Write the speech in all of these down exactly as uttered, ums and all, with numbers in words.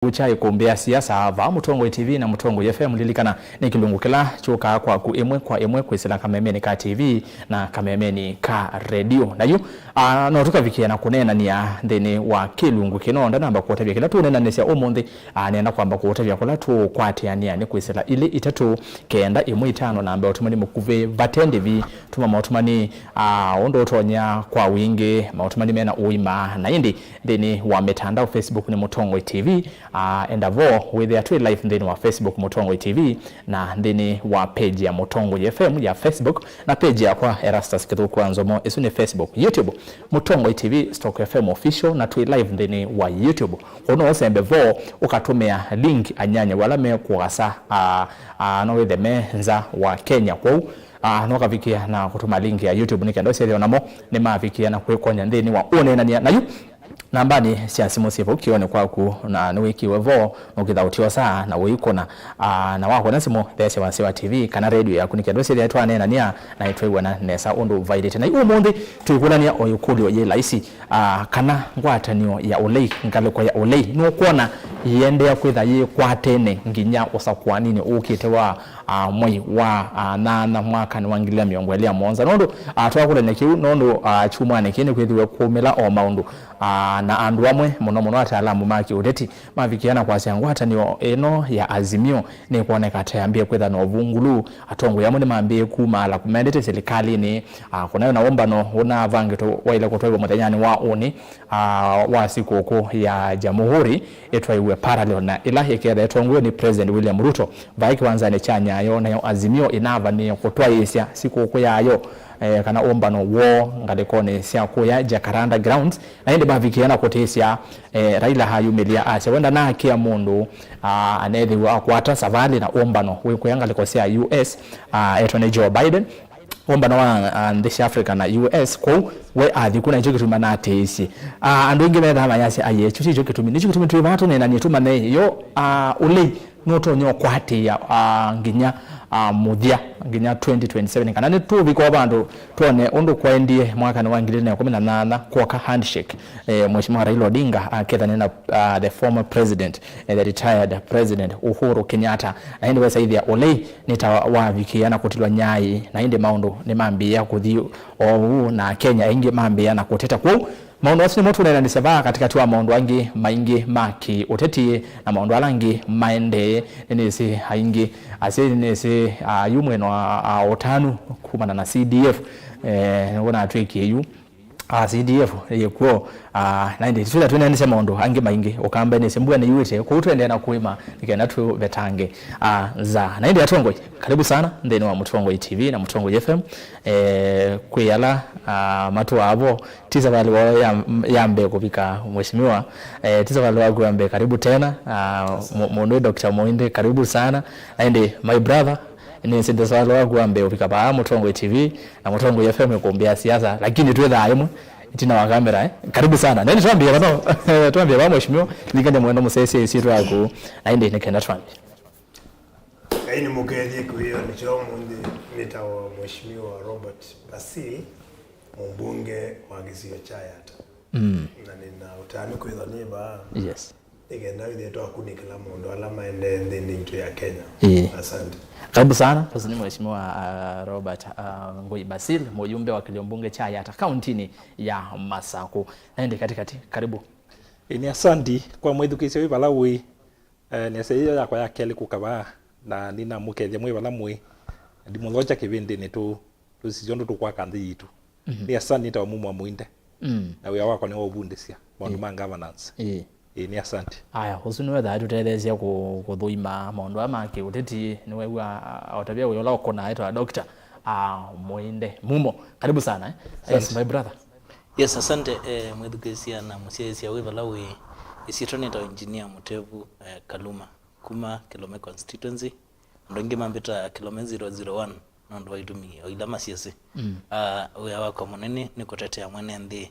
kya ĩkũmbĩ ya siasa vaa Mũtongoi T V na Mũtongoi F M. Lilikana, nĩ kĩlungu kĩla kyũkaa kwaku ĩmwe kwa ĩmwe kwĩsĩla kamemenĩ ka T V na kamemenĩ ka redio. Na yu, ah, no tũkavikĩa na kũneenany'a nthĩnĩ wa kĩlungu kĩno. Ndanamba kũũtavya kĩla tũũneenanĩsya ũmũnthĩ, ah, nĩenda kwamba kũũtavya kũla tũũkwatĩanĩa nĩ kwĩsĩla ilĩ itatũ kenda ĩmwe itano, namba ya ũtũmani mũkuvĩ vate ndĩvi. Tũma maũtũmani, ah, ũndũ ũtonya kwa wingĩ, maũtũmani mena ũima. Na ĩndĩ nthĩnĩ wa mĩtandao, Facebook nĩ Mũtongoi T V, ah, enda vo wĩthĩa twĩ live nthĩnĩ wa Facebook Mũtongoi T V, na nthĩnĩ wa page ya Mũtongoi F M ya Facebook, na page yakwa Erastus Kĩthũku wa Nzomo, ĩsu nĩ Facebook. YouTube, Mũtongoi T V stroke F M Official, na twĩ live nthĩnĩ wa YouTube. Kwoou no ũsembe vo, ũkatũmĩa link anyanya wala me kũasa, ah, ah, no wĩthe me nza wa Kenya. Kwoou, ah, no ũkavikĩa na kũtũma link ya YouTube nĩ kenda ũsyethĩa namo nĩmavikĩa na kwĩkonya nthĩnĩ wa ũneenany'a. Na yu, nambanĩ sya simũ syĩ vau kĩonĩ kwaku, na nĩwĩkiwe vo, nũkĩtha ũtyosaa na ũikũna. Ah, na wakũna simũ, theesya wasya wa T V kana redio yaku nĩ kenda ũsyethĩa twaneenany'a na nĩtwĩw'ana nesa ũndũ vaĩlĩte. Na yu ũmũnthĩ twĩkũlany'a o ĩkũlyo yĩ laisi, ah, kana ngwatanĩo ya ũlei, ngalĩko ya ũlei, nũkwona yĩendeea kwĩtha yĩkwatene nginya ũsakũaninĩ ũkĩte wa, ah, mwei wa, ah, nyanya mwakanĩ wa ngili ĩlĩ na mĩongo ĩlĩ na mũonza? Nũndũ, ah, twakũlany'a kĩu, nũndũ, ah, kyumwanĩ kĩĩ nĩkwĩthiwe kũmĩla o maũndũ, ah, na andũ amwe, mũno mũno ataalamu ma kĩũteti, mavikĩa na kwasya ngwatanĩo ĩno ya Azimio nĩkwoneka ta yambĩĩe kwĩtha na ũvungũlu. Atongoi amwe nĩmambĩĩe kumaala kũmendete silikalĩnĩ, ah, kũnayo na ũmbano ũnavangĩtwe waĩle kũtwaiwa mũthenyanĩ wa ũnĩ, ah, wa sikũkũ ya Jamhuri, ĩtwaiwe parallel na ĩla ĩketha ĩtongoew'e nĩ President William Ruto vai kĩwanzanĩ kya Nyayo, nayo Azimio ĩnavanĩe kũtwaĩĩsya sikũkũ yayo, eh, kana ũmbano woo ngalĩkonĩ sya kũya Jacaranda Grounds, na ĩndĩ mavikĩe na kũtĩsya, eh, Raila ayumĩlya asya we ndanakĩa mũndũ, ah, anethĩwe akwata savalĩ na ũmbano wĩ kũya ngalĩko sya U S, ah, etwe nĩ Joe Biden. Ũmbano wa, ah, nthĩ sya Africa na U S, kwoou we athi ku, na nĩkyo kĩtumi manatĩĩsye. Ah, andũ aingĩ methaa mayasya, aye, kyu tikyo kĩtumi. Nĩkyo kĩtumi twĩ vaa tũneenany'e tũmanye yo, ah, ũlei nũtonya ũkwatĩĩa, ah, nginya, ah, mũthya, nginya twenty twenty-seven, kana nĩtũvika o vandũ twone ũndũ kwaendie mwakanĩ wa ngili ilĩ na ĩkũmi na nyanya kwoka handshake, eh, Mheshimiwa Raila Odinga akethanĩa na, ah, the former president, eh, the retired president Uhuru Kenyatta. Na ĩndĩ wesaĩthĩa ũlei nĩ ta wavikĩa na kũtilwa nyaĩ, na ĩndĩ maũndũ nĩmambĩĩa kũthi oou, na Akenya aingĩ mambĩĩa na kũteta. Kwoou maũndũ asu nĩmo tũneenanĩsya vaa katĩkatĩ wa maũndũ angĩ maingĩ ma kĩ-ũteti na maũndũ ala angĩ maendee. Nĩnĩsĩ aingĩ, asyai nĩnĩsĩ, ah, yu mwena wa, ah, ũtanu kumana na C D F, eh, nĩw'o natwĩkie yu, ah, C D F yĩkw'o, ah, na ĩndĩ tũla twĩneenanĩsya maũndũ angĩ maingĩ. Ũkamba nĩsĩ mbua nĩyuĩte, kwoou tũendee na kũĩma nĩ kenda tũvetange, ah, nza. Na ĩndĩ atongoi, karibu sana nthĩnĩ wa Mũtongoi T V na Mũtongoi F M. Eh, kwĩ ala, ah, matũaa vo, ti savalĩ wao ya, ya mbee kũvika, Mheshimiwa. Eh, ti savalĩ waku ya mbee, karibu tena. Ah, mu-, mũndũ wĩ Doctor Mũindi, karibu sana. Na ĩndĩ, my brother, nĩsĩ ti savalĩ waku wa mbee ũvika vaa Mũtongoi T V na Mũtongoi F M ĩkũmbĩ ya siasa, lakini twĩthaa ĩmwe ĩtina wa kamera, eh? Karibu sana. Neni twambie vano, twambie vaa, Mheshimiwa, likane mwendo mũsesya ĩsyĩtwa yaku, na ĩndĩ nĩ kenda twambie. Ngai nĩmũkethye kĩwĩonĩ kya ũmũnthĩ. Nĩtawa Mheshimiwa Robert Basil, mũmbunge wa kĩsio kya Yatta. Mm. Na nĩna ũtanu kwĩthwa nĩ vaa, yes, nĩ kenda wĩthĩe twakunĩkĩla maũndũ ala maendee nthĩnĩ itũ ya Kenya. Ĩĩ. Asante. Karibu sana, ũsu nĩ Mheshimiwa, ah, Robert, ah, Ngũi Basil, mũyumbe wa kĩlio mbunge kya Yatta kauntinĩ ya Masakũ. Na ĩndĩ katĩkatĩ, karibu. Ĩĩ, nĩ asanti kwa mwĩthukĩĩsya wĩ vala ũĩ. Eh, nĩasya ĩyo yakwa ya kelĩ kũka vaa, na nĩnamũkethya mwĩ vala mũĩ. Ndimũthokya kĩvĩndĩnĩ tũ, tũsisya ũndũ tũkwaka nthĩ yitũ. Mhm. Nĩ asanti, nĩtawa Mumo wa Mũinde. Mm. Na wĩa wakwa nĩ wa ũvundĩsya maũndũ, ĩĩ, ma governance. Ĩĩ. Ĩĩ, nĩ asanti. Aya, ũsu nĩwe thaa tũtetheesya kũ-, kũthũima maũndũ aa ma kĩũteti, nĩwew'a, a, o tavia wĩa ũla ũkũnaa etwa Doctor, a, Mũinde. Mumo, karibu sana, eh? Yes, asante, my brother. Yes, asante, eh, mwĩthukĩĩsya na mũsyaĩĩsya wĩ vala wĩ. Ĩsyĩtwa nĩtawa Engineer Mũtevu, eh, Kaluma, kuma Kilome constituency. Andũ aingĩ mambĩtaa Kilome zero zero one nũndũ wa itumi o ila masyĩsĩ. Mm. Ah, wĩa wakwa mũnene nĩ kũtetea mwene nthĩ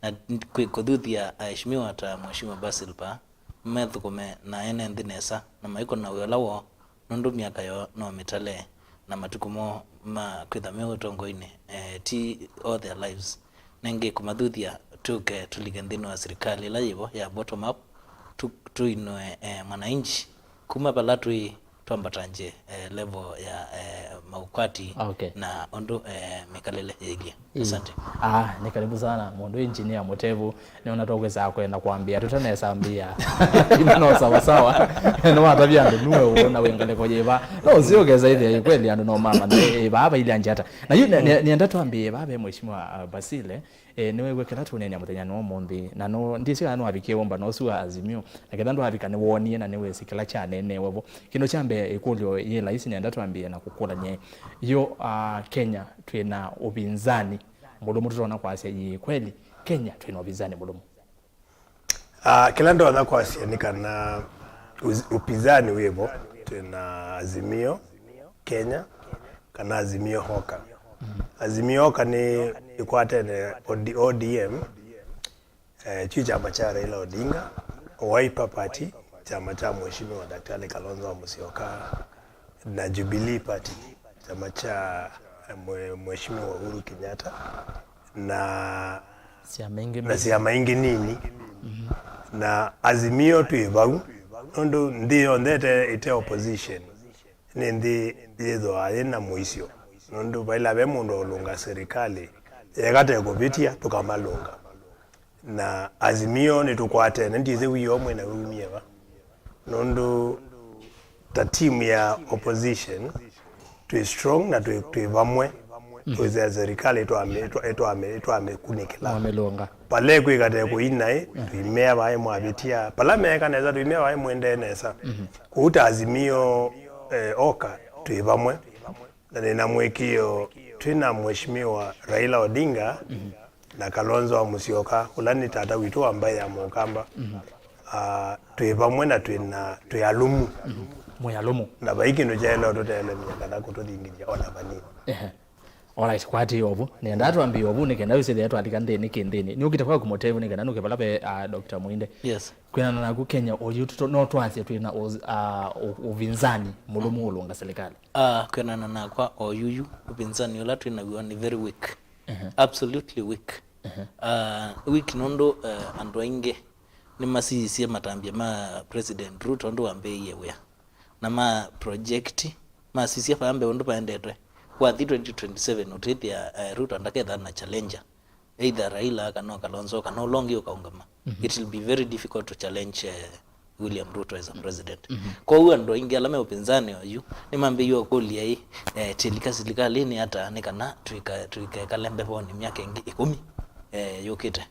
na kwĩ kũthuthya aheshimiwa ta Mheshimiwa Basil Paa, methũkũme na ene nthĩ nesa na maikũna wĩa ũla woo, nũndũ myaka yoo no mĩtale, na matukũ moo ma kwĩtha me ũtongoinĩ, eh, ti all their lives. Nengĩ kũmathuthya tũke tũlike nthĩnĩ wa silikalĩ ĩla yĩvo ya bottom up, tu, tuinue eh, mwananchi kuma vala twĩ twambatangye eh, level ya eh, maukwati Okay. na ũndũ eh, mĩkalĩle yĩilyĩ. Asante. Ah, ni karibu sana mũndũ engineer Mũtevu. Nĩona tũkwĩsaa kwenda kwambĩa tũtanesa mbĩa. Ino no sawasawa. Nĩwatavya andũ nuwe ũũ na wĩ ngalĩko yĩva. No ũsio ũkesa ĩthĩa kweli andũ no mama na ĩ vaa vailya njata. Na yu nĩ- nĩ- nĩenda twambĩe vaa ve Mheshimiwa uh, Basile. E, nĩwĩw'e kĩla tũneenea mũthenya nĩ ũmũnthĩ, na no ndĩsĩ kana nĩwavikie ũmbano ũsu wa Azimio, na ketha ndwavika nĩwoonie na nĩwĩsĩ kĩla kyaneeneewe vo. Kĩndũ kya mbee, ĩkũlyo yĩ laisi nĩenda twambĩe na kũkũlany'a yu, uh, Kenya twĩ na ũvinzani mũlũmu? Tũtonya kwasya ĩĩ kweli Kenya twĩ na ũvinzani mũlũmu? Ah, kĩla ndonya kwasya nĩ kana uz- upinzani wĩ vo, twĩ na Azimio Kenya kana Azimio Oka. Azimio Oka nĩ ĩkwatene O D- O D M, eh, kyu kyama kya Raila Odinga, Wiper Party, kyama kya Mheshimiwa Daktari Kalonzo Musyoka, na Jubilee Party, kyama kya eh, mwe- Mheshimiwa Uhuru Kenyatta, na syama ingĩ na mbingĩ. Syama ingĩ nini. Na Azimio twĩ vau, nũndũ nthĩ yonthe ĩte, ĩte opposition nĩ nthĩ yĩthĩawa yĩ na mũisyo, nũndũ vaila ve mũndũ ũlũnga serikali yeka te kũvĩtya tũkamalũnga. Na Azimio nĩtũkwatene, ndyĩsĩ wĩoo mwĩ na wĩumie va, nũndũ ta team ya opposition twĩ strong na twĩ, twĩ vamwe. Kwĩsĩa serikali ĩtwame- ĩtwa- ĩtwame- ĩtwamĩkunĩkĩla. Mwamĩlũnga. Pale kwĩkate kũinaĩ, tũimea vaĩ mwavĩtia. Pala meeka nesa, tũimea vaĩ mwendee nesa. Kũu ta Azimio eh, Oka twĩ vamwe. Na nĩ na mũĩkĩĩo twĩ na Mheshimiwa Raila Odinga na Kalonzo wa Musyoka, ũla nĩ tata witũ wa mbaĩ ya Mũkamba. Ah, twĩ vamwe na twĩ na twĩ alũmu. Mwĩ alũmu. Na vai kĩndũ kyaĩle ũtũtelemya kana kũtũthingithya ona vanini. Ehe. Alright, kwati ovu. Nĩendaa twambie ovu nĩ kenda wĩsĩthĩa twalika nthĩnĩ kĩnthĩnĩ. Nĩũkĩte kwaku Mũtevu nĩ kenda nũke vala ve uh, Doctor Mwinde. Yes. Kwĩanana naku Kenya oyu tũto- no twasye twĩ na ũz- uh, ũ- ũvinzani mũlũmu ũlũnga serikali. Ah, kwĩanana nakwa oyuyu, ũvinzani ũla twĩ naw'o nĩ very weak. Absolutely weak. Ah, weak nũndũ eh, andũ aingĩ nĩmasisye matambya ma President Ruto ũndũ wambĩĩie wĩa, na ma project masisya vaa mbee ũndũ vaendetwe. Wathi twenty twenty-seven ũtĩthĩa eh, Ruto ndaketha na challenger, either Raila kana Kalonzo kana ũla ũngĩ ũkaũngama. It will be very difficult to challenge eh, William Ruto as a president. Kwoou andũ aingĩ ala me ũpinzani oyu nĩmambĩĩie ũkũlya ĩ, eh, tĩlika silikalĩnĩ ata nĩ kana tũika- tũikekale mbevonĩ myaka ĩngĩ ĩkũmi eh, yũkĩte.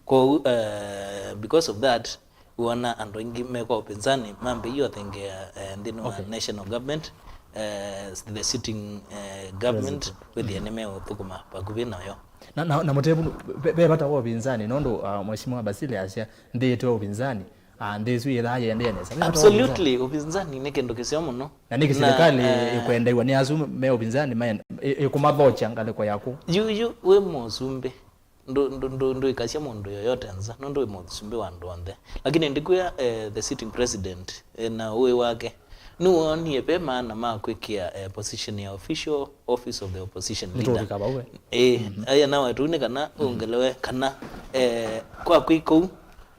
Kwoou eh, because of that, wona andũ aingĩ me kwa ũpinzani mambĩĩie ũthengeea eh, nthĩnĩ wa Okay. national government, eh, the sitting eh, government wĩthĩe nĩmeũthũkũma vakuvĩ nayo. Na, na, na Mũtevu, ve ve vata wa ũpinzani nũndũ uh, Mheshimiwa Basile asya nthĩ ĩte ũpinzani, uh, nthĩ ĩsu yĩthaa yĩendee nesa. Ve vata wa ũpinzani? Absolutely, ũpinzani nĩ kĩndũ kĩseo mũno. Na nĩkĩ silikalĩ eh, ĩkwendeew'a nĩ asu me ũpinzani maen- ĩ- ĩkũmathokya ngalĩko yaku? Yu yu wĩ mũsumbĩ, ndũ- ndũ- ndũ- ndũikasya mũndũ yoyote nza nũndũ wĩ mũsumbĩ wa andũ onthe. Lakini ndikwĩa eh, the sitting president eh, na ũĩ wake nĩwoonie ve maana ma kwĩkĩa eh, position ya official office of the opposition leader. Nĩtũũvika vau we. Ĩĩ, aya nawe tu nĩ kana ũngelewe kana eh, kwa kwĩ kũu,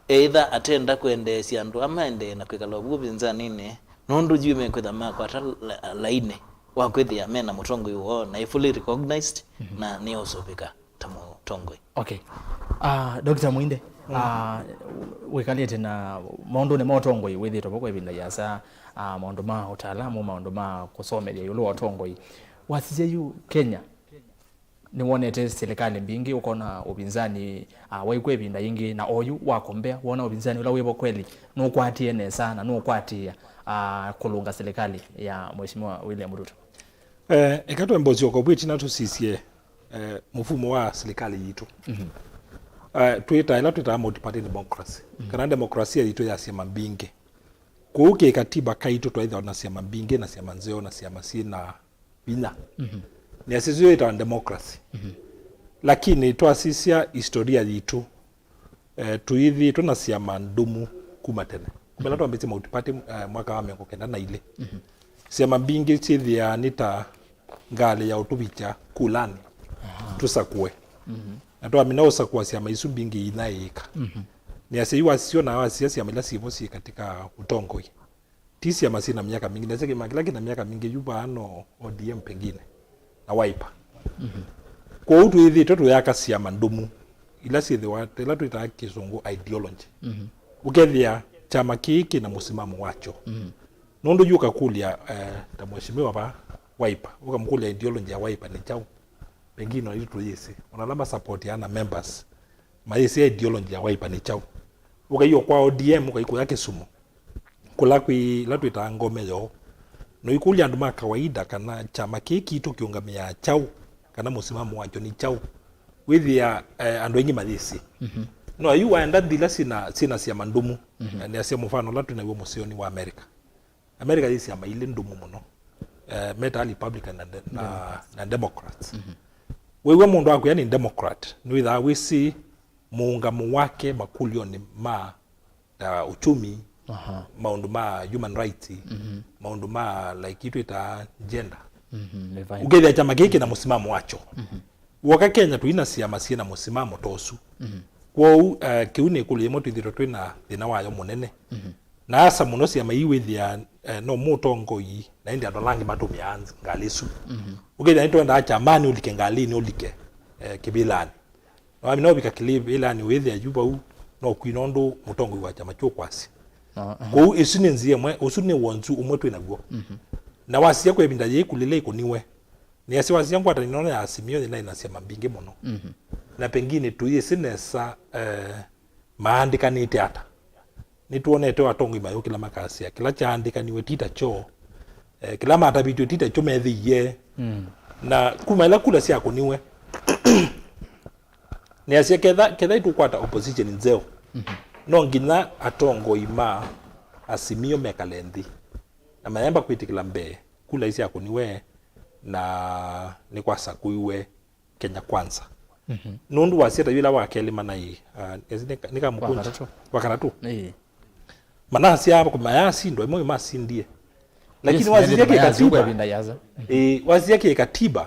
either atenda kwendeesya andũ aa maendee na kwĩkala ovu ũvinzaninĩ nũndũ yu mekwĩtha makwata la- lainĩ wa kwĩthĩa mena mũtongoi woo na ĩ fully recognized na nĩũsũvĩka ta mũtongoi. Okay. Uh, Doctor Mwinde, uh, wĩkalĩte na maũndũnĩ ma ũtongoi wĩthĩtwe vo kwa ĩvinda yasa, uh, maũndũ ma ũtaalamu, maũndũ ma kũsomethya ĩũlũ wa ũtongoi. Wasisya yu Kenya nĩwonete silikalĩ mbingĩ, ũkona ũvinzani uh, waikwa ĩvinda yĩngĩ, na oyu wakombea wona ũvinzani ũla wĩvo kweli nũkwatie nesa na nũkwatĩĩa uh, kũlũnga silikalĩ ya Mheshimiwa William Ruto? Eh, eka twembe ũsyoka vu ĩtina tũsisye eh, mũfumo wa silikalĩ yitũ. Eh, twĩtaa ĩla twĩtaa multiparty democracy, kana demokrasia yitũ ya syama mbingĩ. Kũu kĩkatiba kaitũ twaĩthĩwa na syama mbingĩ na syama nzeo na syama syĩ na vinya. Nĩ asisyo yĩtawa democracy. Lakini twasisya historia yitũ, eh, tũithĩĩtwe na syama ndũmu kuma tene. Kuma ĩla twambĩtie multiparty eh, mwaka wa mĩongo kenda na ilĩ. Syama mbingĩ syĩthĩaa nĩ ta ngalĩ ya ũtũvikya kulani tũsakũe. Na twamina ũsakũa syama isu mbingĩ inyaĩĩka. Nĩasya yu wasisya na wasisya syama ila syĩvo syĩ katika ũtongoi. Ti syama syĩ na myaka mingĩ, nĩasya kĩama kĩla kĩ na myaka mingĩ yu vaa no O D M pengine na Wiper. Kwoou twĩthĩĩtwe tũyaka syama ndũmu, ila syĩthĩwa ta ila twĩtaa kĩsũngũ ideology. Ũkethĩa kyama kĩĩ kĩ na mũsimamo wakyo. Nũndũ yu ũkakũlya, eh, ta mheshimiwa va Wiper, ũkamũkũlya ideology ya Wiper nĩ kyaũ? Pengine no itũ tũyĩsĩ. Ona ala masupportiaa na members mayĩsĩ ideology ya Wiper nĩ kyaũ. Ũkaia kwa O D M, ũkaikũya Kisumu, kũla kwĩ ĩla twĩtaa ngome yoo. No ikũlya andũ ma kawaida kana kyama kĩĩ kitũ kĩũngamĩaa kyaũ, kana mũsimamo wakyo nĩ kyaũ. Wĩthĩa, eh, andũ aingĩ mayĩsĩ. No yu waenda nthĩ ila syĩna, syĩna syama ndũmu. Eh, nĩasya mũfano ũla twĩ naw'o mũseonĩ wa America. America yĩ syama ilĩ ndũmu mũno, eh, meta Republican na, de- na, na Democrats. Wĩw'a mũndũ akwĩa nĩ Democrat, nĩwĩthaa wĩsĩ mũũngamo wake makũlyonĩ ma, uh, uchumi, maũndũ ma human rights, maũndũ ma, like, itwĩtaa gender. Ũkethĩa kyama kĩĩ kĩna mũsimamo wakyo. Woka Kenya tũi na syama syĩ na mũsimamo ta ũsu. Kwoou, eh, kĩu nĩ ĩkũlyo yĩmwe twĩthĩtwe twĩ na thĩna wayo mũnene. Na asa mũno syama ii wĩthĩa, eh, no mũtongoi, na ĩndĩ andũ ala angĩ matũmĩaa ngalĩ isu. Ũkethĩa nĩtwendaa kyamanĩ ũlike ngalĩnĩ ũlike, eh, kĩvĩlanĩ. Na wamina ũvika kĩvĩlanĩ wĩthĩa yu vau no kwina ũndũ mũtongoi wa kyama kĩũkwasya. Kwoou ĩsu nĩ nzĩa ĩmwe, ũsu nĩ wonzu ũmwe twĩ naw'o. Na wasisya kwa ĩvinda yĩĩ kũlĩle ĩkũniwe. Nĩasya wasisya ngwatanĩo ya Azimio yĩnaĩ na syama mbingĩ mũno. Na pengine tũyĩsĩ nesa, eh, maandĩkanĩte ata. Nĩtwonete atongoi mayũkĩla makasya kĩla kyaandĩkaniwe ti ta kyo, eh, kĩla matavĩtw'e ti ta kyo methĩie. Na kuma ĩla kula syakũniwe, nĩasya ketha, ketha ĩtũkwata opposition nzeo, no nginya atongoi ma Azimio mekale nthĩ na mayamba kwĩtĩkĩla mbee kula isyakũniwe na nĩkwasakũiwe Kenya Kwanza. Nũndũ wasya ta yĩla wa kelĩ manaĩ, ah, nĩ, nĩ, nĩ kamũkũnji. Wa katatũ. Wa katatũ. Ĩĩ. Manasya mayasindwa, ĩmwe masindie. Lakini wasisya kĩkatiba. Ĩĩ, wasisya kĩkatiba.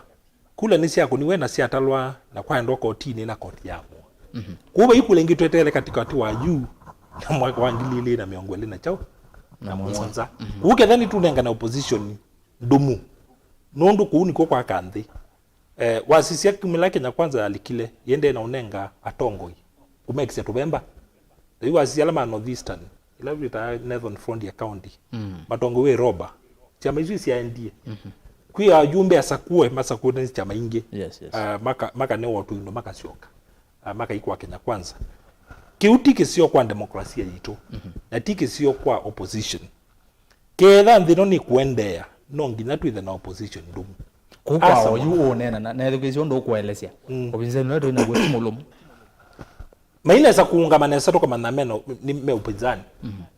Kula nĩsyakũniwe na syatalwa na kwaendwa kotinĩ na koti yaamũa. Kwoou vai kula ingĩ tweteele katikati wa yu na mwaka wa ngili ilĩ na mĩongo ĩlĩ na kyaũ? Na mũonza. Kwoou ketha nĩtũnengana opposition ndũmu. Nũndũ kũu nĩkw'o kwaka nthĩ. Eh, wasisya kumĩla Kenya Kwanza yalikile, yĩendee na ũnenga atongoi kũmekĩsya tũvemba. Yu wasisya ala ma North Eastern, ila twĩtaa Northern Frontier County, matongoi wĩ roba. Syama isu syaendie. Kwĩ ajumbe asakũe, masakũe nĩ syama ingĩ. Yes, yes. Ah, maka, makanewa tũindo makasyoka. Ah, makaikwa Kenya Kwanza. Kĩu ti kĩsio kwa demokrasia yitũ. Na ti kĩsio kwa opposition. Ketha nthĩ ĩno nĩkũendeea, no nginya twĩthe na opposition ndũmu. Kũu kwa oyu ũũneena na nethukĩĩsya ũndũ ũkũelesya. Ũvinzani ũla twĩ naw'o ti mũlũmu. Mainesa kũũngama nesa tũkamanya me no, nĩ me upinzani.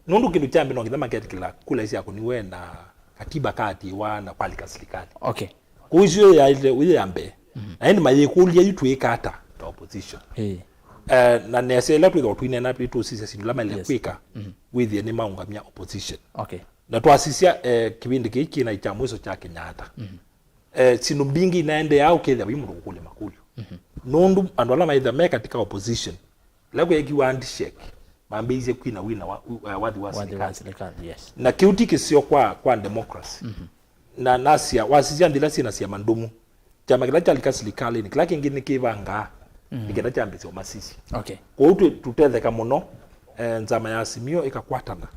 Nũndũ kĩndũ kya mbee no nginya maketĩkĩla kula isyakũniwe na katiba kaatĩĩwa na kwalika silikalĩ. Okay. Kũu isu yaĩle ũyĩ ya mbee. Na ĩndĩ mayĩkũlya yu twĩka ata ta opposition. Eh, na nesa ĩla twĩthwa tũineena tũsisya syĩndũ ila maĩle kwĩka, wĩthĩe nĩmaũngamya opposition. Okay. Na twasisya, eh, kĩvĩndĩ kĩĩ kĩna kya mwiso kya Kenyatta. Eh, syĩndũ mbingĩ inaendeea ũkethĩa vai mũndũ kũkũlya makũlyo. Nũndũ andũ ala maĩthwa me katika opposition, ĩla kweekiwa handshake, mambĩĩisye kwina wina wa, wa, wathi wa silikalĩ. Wathi wa silikalĩ, yes. Na kĩu ti kĩseo kwa, kwa democracy. Na nasya, wasisya nthĩ ila syĩna syama ndũmu, kyama kĩla kyalika silikalĩnĩ, kĩla kĩngĩ nĩkĩvangaa nĩ kenda kyambĩĩsya ũmasisya. Okay. Kwoou tũ-, tũtetheka mũno, eh, nzama ya Azimio ĩkakwatana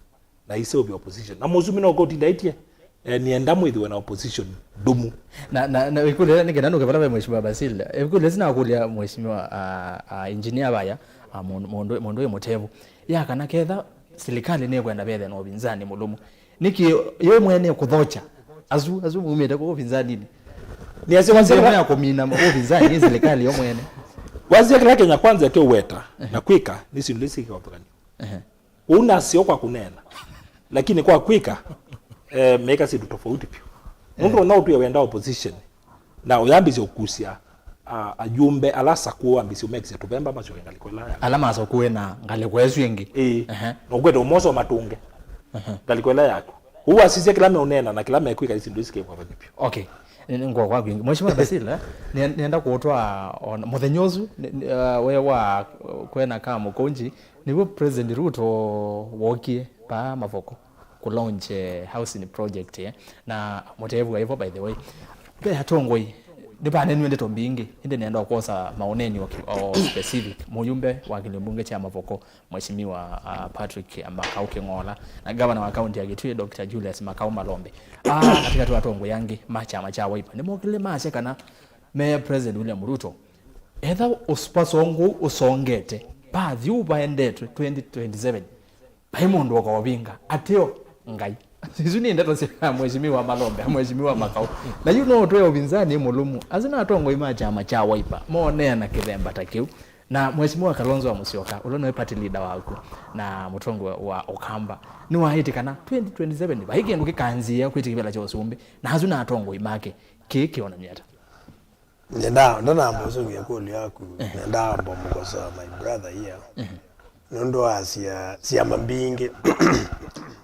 na ĩseũvya opposition. Na mũsumi no kũtinda aitie, eh, nĩenda mwĩthĩwe na opposition ndũmu. Na, na, na ĩkũlyo nĩ kenda nũke vala ve Mheshimiwa Basil. Ĩkũlyo ĩsu nakũlya Mheshimiwa, ah, ah, Engineer Vaya, ah, mũndũ, mũndũ, mũndũ wĩ mũtevu. Ya kana ketha silikalĩ nĩkwenda vethe na ũvinzani mũlũmu. Nĩkĩ yo mwene kũthokya asu, asu maumĩte kũu ũvinzaninĩ? Nĩasya wasya ya kũmina ũvinzani nĩ silikalĩ yo mwene. Wasya kĩla Kenya Kwanza kĩũweta na kwĩka nĩ syĩndũ ila syĩkĩkothanio. Ehe. Ũu nasyo kwa kũneena. Lakini kwa kwĩka, eh, meka syĩndũ tofauti vyũ. Nũndũ no ũtwĩe wenda opposition. Na ũyambĩsya ũkusya, a, ajumbe ala asakũe wambĩsye ũmekĩsya tũvemba masyoke ngalĩko ĩla yaku. Ala masakũe na ngalĩko ĩsu ĩngĩ. Ĩĩ. Ehe. Na ũkwete ũmoso matũnge. Ehe. Ngalĩko ĩla yaku. Ũu wasisya kĩla meũneena na kĩla mekwĩka nĩ syĩndũ isi kĩkwavany'a vyũ. Okay. Nĩ, nĩ ngwa kwaku ĩngĩ. Mheshimiwa Basil, eh, nĩ, nĩenda kũtwaa ona mũthenya ũsu, nĩ, nĩ, uh, we wa kwena ka mũkũnji, nĩw'o President Ruto wokie paa Mavoko kũ launch, eh, housing project, eh, na mũtevu wa hivyo, by the way. Ve atongoi, nĩvanenwe ndeto mbingĩ, ĩndĩ nĩenda kwosa maũneni o ki-, o specific, mũyumbe wa kĩlio mbunge kya Mavoko, Mheshimiwa, ah, Patrick Makau Kĩng'ola, na gavana wa kaunti ya Kitui, Doctor Julius Makau Malombe. Ah, katikati wa atongoi angĩ ma kyama kya Wiper, nĩmokĩlile masya kana me President William Ruto, etha ũs-, vasongũ ũsongete, pathi ũvaendetwe twenty twenty-seven, vai mũndũ ũkaũvinga, ateo Ngai. Isu nĩ ndeto sya Mheshimiwa Malombe, Mheshimiwa Makau. Na yu no ũtwee ũvinzani mũlũmu. Asu na atongoi ma kyama kya Wiper, moneana kĩthemba ta kĩu. Na Mheshimiwa Kalonzo wa Musyoka, ũla nĩwe party leader waku, na mũtongoi wa Ũkamba, nĩwaĩtye kana twenty twenty-seven vai kĩndũ kĩkanzĩĩa kwĩtĩkĩvĩla kya ũsumbĩ, na asu na atongoi make, kĩĩ kĩonany'a ata? Nenda, ndanamba ũsũngĩa kũlyo yaku, nenda amba mũkosoa my brother here. Nũndũ wa sia-, syama mbingĩ,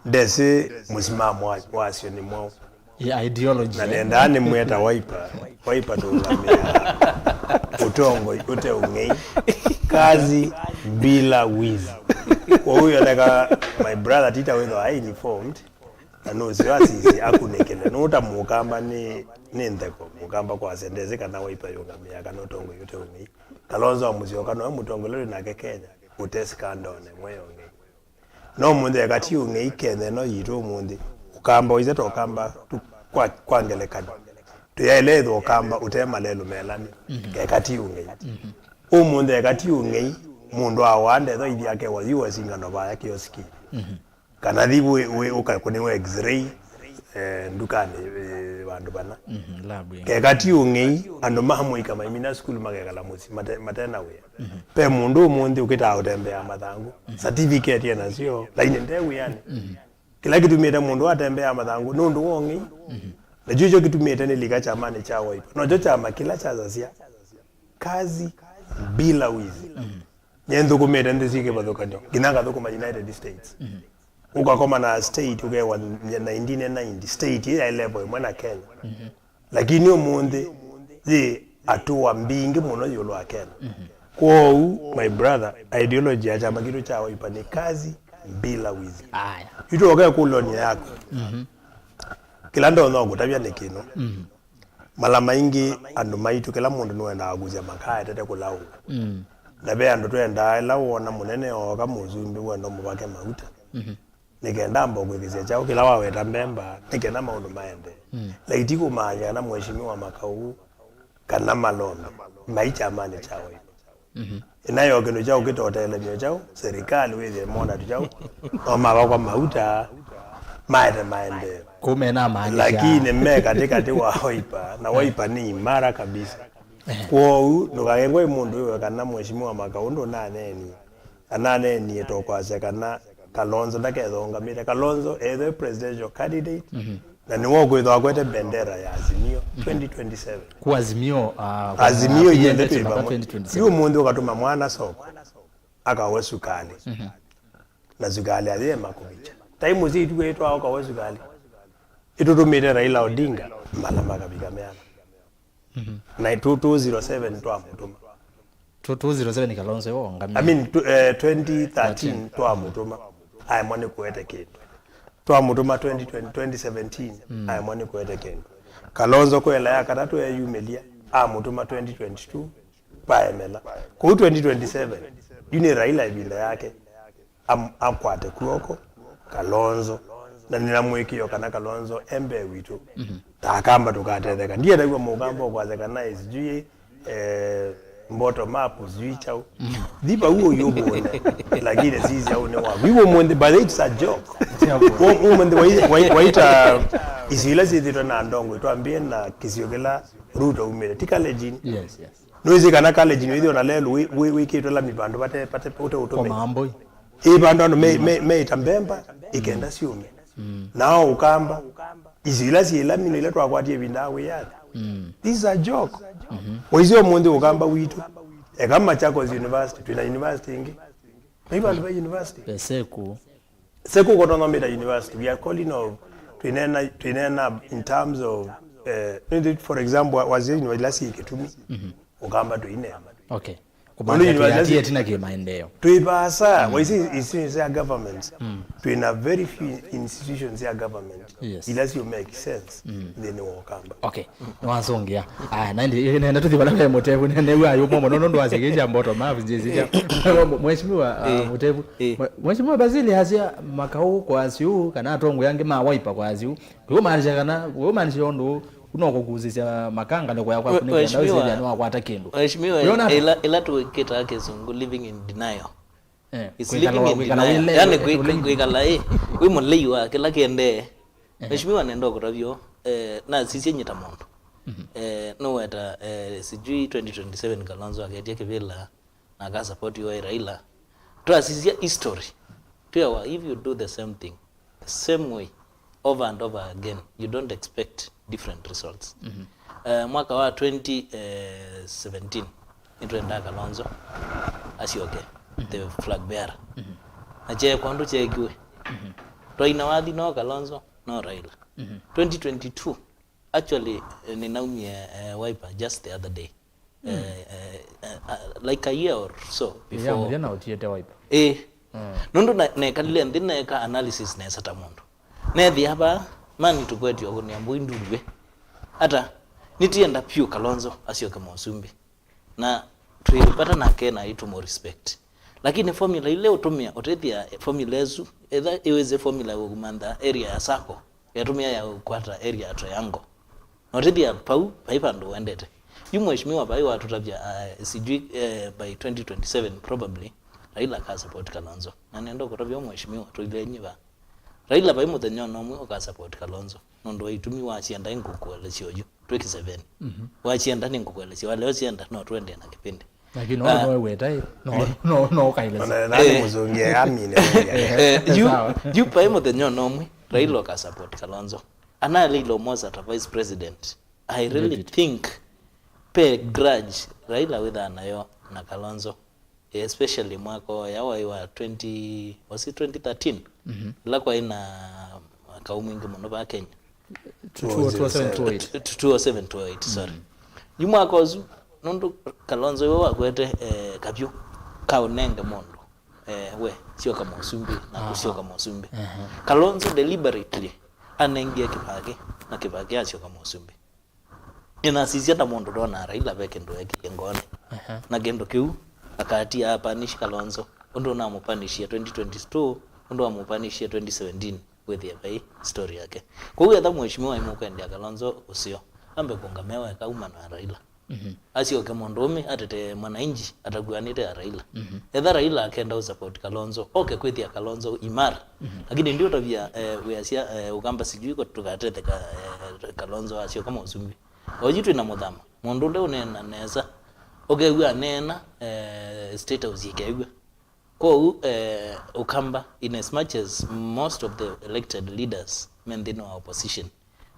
ndesĩ mũsimamo wa, wasyo nĩ mwaũ. Ya ideology, na eh? Nendaa nĩmweta Wiper. Wiper tũũngamĩa ũtongoi ũte ũng'ei. Kazi bila wizi. Kwoou yoneka my brother tita wĩthwa ai informed. Na nũseo asisye akunĩkĩle. Nũũ ta mũkamba nĩ, nĩ ntheko. Mũkamba kwasya ndesĩ kana Wiper yũngamĩa kana ũtongoi ũte ũng'ei. Kalonzo wa Musyoka nowe mũtongoi ũla twĩ nake Kenya. Ũte scandal ĩmwe ya ũng'ei. No mũnthĩ eka ti ũng'ei Kenya ĩno yitũ ũmũnthĩ. Ũkamba ũisye ta ũkamba tu kwa, kwa ngelekany'o. Tũyaĩle ĩthwa ũkamba ũte malelũ melani. Eka ti ũng'ei. Ũmũnthĩ eka ti ũng'ei mũndũ awaa ndethwa ithi akewa yu wasingano vaya kĩosiki. Kana thi wĩ, wĩ, ũkakũnĩwa x-ray, eh, ndukanĩ, eh, vandũ vana. Mhm, lab ĩngĩ. Keka ti ũng'ei, andũ ma mũika maimina sukulu makekala mũsyĩ mate, mate na wĩa. Ve mũndũ ũmũnthĩ ũkĩtaa ũtembea mathangũ, certificate e nasyo, lakini nde wĩanĩ. Kĩla kĩtumĩte mũndũ atembea mathangũ nĩ ũndũ wa ũng'ei. Na kyu kyo kĩtumĩte nĩlika kyamanĩ kya Wiper. Nokyo kyama kĩla kyasasya kazi bila wizi. Nyie nthũkũmĩte nthĩ syĩ kĩvathũkany'o, nginya ngathũkũma United States. Ũkakoma na state ũkewa nineteen ninety, state ĩ yaĩ level ĩmwe na Kenya. Lakini ũmũnthĩ yĩ hatua mbingĩ mũno ĩũlũ wa Kenya. Kwoou, my brother, ideology ya kyama kitũ kya Wiper nĩ kazi bila wizi. Aya. Yu twoke kũlonĩ yaku. Kĩla ndonya ũkũtavya nĩ kĩno. Mala maingĩ andũ maitũ, kĩla mũndũ nĩwendaa kũkusya maka aetete kũlaũngwa. Na ve andũ twendaa, ĩla woona mũnene ooka, mũsumbĩ, wenda ũmũvake mauta. Nĩ kenda amba ũkwĩkĩsya kyaũ kĩla waweta mbemba, nĩ kenda maũndũ maendee. Laiti kũmanya kana Mheshimiwa Makau kana Malombe mai kyamanĩ kya Wiper. Ĩna yo kĩndũ kyaũ kĩtotelemyo kyaũ, serikali wĩthĩe mona tu kyaũ, no mavakwa mauta, maete maendeeo. Kũu mena maandĩsya. Lakini me katĩkatĩ wa Wiper, na Wiper nĩ imara kabisa. Kwoou, ndũkakengwe mũndũ wĩwe kana Mheshimiwa Makau ndũnaneenie. Ananeenie to kwasya kana Kalonzo ndakethongamĩte. Kalonzo ethwe presidential candidate, na nĩwe ũkwĩthwa akwete bendera ya Azimio twenty twenty-seven. Ku Azimio, ah, Azimio ah, iende twĩ vamwe. Twenty twenty-seven. Yu ũmũnthĩ ũkatũma mwana soko akawe sukali. Na sukali ayĩema kũvikya. Taimu sya ituko ĩtwaa ũkawe sukali. Ĩtũtũmĩte Raila Odinga mala makavika meana. Na two two zero seven twamũtũma. Two two zero seven Kalonzo yo ngamia. I mean, tw-, eh, twenty thirteen twamũtũma. Aemwa nĩ kũete kĩndũ. Twamũtũma twenty twenty, twenty seventeen, aemwa nĩ kũete kĩndũ. Kalonzo kwela ya katatũ eyumĩlya, amũtũma twenty twenty-two, vaemela. Kũu twenty twenty-seven, yu nĩ Raila ĩvinda yake. Am-, akwate kw'oko Kalonzo, na nĩna mũĩkĩĩo kana Kalonzo e mbee witũ. Ta Akamba tũkatetheka. Ndiendaw'a Mũkamba ũkwasya kana sijui, eh, bottom up sijui kyaũ. Thi vau ũyũvũne, lakini sisya ũnĩ waku. Yu ũmũnthĩ, but it's a joke. Ũ-, ũmũnthĩ wai-, wai-, waita isio ila syĩthĩtwe na ndongo, twambie na kĩsio kĩla Ruto umĩte. Ti Kalenjin. Yes, yes. Nĩwĩsĩ kana Kalenjin wĩthĩwa na lelũ wĩ-, wĩ-, wĩkĩtwe lami vandũ vate, vate, ũte ũtũmĩka. Kwa Mamboi. Ĩ vandũ andũ me, me, meĩta mbemba, ikenda syũme. Nao Ũkamba, icio ila syĩ lami nĩ ila twakwatie ĩvinda ya wĩyathi. This is a joke. Waisye ũmũnthĩ Ũkamba witũ, eka Machakos University, twĩ na university ĩngĩ. Vai vandũ va university. Peseku. Seku ũkotonya mĩta university. We are calling of, twĩneena, twĩneena in terms of eh, nĩndĩ, for example, wasya university ila syĩ Kĩtumi, Ũkamba tũineema. Okay. Kũmaanisya twĩ atia ĩtina kĩ maendeeo. Twĩ vaasa, waisye institutions sya government, twĩ na very few institutions sya government Yes. ila syo make sense nthĩnĩ wa Ũkamba. Okay. Nĩwasũngĩa. Aya, na ĩndĩ nenda tũthi vala ve Mũtevu, nĩw'a yũmwa mũno nũndũ wasya kĩĩ kya bottom up, njĩsĩ kya. Mheshimiwa, ah, Mũtevu. Mwe- Mheshimiwa Basil asya makaũ kwa asiũ kana atongoi angĩ ma Wiper kwa asiũ. Kũmaanisya kana, kũmaanisya ũndũ ũũ, no kũkusĩsya makanga nĩ kũya kwaku nĩ kenda wĩsĩthĩa nĩwakwata kĩndũ. Wĩona ata? Ĩla, ĩla tũkĩtaa kĩsũngũ living in denial. Eh, is living in denial. Yani kwĩkala ĩ wĩ mũlei wa kĩla kĩendee. Mheshimiwa nenda ũkũtavyo, eh, nasisye nyita mũndũ. Eh, nũweta, eh, sijui twenty twenty-seven Kalonzo aketie kĩvĩla na akasapoti wa Raila. Twasisya history, twĩawa, if you do the same thing the same way over and over again, you don't expect different results. Eh, mwaka wa twenty seventeen nĩtwendaa Kalonzo asyoke the flag bearer, na kyeekwa ũndũ kyeekiwe. Twaina wathi no Kalonzo no Raila. Twenty twenty-two, actually, eh, nĩnaumie, eh, Wiper just the other day. Eh, eh, eh, uh, like a year or so before. Mũthya na ũtiĩte Wiper. Ĩĩ. Nũndũ na- nekalile nthĩ neeka analysis nesa ta mũndũ. Neethĩa vaa mani tũkwetye ũkũnĩa mbũi nduluĩ. Ata, nĩtienda pyũ Kalonzo asyoke mũsumbĩ. Na twĩ vata nake na itũmũ respect. Lakini formula ile ũtũmĩa ũtethĩa formula ĩsu, etha ĩwĩsĩ formula ya kũmantha area ya Sacco, yatũmĩa ya kũkwata area ya Triangle. Na ũtethĩa pau vai vandũ wendete. Yu mheshimiwa vai watũtavya, ah, sijui, eh, by twenty twenty-seven probably Raila aka support Kalonzo. Na nenda kũtavya mheshimiwa tũilenyi va. Raila vai mũthenya ona ũmwe ũka support Kalonzo. Nũndũ wa itumi wasyenda ĩngũkũelesya oyu twĩ kĩseveni. Wasyenda nĩngũkũelesya, walea ũsyenda no tũendee na kĩpindi. Lakini no no weta ĩ no no no kaile. Ona nani mzungi amine. Yu yu pai mũthenya ona ũmwe Raila ũka support Kalonzo. Ana Raila Omoza ta vice president. I really think pe grudge Raila wĩthaa nayo na Kalonzo, especially mwaka ũya waĩ wa twenty, was it twenty thirteen? Ĩla kwaĩ na kaũ mwingĩ mũno vaa Kenya. Two oh seven, two oh eight, sorry. Yu mwaka ũsu, nũndũ Kalonzo iwe wakwete, eh, kavyũ kaũnenge mũndũ, eh, we syoka mũsumbĩ, naku syoka mũsumbĩ. Kalonzo deliberately anengie Kĩbakĩ, na Kĩbakĩ asyoka mũsumbĩ. Nĩnasisya ta mũndũ ndonaa Raila ve kĩndũ ekĩie ngoonĩ. Na kĩndũ kĩu akatia apanish Kalonzo ũndũ ũnamũpanishie twenty twenty-two, ũndũ wamũpanishie twenty seventeen, wĩthĩe vai story yake. Kwoou etha mheshimiwa aimũkwendea Kalonzo ũseo, ambe kũngamea weka uma na Raila. Asyoke mũndũũme atetee mwananchi atakuanĩte ya Raila. Etha Raila akenda ũsupport Kalonzo, oke kwĩthĩa Kalonzo imara. Lakini ndiũtavya, eh, wĩasya, eh, Ũkamba sijui ko tũkatetheka, eh, Kalonzo asyoka mũsumbĩ. Oyu twĩ na Mũthama, mũndũ ũla ũneena nesa, ũkew'a aneena, eh, State House ĩkew'a. Kwoou, eh, Ũkamba, in as much as most of the elected leaders me nthĩnĩ wa opposition,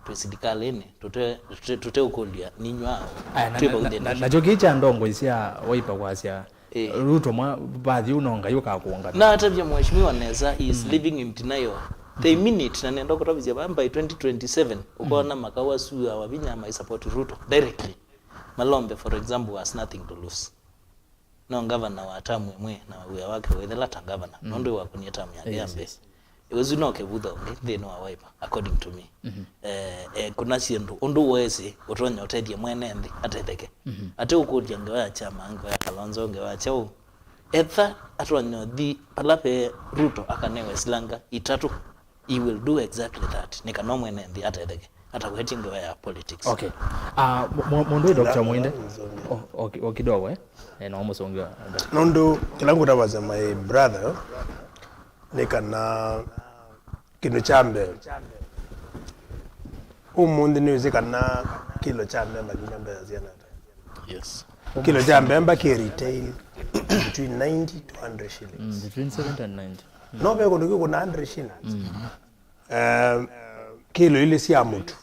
twĩ silikalĩnĩ, tũte- tũte- tũteũkũlya ninyw'aa. Aya, na- twĩ na- vau na- thĩnĩ. Na- nakyo kĩĩ kya ndongoi sya Wiper kwasya, eh, Ruto mwa vathi ũno Ngai ũkakũũngana. Na atavya mheshimiwa nesa, he is living in denial. The minute, na nenda kũtavĩsya vaa by twenty twenty-seven, ũkona makawa sua wa vinya mai support Ruto directly. Malombe, for example, has nothing to lose. No ngavana wa tamu ĩmwe na wĩa wake wĩthela ta ngavana, nũndũ wakũnie tamu yake ya mbee. Yes, yes. Ũsu no kĩvutho ũngĩ nthĩnĩ wa Wiper, according to me. Eh, eh, kuna syĩndũ ũndũ woesĩ ũtonya ũtethye mwene nthĩ atetheke. Ate ũkũlya ngewa ya kyama, ngewa ya Kalonzo, ngewa ya kyaũ. Etha atonya ũthi pala ve Ruto akanewe silanga itatũ. He will do exactly that. Nĩ kana mwene nthĩ atetheke. Atawetye ngewa ya politics. Okay. Ah, mu- mu- mũndũ wĩ Doctor Mwinde. O- o- o kidogo, eh? Eh, no mũsũngĩ wa. Nũndũ kĩla ngũtavasya my brother nĩ kana kĩndũ kya mbee, ũmũnthĩ nĩwĩsĩ kana kĩlo kya mbemba kĩna mbesa syana ata? Yes. Kĩlo kya mbemba kĩ retail between ninety to hundred shillings. Mm, between seventy and ninety. No ve kũndũ kĩkũna hundred shillings. Eh, kĩlo ilĩ sya mũtu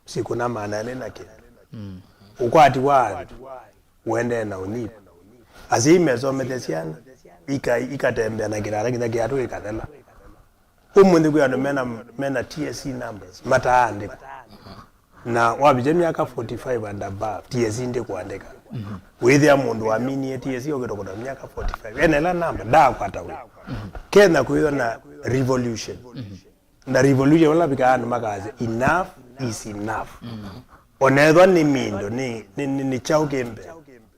sikũna maana elĩ na kĩndũ. Ũkwati wa andũ ũendee na ũnyivu. Asyai mesomethya syana ika- ikatembea na kĩlala nginya kĩatũ ikathela. Ũmũnthĩ kwĩ andũ mena, mena T S C numbers mataandĩkwa. Na wavikya myaka forty-five and above, T S C ndĩkũandĩka. Wĩthĩa mũndũ waminie T S C ũkĩtũkũna myaka forty-five. Ena ĩla namba, ndaakwata wĩa. Kenya kwĩthwa na revolution. Na revolution vala vikaa andũ makasya, "Enough is enough." Ona ethwa nĩ mindo, nĩ, nĩ, nĩ, nĩ kyaũ kĩ mbee,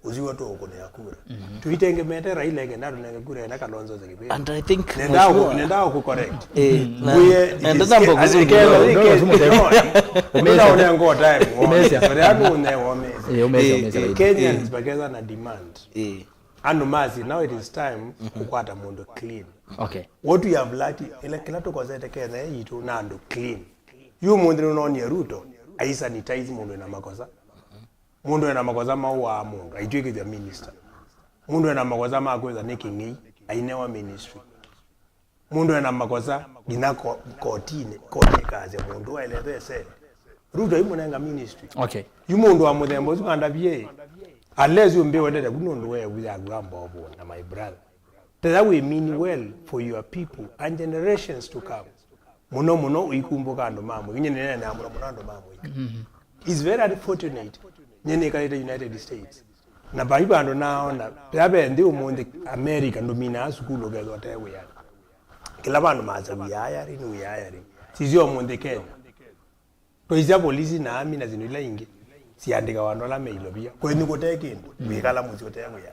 ũsu w'o tũũkũnĩa kura. Tũitengemete Raila eke ndatũnenge kura ena Kalonzo ose kĩvĩla. And I think, Nendaa kũ-, Mheshimiwa, nendaa kũcorrect. Eh, na, Mbwie, na it is ndenda ke-, mbogo zungu. Kenya, no, Kenya, no, no, no. Mina ũnengo time. Umesia. Sorry, anu ũnewa umesia. Eh, umesia, eh, umesia, eh, Raila. Kenyans, eh, baketha na demand. Eh. Andũ masi, now it is time kũkwata mũndũ clean. Okay. What we have lacked, ila kĩla tũkosete Kenya yitũ na andũ clean. Yu mũnthĩ nũnonie Ruto, ai sanitize mũndũ ena makosa. Mũndũ ena makosa maũaa mũndũ, aitw'ĩkĩthya minister. Mũndũ ena makosa ma kwĩtha nĩ kĩng'ei, ainewa ministry. Mũndũ ena makosa, nginya ko-, kotinĩ, koti ĩkasya mũndũ aelethesele. Ruto imũnenga ministry. Okay. Yu mũndũ wa mũthemba ũsu kandavie, unless ũmbĩ wendete ku nũndũ we yaku amba ũvũna, my brother. Tethya wĩ mean well for your people and generations to come. Mũno mũno ũikumbũka andũ ma mũika. Nye nĩneenaa mũno mũno andũ ma mũika. It's very unfortunate. Nye nĩkalĩte United States. Na vai vandũ naona, ya ve nthĩ ũmũnthĩ America ndũminaa sukulu ũkethwa ũte wĩa. Kĩla vandũ masa we are hiring, we are hiring. Sisyo ũmũnthĩ Kenya. Twaisya polisi na army na syĩndũ ila ingĩ siandĩkawa andũ ala me ilovia. Kwenyu kũte kĩndũ, wĩkala mũsyĩ ũte wĩa.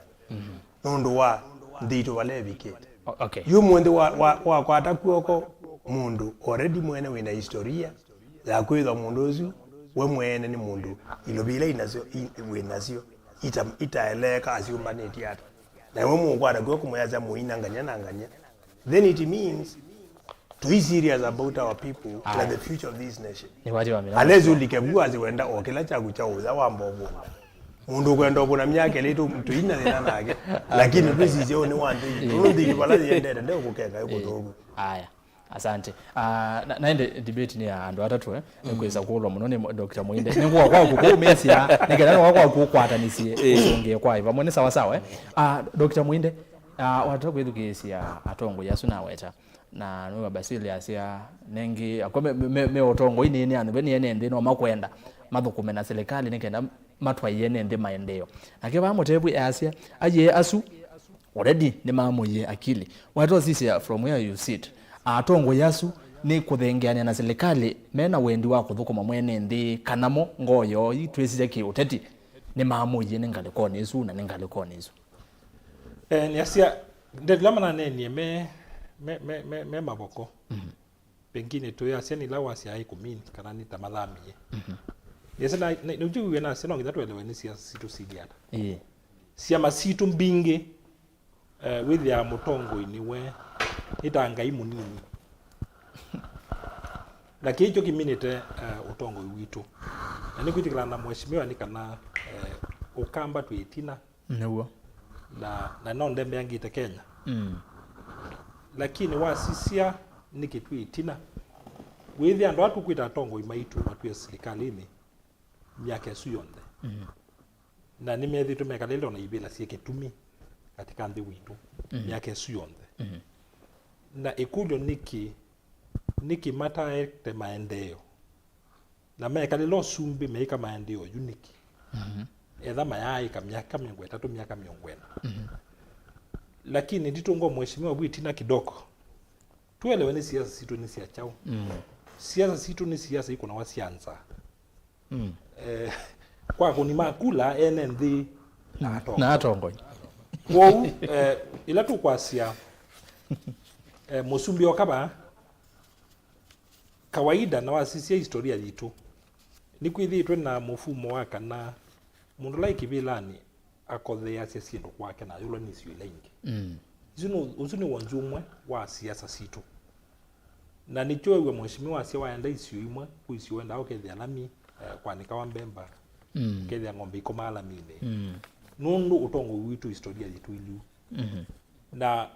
Nũndũ wa nthĩ itũ vala ĩvikĩte. O-, okay. Yu mũnthĩ wa, wa, wakwata kw'oko mũndũ already mwene wĩna historia ya kwĩthwa mũndũ ũsu we mwene nĩ mũndũ ilovia ila inasyo, i-, wĩnasyo ita-, itaeleeka asyũmbanĩtye ata. Na we mũkwata kw'oko mũyasya mũina ngany'a na ngany'a. Then it means to be serious about our people and the future of this nation. Nĩkwatiwa mĩla. Unless ulike vu azi wenda o kĩla kyaku kya ũya wamba ũvũna. Mũndũ ũkwenda ũvũna myaka ĩlĩ tu-, tũina thĩna nake. Lakini ndwĩsisye ũnĩ wa nthĩ. Tũnũ nthĩ vala yendete, nde ũkũkenga ĩkũthũku. Aya. Asante. Ah, na, na ende debate nĩ ya andũ atatũ, eh. Nĩkwĩsa kũlwa mũno nĩ Doctor Mũinde. Nĩngũka kwaku kũmĩsya, nĩkenda nĩwa kwaku ũkwatanĩsye, eh, ũsũngĩe kwa vamwe nĩ sawa sawa, eh. Ah, Doctor Mũinde, ah, watata kwĩthukĩĩsya atongoi asu naweta. Na nĩw'a Basili asya, nengĩ, akwa me, me, me, me ũtongoinĩ nĩ andũ ve nĩ ene nthĩ no makwenda mathũkũme na serikali nĩ kenda matwaie ene nthĩ maendeeo. Nake vaa mũtevu easya, ayĩe asu already nĩmamũie akili. Watosisya from where you sit, atongoi asu nĩ kũthengeanĩa na serikali mena wendi wa kũthũkũma mwene nthĩ, kana mo ngoo yoo itwĩsisya kĩ ũteti nĩmamũie nĩ ngalĩkonĩ ĩsu na nĩ ngalĩkonĩ ĩsu? Eh, nĩasya, ndeto ila mananeenie me, me, me, me, me mavoko. Pengine tũyasya nĩ ila wasya ĩkũmi kana nĩ ta mathamie. Nĩasya na, na, nĩũtwĩw'e nasya no nginya tũelewe nĩ siasa sitũ silyĩ ata. Ĩĩ. Syama sitũ mbingĩ, eh, wĩthĩaa mũtongoi nĩwe nĩ ta Ngai mũnini. Na kĩĩ kyo kĩminĩte, eh, ũtongoi witũ. Na nĩkwĩtĩkĩlana na mheshimiwa nĩ kana, eh, Ũkamba twĩ ĩtina. Nĩw'o. Na, na no ndembeangĩte Kenya. Mm. Lakini wasisya nĩkĩ twĩ ĩtina? Wĩthĩa andũ aa tũkwĩta atongoi maitũ matwĩe silikalĩnĩ myaka ĩsu yonthe. Mm. Na nĩmethĩĩtwe mekalĩte ona ivĩla syĩ kĩtumi katika nthĩ witũ, mm, myaka ĩsu yonthe. Mm. Na ĩkũlyo nĩkĩ, nĩkĩ mataete maendeeo? Na mekalĩla ũsumbĩ meĩka maendeeo yu nĩkĩ? Mhm. Etha mayaaĩka myaka mĩongo ĩtatũ, myaka mĩongo ĩna. Mhm. Lakini nditũngwa mheshimiwa vu ĩtina kidogo. Tuelewe nĩ siasa sitũ nĩ sya kyaũ. Mm. Siasa sitũ nĩ siasa ikũnawa sya nza. Mm. Eh, kwa kũni makula ene nthĩ na atongoi. Na atongoi. Kwoou, eh, ila tũkwasya, eh, mũsumbĩ oka vaa, kawaida na wasisya historia yitũ, nĩkwĩthĩĩtwe na mũfumo wa kana mũndũ ũla ĩ kĩvĩlanĩ akotheeasya syĩndũ kwake na ayũlwa nĩ isio ila ingĩ. Mm. Isu nĩ, ũsu nĩ wonzu ũmwe wa siasa sitũ. Na nĩkyo wew'a mheshimiwa asya waenda isio imwe, kwĩ isio wendaa ũkethĩa lami, eh, kwanĩkawa mbemba, mm, ũkethĩa ng'ombe ikomaa laminĩ. Mm. Nũndũ ũtongoi witũ, historia yitũ iliu. Mhm. Na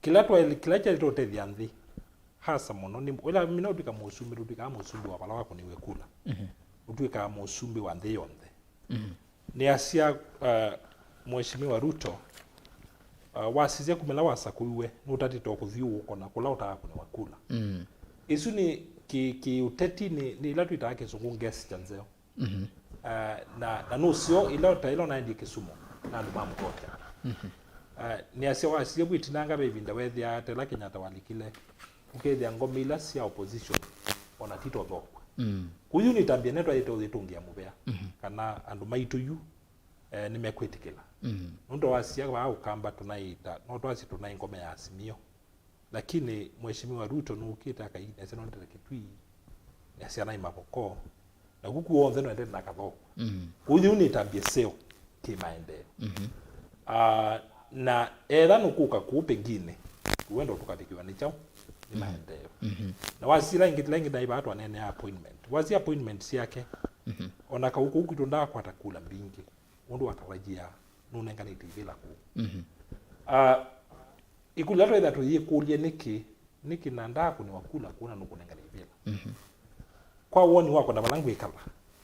kĩla twaĩle, kĩla kyaĩlĩte ũtethya nthĩ, hasa mũno, nĩ, ĩla mina ũtw'ĩka mũsumbĩ, ndũtw'ĩkaa mũsumbĩ wa vala wakũnĩwe kula. Mhm. Ũtw'ĩkaa mũsumbĩ wa nthĩ yonthe. Mhm. Nĩasya, uh, Mheshimiwa Ruto, uh, wasisya kumĩla wasakũiwe, nũtatĩte o kũthyũũka na kũla ũtaakũnĩwa kula. Mm. Isu nĩ, ki, ki ũteti nĩ, nĩ ila twĩtaa kĩsũngũ gesture nzeo. Mhm. Eh, na, na nũseo ila ta ila naendie Kisumu na andũ mamũthokya. Mhm. Eh, nĩasya wasisie kwĩtinanga ve ĩvinda wethĩa ta ĩla Kenyatta walikile, ũkethĩa ngome ila sya opposition ona titothokwa. Mm. Kũu yu nĩtambia netwa yĩte ũyĩtũngĩa mũvea. Mhm. Kana andũ maitũ yu, eh, nĩmekwĩtĩkĩla. Mhm. Nũndũ wasya vaa Ũkamba tũnaĩta, no twasye tũnaĩ ngome ya Azimio. Lakini Mheshimiwa Ruto nũkĩte akainĩasya nondete Kitui, nĩasya naĩ Mavoko, na kuku w'onthe nũendete na kathokwa. Mm. Kũu yĩu nĩtambia seo kĩ maendeeo. Mhm. Ah, na etha nũkũka kũu pengine, wendo tũkavikĩwa nĩ kyaũ? Nĩ maendeeo. Mhm. Na wasila ĩngĩ, ĩla ĩngĩ naĩ vaa twaneenea appointment. Wasya appointment syake, mhm, ona kau kũu kwitũ ndaakwata kula mbingĩ. Ũndũ watarajia nũnenganĩte ivĩla kũu. Mhm. Ah, ĩkũlyo ĩla twĩtha tũyĩkũlye nĩkĩ, nĩkĩ na ndaakũnĩwa kula kũu na nũkũnengane ivĩla? Mhm. Kwa woni wakwa na vala ngwĩkala,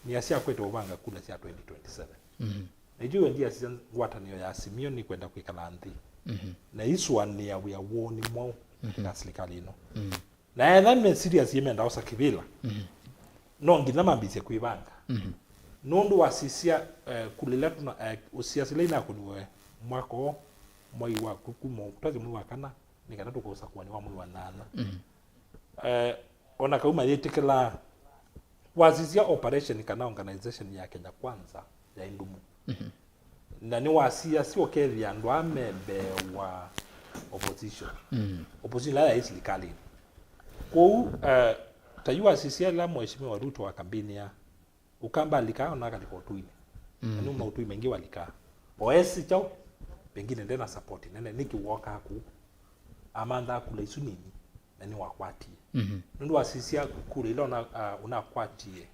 nĩasya akwete ũvanga kula sya twenty twenty-seven. Mhm. Na ithyĩ wendi asisya ngwatanĩo ya Azimio nĩkwenda kwĩkala nthĩ. Mhm. Na isũanĩa wĩa woo nĩ mwaũ, mhm, katika silikalĩ ĩno. Mhm. Na etha me serious yĩmenda osa kĩvĩla, mhm, no nginya mambĩĩsye kwĩvanga. Mhm. Nũndũ wasisya, eh, kula ila tũna, eh, ũsiasi ila inakũniwe mwaka ũũ, mwai wa ku-, kuma twasye mwai wa kana, nĩ kana tũkosakũanĩwa mwai wa nyanya. Mhm. Eh, ona kau mayĩtĩkĩlaa, wasisya operation kana organization ya Kenya Kwanza yaĩ ndumu. Mhm. Na nĩwasiasya ũkethĩa andũ aa me mbee wa opposition. Mm. Opposition ila yaĩ silikalĩnĩ. Kwoou, eh, ta yu wasisya ĩla Mheshimiwa Ruto akambĩnĩa, Ũkamba alika ona akalika ũtũinĩ. Mm. Na nĩuma ũtũi maingĩ walika. O esi kyaũ, pengine ndena support nene, nĩkĩ wokaa kũu? Amanthaa kula isu nini, na nĩwakwatie. Mhm. Nũndũ wasisya kula ila ona, ah, ũnakwatie,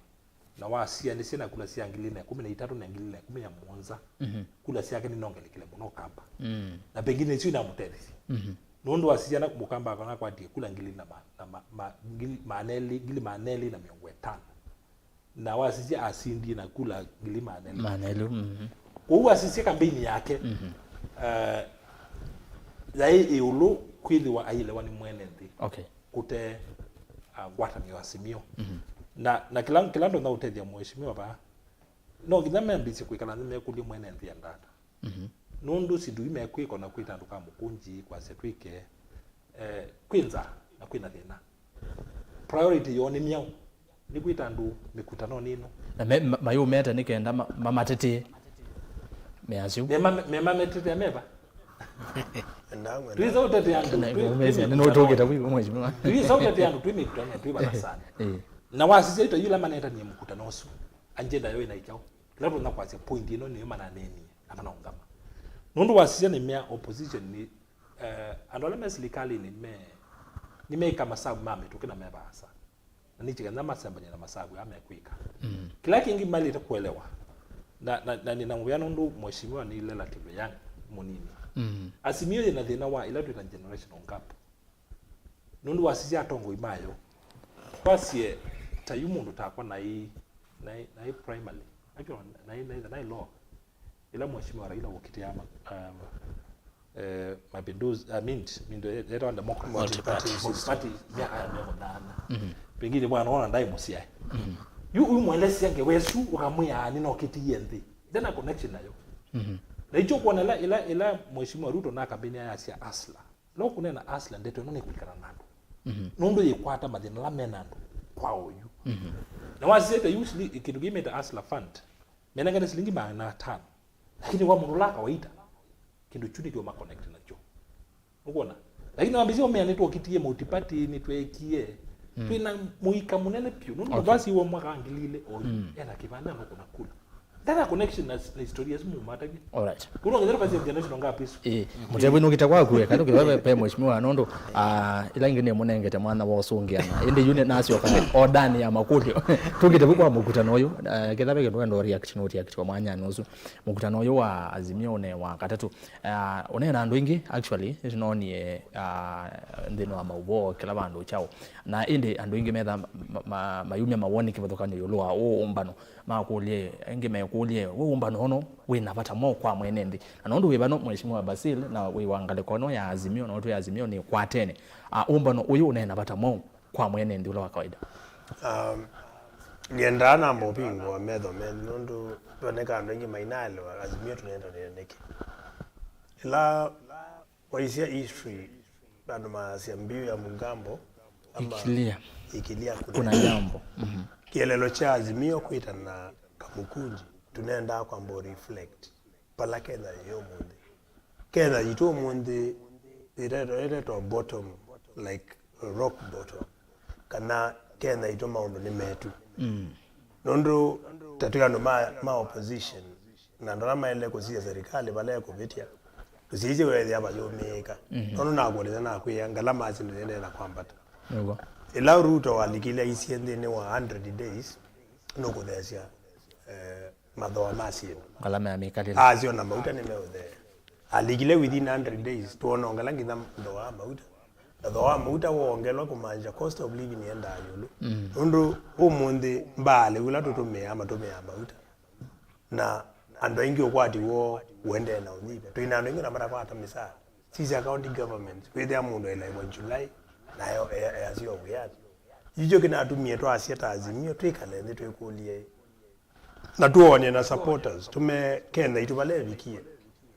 na wasianĩsye na kula sya ngili na ĩkũmi na itatũ na ngili na ĩkũmi na mũonza, mhm, kula syake nĩnongelekile mũno Ũkamba. Mm. Na pengine isu inamũtethya. Mhm. Nũndũ wasisya na Mũkamba akona akwatie kula ngili na ma-, na ma-, ma-, ngili maana elĩ, ngili maana elĩ na mĩongo ĩtano. Na wasisya asindie na kula ngili maana elĩ. Maana elĩ, mhm. Kwoou wasisya kambeini yake, mhm, eh, yaĩ ĩũlũ kwĩthĩwa aielewa nĩ mwene nthĩ. Okay. Kũte, ah, ngwatanĩo Azimio. Mhm. Na, na kĩla, kĩla ndonya ũtethya mheshimiwa vaa, no nginya mambĩĩsye kwĩkala nthĩ mekũlye mwene nthĩ endaa ata. Mhm. Nũndũ syĩndũ ii mekwĩka na kwĩta andũ ka mũkũnji, kwasya twĩke, eh, kwĩ nzaa na kwĩna thĩna. Priority yoo nĩ myaũ? Nĩ kwĩta andũ mĩkutanonĩ ĩno. Na me, ma, mayũmeta nĩ kenda ma, mamatetee. Measya ũu. Mema, memametetea meva? Twĩsa ũtetea andũ, na twĩ, twĩ mĩkutanonĩ. Nĩnũtũngĩte kwĩ mheshimiwa. Twĩsa ũtetea andũ twĩ mĩkutanonĩ, twĩ valasani. Eh. Na wasisya ito yula manetanie mũkutano ũsu. Agenda yoo ĩnaĩ kyaũ? Kĩla tũna kwasya point ĩno nĩyo mananeenie, na manaũngama. Nũndũ wasisya nĩmea opposition nĩ, eh, andũ ala me silikalĩnĩ me, nĩmeĩka masavu ma mĩtũkĩ na me vaasa. Na nĩkĩ kana masembany'a na masavu aa mekwĩka. Mm. Kĩla kĩngĩ malĩte kũelewa, na, na, na nĩna mũvea nũndũ mheshimiwa nĩ relative young mũnini. Mm. Azimio yĩna thĩna wa ĩla twĩta generational gap. Nũndũ wasisya atongoi mayo, twasye ta yu mũndũ takwa naĩ, naĩ, naĩ primary, actually, naĩ, naĩ, naĩ lower. Ĩla mheshimiwa Raila wokĩtĩa ma-, um, eh, mapinduzi, I mean, mindo ye-, yetawa democracy. Multi-party system. Multi-party, myaka ya mĩongo nana. Mhm. Pengine mwana ona ndaĩ mũsyae. Mhm. Yu ũimwelesya ngewa ĩsu, ũkamwĩa, "Nĩnokĩtie nthĩ." Ndena connection nayo. Mhm. Na icho kuona ĩla, ĩla, ĩla mheshimiwa Ruto na kampeni yake yasya hustler. No kũneena hustler, ndeto ĩno nĩkwĩkala na andũ. Mhm. Nũndũ yĩkwata mathĩna ala mena andũ kwa oyu. Mhm. Na wasisya ta yu sili-, kĩndũ kĩmĩte hustler fund, menengane silingi maana atano. Lakini kwa mũndũ ũla kawaida, kĩndũ kyu nĩkyo ma connect nakyo. Ũkwona? Lakini wambĩsya ũmea nĩtwokĩtie multiparty, nĩtweekie. Mm. Twĩna mũika mũnene piũ. Nũndũ, okay, mũndũ asiiwe mwaka wa ngili ilĩ oyu, mm, ena kĩvanda no kũna kula. Ndana connection na, na historia isu mumatavye. All right. Kuno ngethero kazi ya generation ngapi isu? Eh, mũtevwe nũkĩte kwaku, eh, kana kĩveve pe mheshimiwa nũndũ, ah, ila ingĩ nĩ mũnengete mwana wa ũsũngĩana. Ĩndĩ yu nĩ nasyoka o ndani ya makũlyo. Tũkĩte vu kwa mũkutano ũyũ, eh, kĩtha ve kĩndũ wendo react no react kwa mwanya ũsu. Mũkutano ũyũ wa Azimio ũne wa katatũ. Ah, ũne na andũ aingĩ actually nĩtũnonie, ah, nthĩnĩ wa maũvoo kĩla vandũ kyaũ. Na ĩndĩ andũ aingĩ metha ma, ma, mayumya mawoni kĩvathũkany'o ĩũlũ wa ũũ ũmbano. Makũlye, aingĩ mekũlye, we ũmbano ũno wĩ na vata mwaũ kwa mwene nthĩ? Na nũndũ wĩ vano, Mheshimiwa Basil, na wĩ wa ngalĩko ĩno ya Azimio, na ũtwĩ Azimio nĩ kwatene. A, ũmbano ũyũ ũne na vata mwaũ kwa mwene nthĩ ũla wa kawaida? Um, nĩendaa namba ũvingũa metho menyu nũndũ vevoneka andũ aingĩ mainaelewa Azimio tũnendanĩa nĩkĩ. Ĩla waisya history, andũ maasya mbiu ya Mugambo ama Ikilia. Ikilia kuna, kuna jambo. Mhm. Kĩeleelo kya Azimio kwĩtana Kamukunji, tũnendaa kwamba ũ reflect vala Kenya yĩ ũmũnthĩ. Kenya yitũ ũmũnthĩ ĩtetwa, ĩtetwa bottom, like rock bottom, kana Kenya yitũ maũndũ nĩ metu. Mm. Nũndũ ta twĩ andũ ma, ma opposition, na andũ ala maĩle kũsisya serikali vala ĩkũvĩtya, tũsisye weethĩa vayũmĩĩka. Mhm. Nũndũ nakuelesya nakwĩa, ngalama ya syĩndũ yĩendee na kwambata. Nĩw'o. Ĩla Ruto walikile aisye nthĩnĩ wa hundred days, nũkũtheesya, eh, mathooa ma syĩndũ. Ngalama ya mĩkalĩle. Asyo na mauta nĩmeũthea. Alikile within hundred days, twona ongela nginya thooa wa mauta. Na thooa wa mauta woongelwa kũmaanisha cost of living yendaa ĩũlũ. Mm. Nũndũ ũmũnthĩ mbaalĩ ũla tũtũmĩaa matũmĩaa mauta. Na andũ aingĩ ũkwati woo ũendee na ũnyiva. Twĩ na andũ aingĩ na matakwata mĩsaa. Sisya county government, wĩthĩa mũndũ elaĩwa July, nayo e-, easyo wĩanĩ. Yu kyo kĩnatumie twasya ta Azimio, twĩkale nthĩ twĩkũlye. Na tuonie na supporters, tume Kenya itu vala ĩvikie.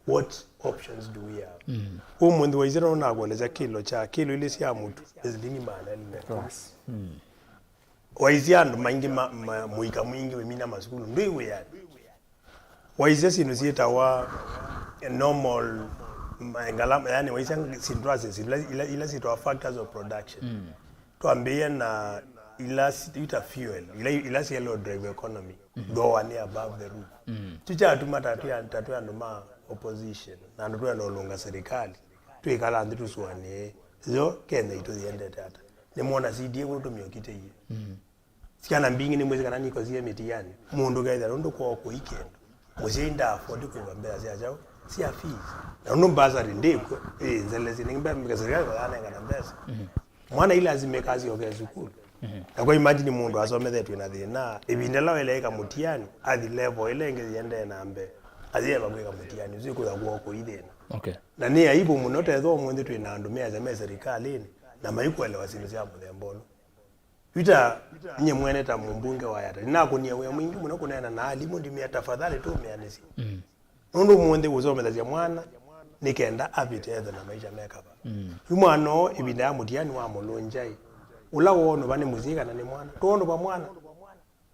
What options do we have? Mm. Ũmũnthĩ waisye no nakuelesya kilo kya, kilo ilĩ sya mũtu, nĩ silingi maana elĩ na ĩkũmi. Plus. Mm. Waisye andũ maingĩ ma, ma, mũika mwingĩ wĩmina masukulu, ndwĩ wĩanĩ. Waisye syĩndũ syĩtawa normal, ma, ngalama, yani waisye syĩndũ twasye, syĩndũ ila, ila, ila syĩtawa factors of production. Mm. Twambĩĩe na ila si-, ita fuel, ila, ila syeleo drive economy. Mhm. Thooa nĩ above the roof. Mm. Kyu kyatuma ta twĩ, ta twĩ andũ ma opposition, na andũ twenda ũlũnga serikali, twĩkala nthĩ tũsũanĩe, yo Kenya itũ yĩendete ata? Nĩmwona C D A kũu tũmĩokitĩie. Mm. Syana mbingĩ nĩmwĩsĩ kana nikosie mĩtiani. Mũndũ kethĩa nũndũ kwoo kũi kĩndũ. Mũsyai nda afford kũĩva mbesa sya kyaũ? Sya fees. Na nũndũ bursary ndĩkw'o, ĩ nzelesye, nĩ mbe-, serikali yanengana mbesa. Mhm. Mwana ila asimĩka asyoke sukulu. Mhm. Na kwa imagine mũndũ asomethetw'e na thĩna, ĩvinda ĩla waĩle ĩka mũtiani, athi level ĩla ĩngĩ yĩendee na mbee, ayĩeva kwĩka mũtiani ũsu, ĩkũtha kwoo kũi thĩna. Okay. Na nĩ aibu mũno tethwa ũmũnthĩ twĩ na andũ measya me serikalĩnĩ, na maikuelewa syĩndũ sya mũthemba ũno. Yu ta nyie mwene ta mũmbunge wa Yatta, nĩnakũnie wĩa mwingĩ mũno kũneena na alimũ, ndimea tafadhali tũmĩanĩsye. Mm. Nũndũ ũmũnthĩ ũsomethasya mwana nĩ kenda avĩte ethe na maisha me kava. Mm. Yu mwana ũũ ĩvinda ya mũtiani wa mũlũngya-ĩ, ũla woonũva nĩ mũsyai kana nĩ mwana? Twoonũva mwana.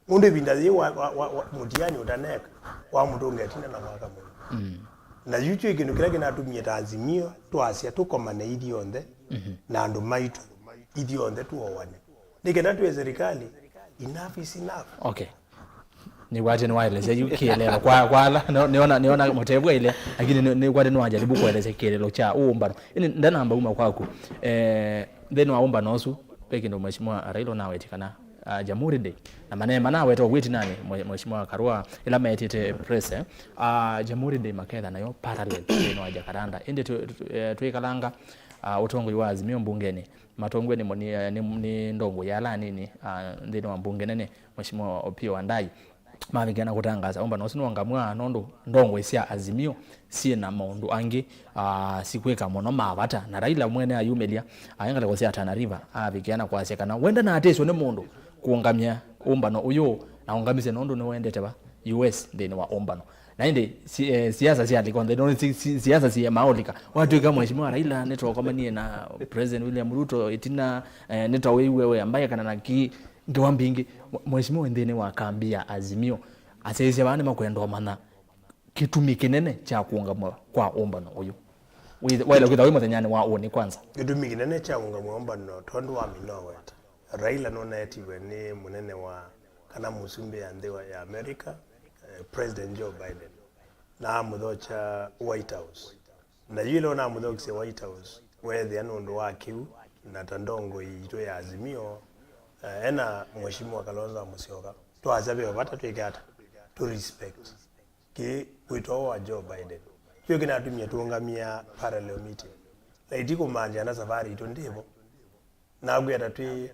Nũndũ ĩvinda yĩĩ wa, wa, wa, wa, mũtiani ũtaneka, wamũtũnga ĩtina na mwaka mũna. Mm. Na yu kyo kĩndũ kĩla kĩnatumie ta Azimio twasya tũkomane ithyonthe, mhm, na andũ maitũ ithyonthe tũoane. Nĩ kenda twĩ serikali, enough is enough. Okay. Nĩkwatĩ nĩwaelesya yu kĩeleelo kwa, kwa ala, no, nĩona, nĩona mũtevwa ile, lakini nĩ, nĩkwatĩ nĩwajaribu kuelesya kĩeleelo kya ũmbano. Ĩndĩ ndanamba uma kwaku, eh, nthĩnĩ wa ũmbano ũsu, ve kĩndũ Mheshimiwa Raila ũnawetie kana, ah, Jamhuri Day. Na mane-, manaweta ũwĩti nani, Mwe-, Mheshimiwa Karua, ĩla metĩte press, eh, ah, Jamhuri Day maketha nayo parallel nthĩnĩ wa Jakaranda. Ĩndĩ tũ-, tũ-, eh, twĩkalanga, ah, ũtongoi wa Azimio mbungenĩ, matongwe nĩ, nĩ, nĩ, nĩ ndongo ya ala anini, ah, nthĩnĩ wa mbunge nene, Mheshimiwa Opiyo Wandayi. Mavikĩa na kũtangaasa ũmbano ũsu nĩwongamw'a nũndũ ndongoi sya Azimio syĩ na maũndũ angĩ, ah, sikwĩka mũno ma vata. Na Raila mwene ayumĩlya, aĩ ngalĩko sya Tana River, avikĩa na kwasya kana wenda na atĩswe nĩ mũndũ kũũngamya ũmbano ũyũ, na ũngamisye nũndũ nĩwendete va U S nthĩnĩ wa ũmbano. Na ĩndĩ si-, eh, siasa syalika onthe, nũndũ si-, si-, siasa siema ũlika. Watw'ĩka Mheshimiwa Raila nĩtwakomanie na President William Ruto ĩtina, eh, nĩtawĩw'e we ambaye kana na ki ngewa mbingĩ. Mwe-, Mheshimiwa nthĩnĩ wa kambi ya Azimio, asyaĩĩsya vaa nĩmakwenda ũmanya kĩtumi kĩnene kya kũũngamw'a kwa ũmbano ũyũ. Wĩ-, waĩle kwĩthwa wĩ mũthenyanĩ wa ũnĩ kwanza. Kĩtumi kĩnene kya kũũngamw'a ũmbano tondũ wa minoweta. Raila nũnaetiwe nĩ mũnene wa, kana mũsumbĩ ya nthĩ wa, ya America, eh, President Joe Biden, na amũthokya White House. Na yu ĩla ũnamũthokisye White House, weethĩa nũndũ wa kĩu, na ta ndongoi yitũ ya Azimio, eh, ena Mheshimiwa Kalonzo wa Musyoka, twasya ve vata twĩke ata? Tũ respect kĩ wĩto wa Joe Biden. Kyo kĩnatumie tũũngamĩa parallel meeting. Na itikũmaanisya na savari itũ ndĩvo. Nakwĩa ta twĩ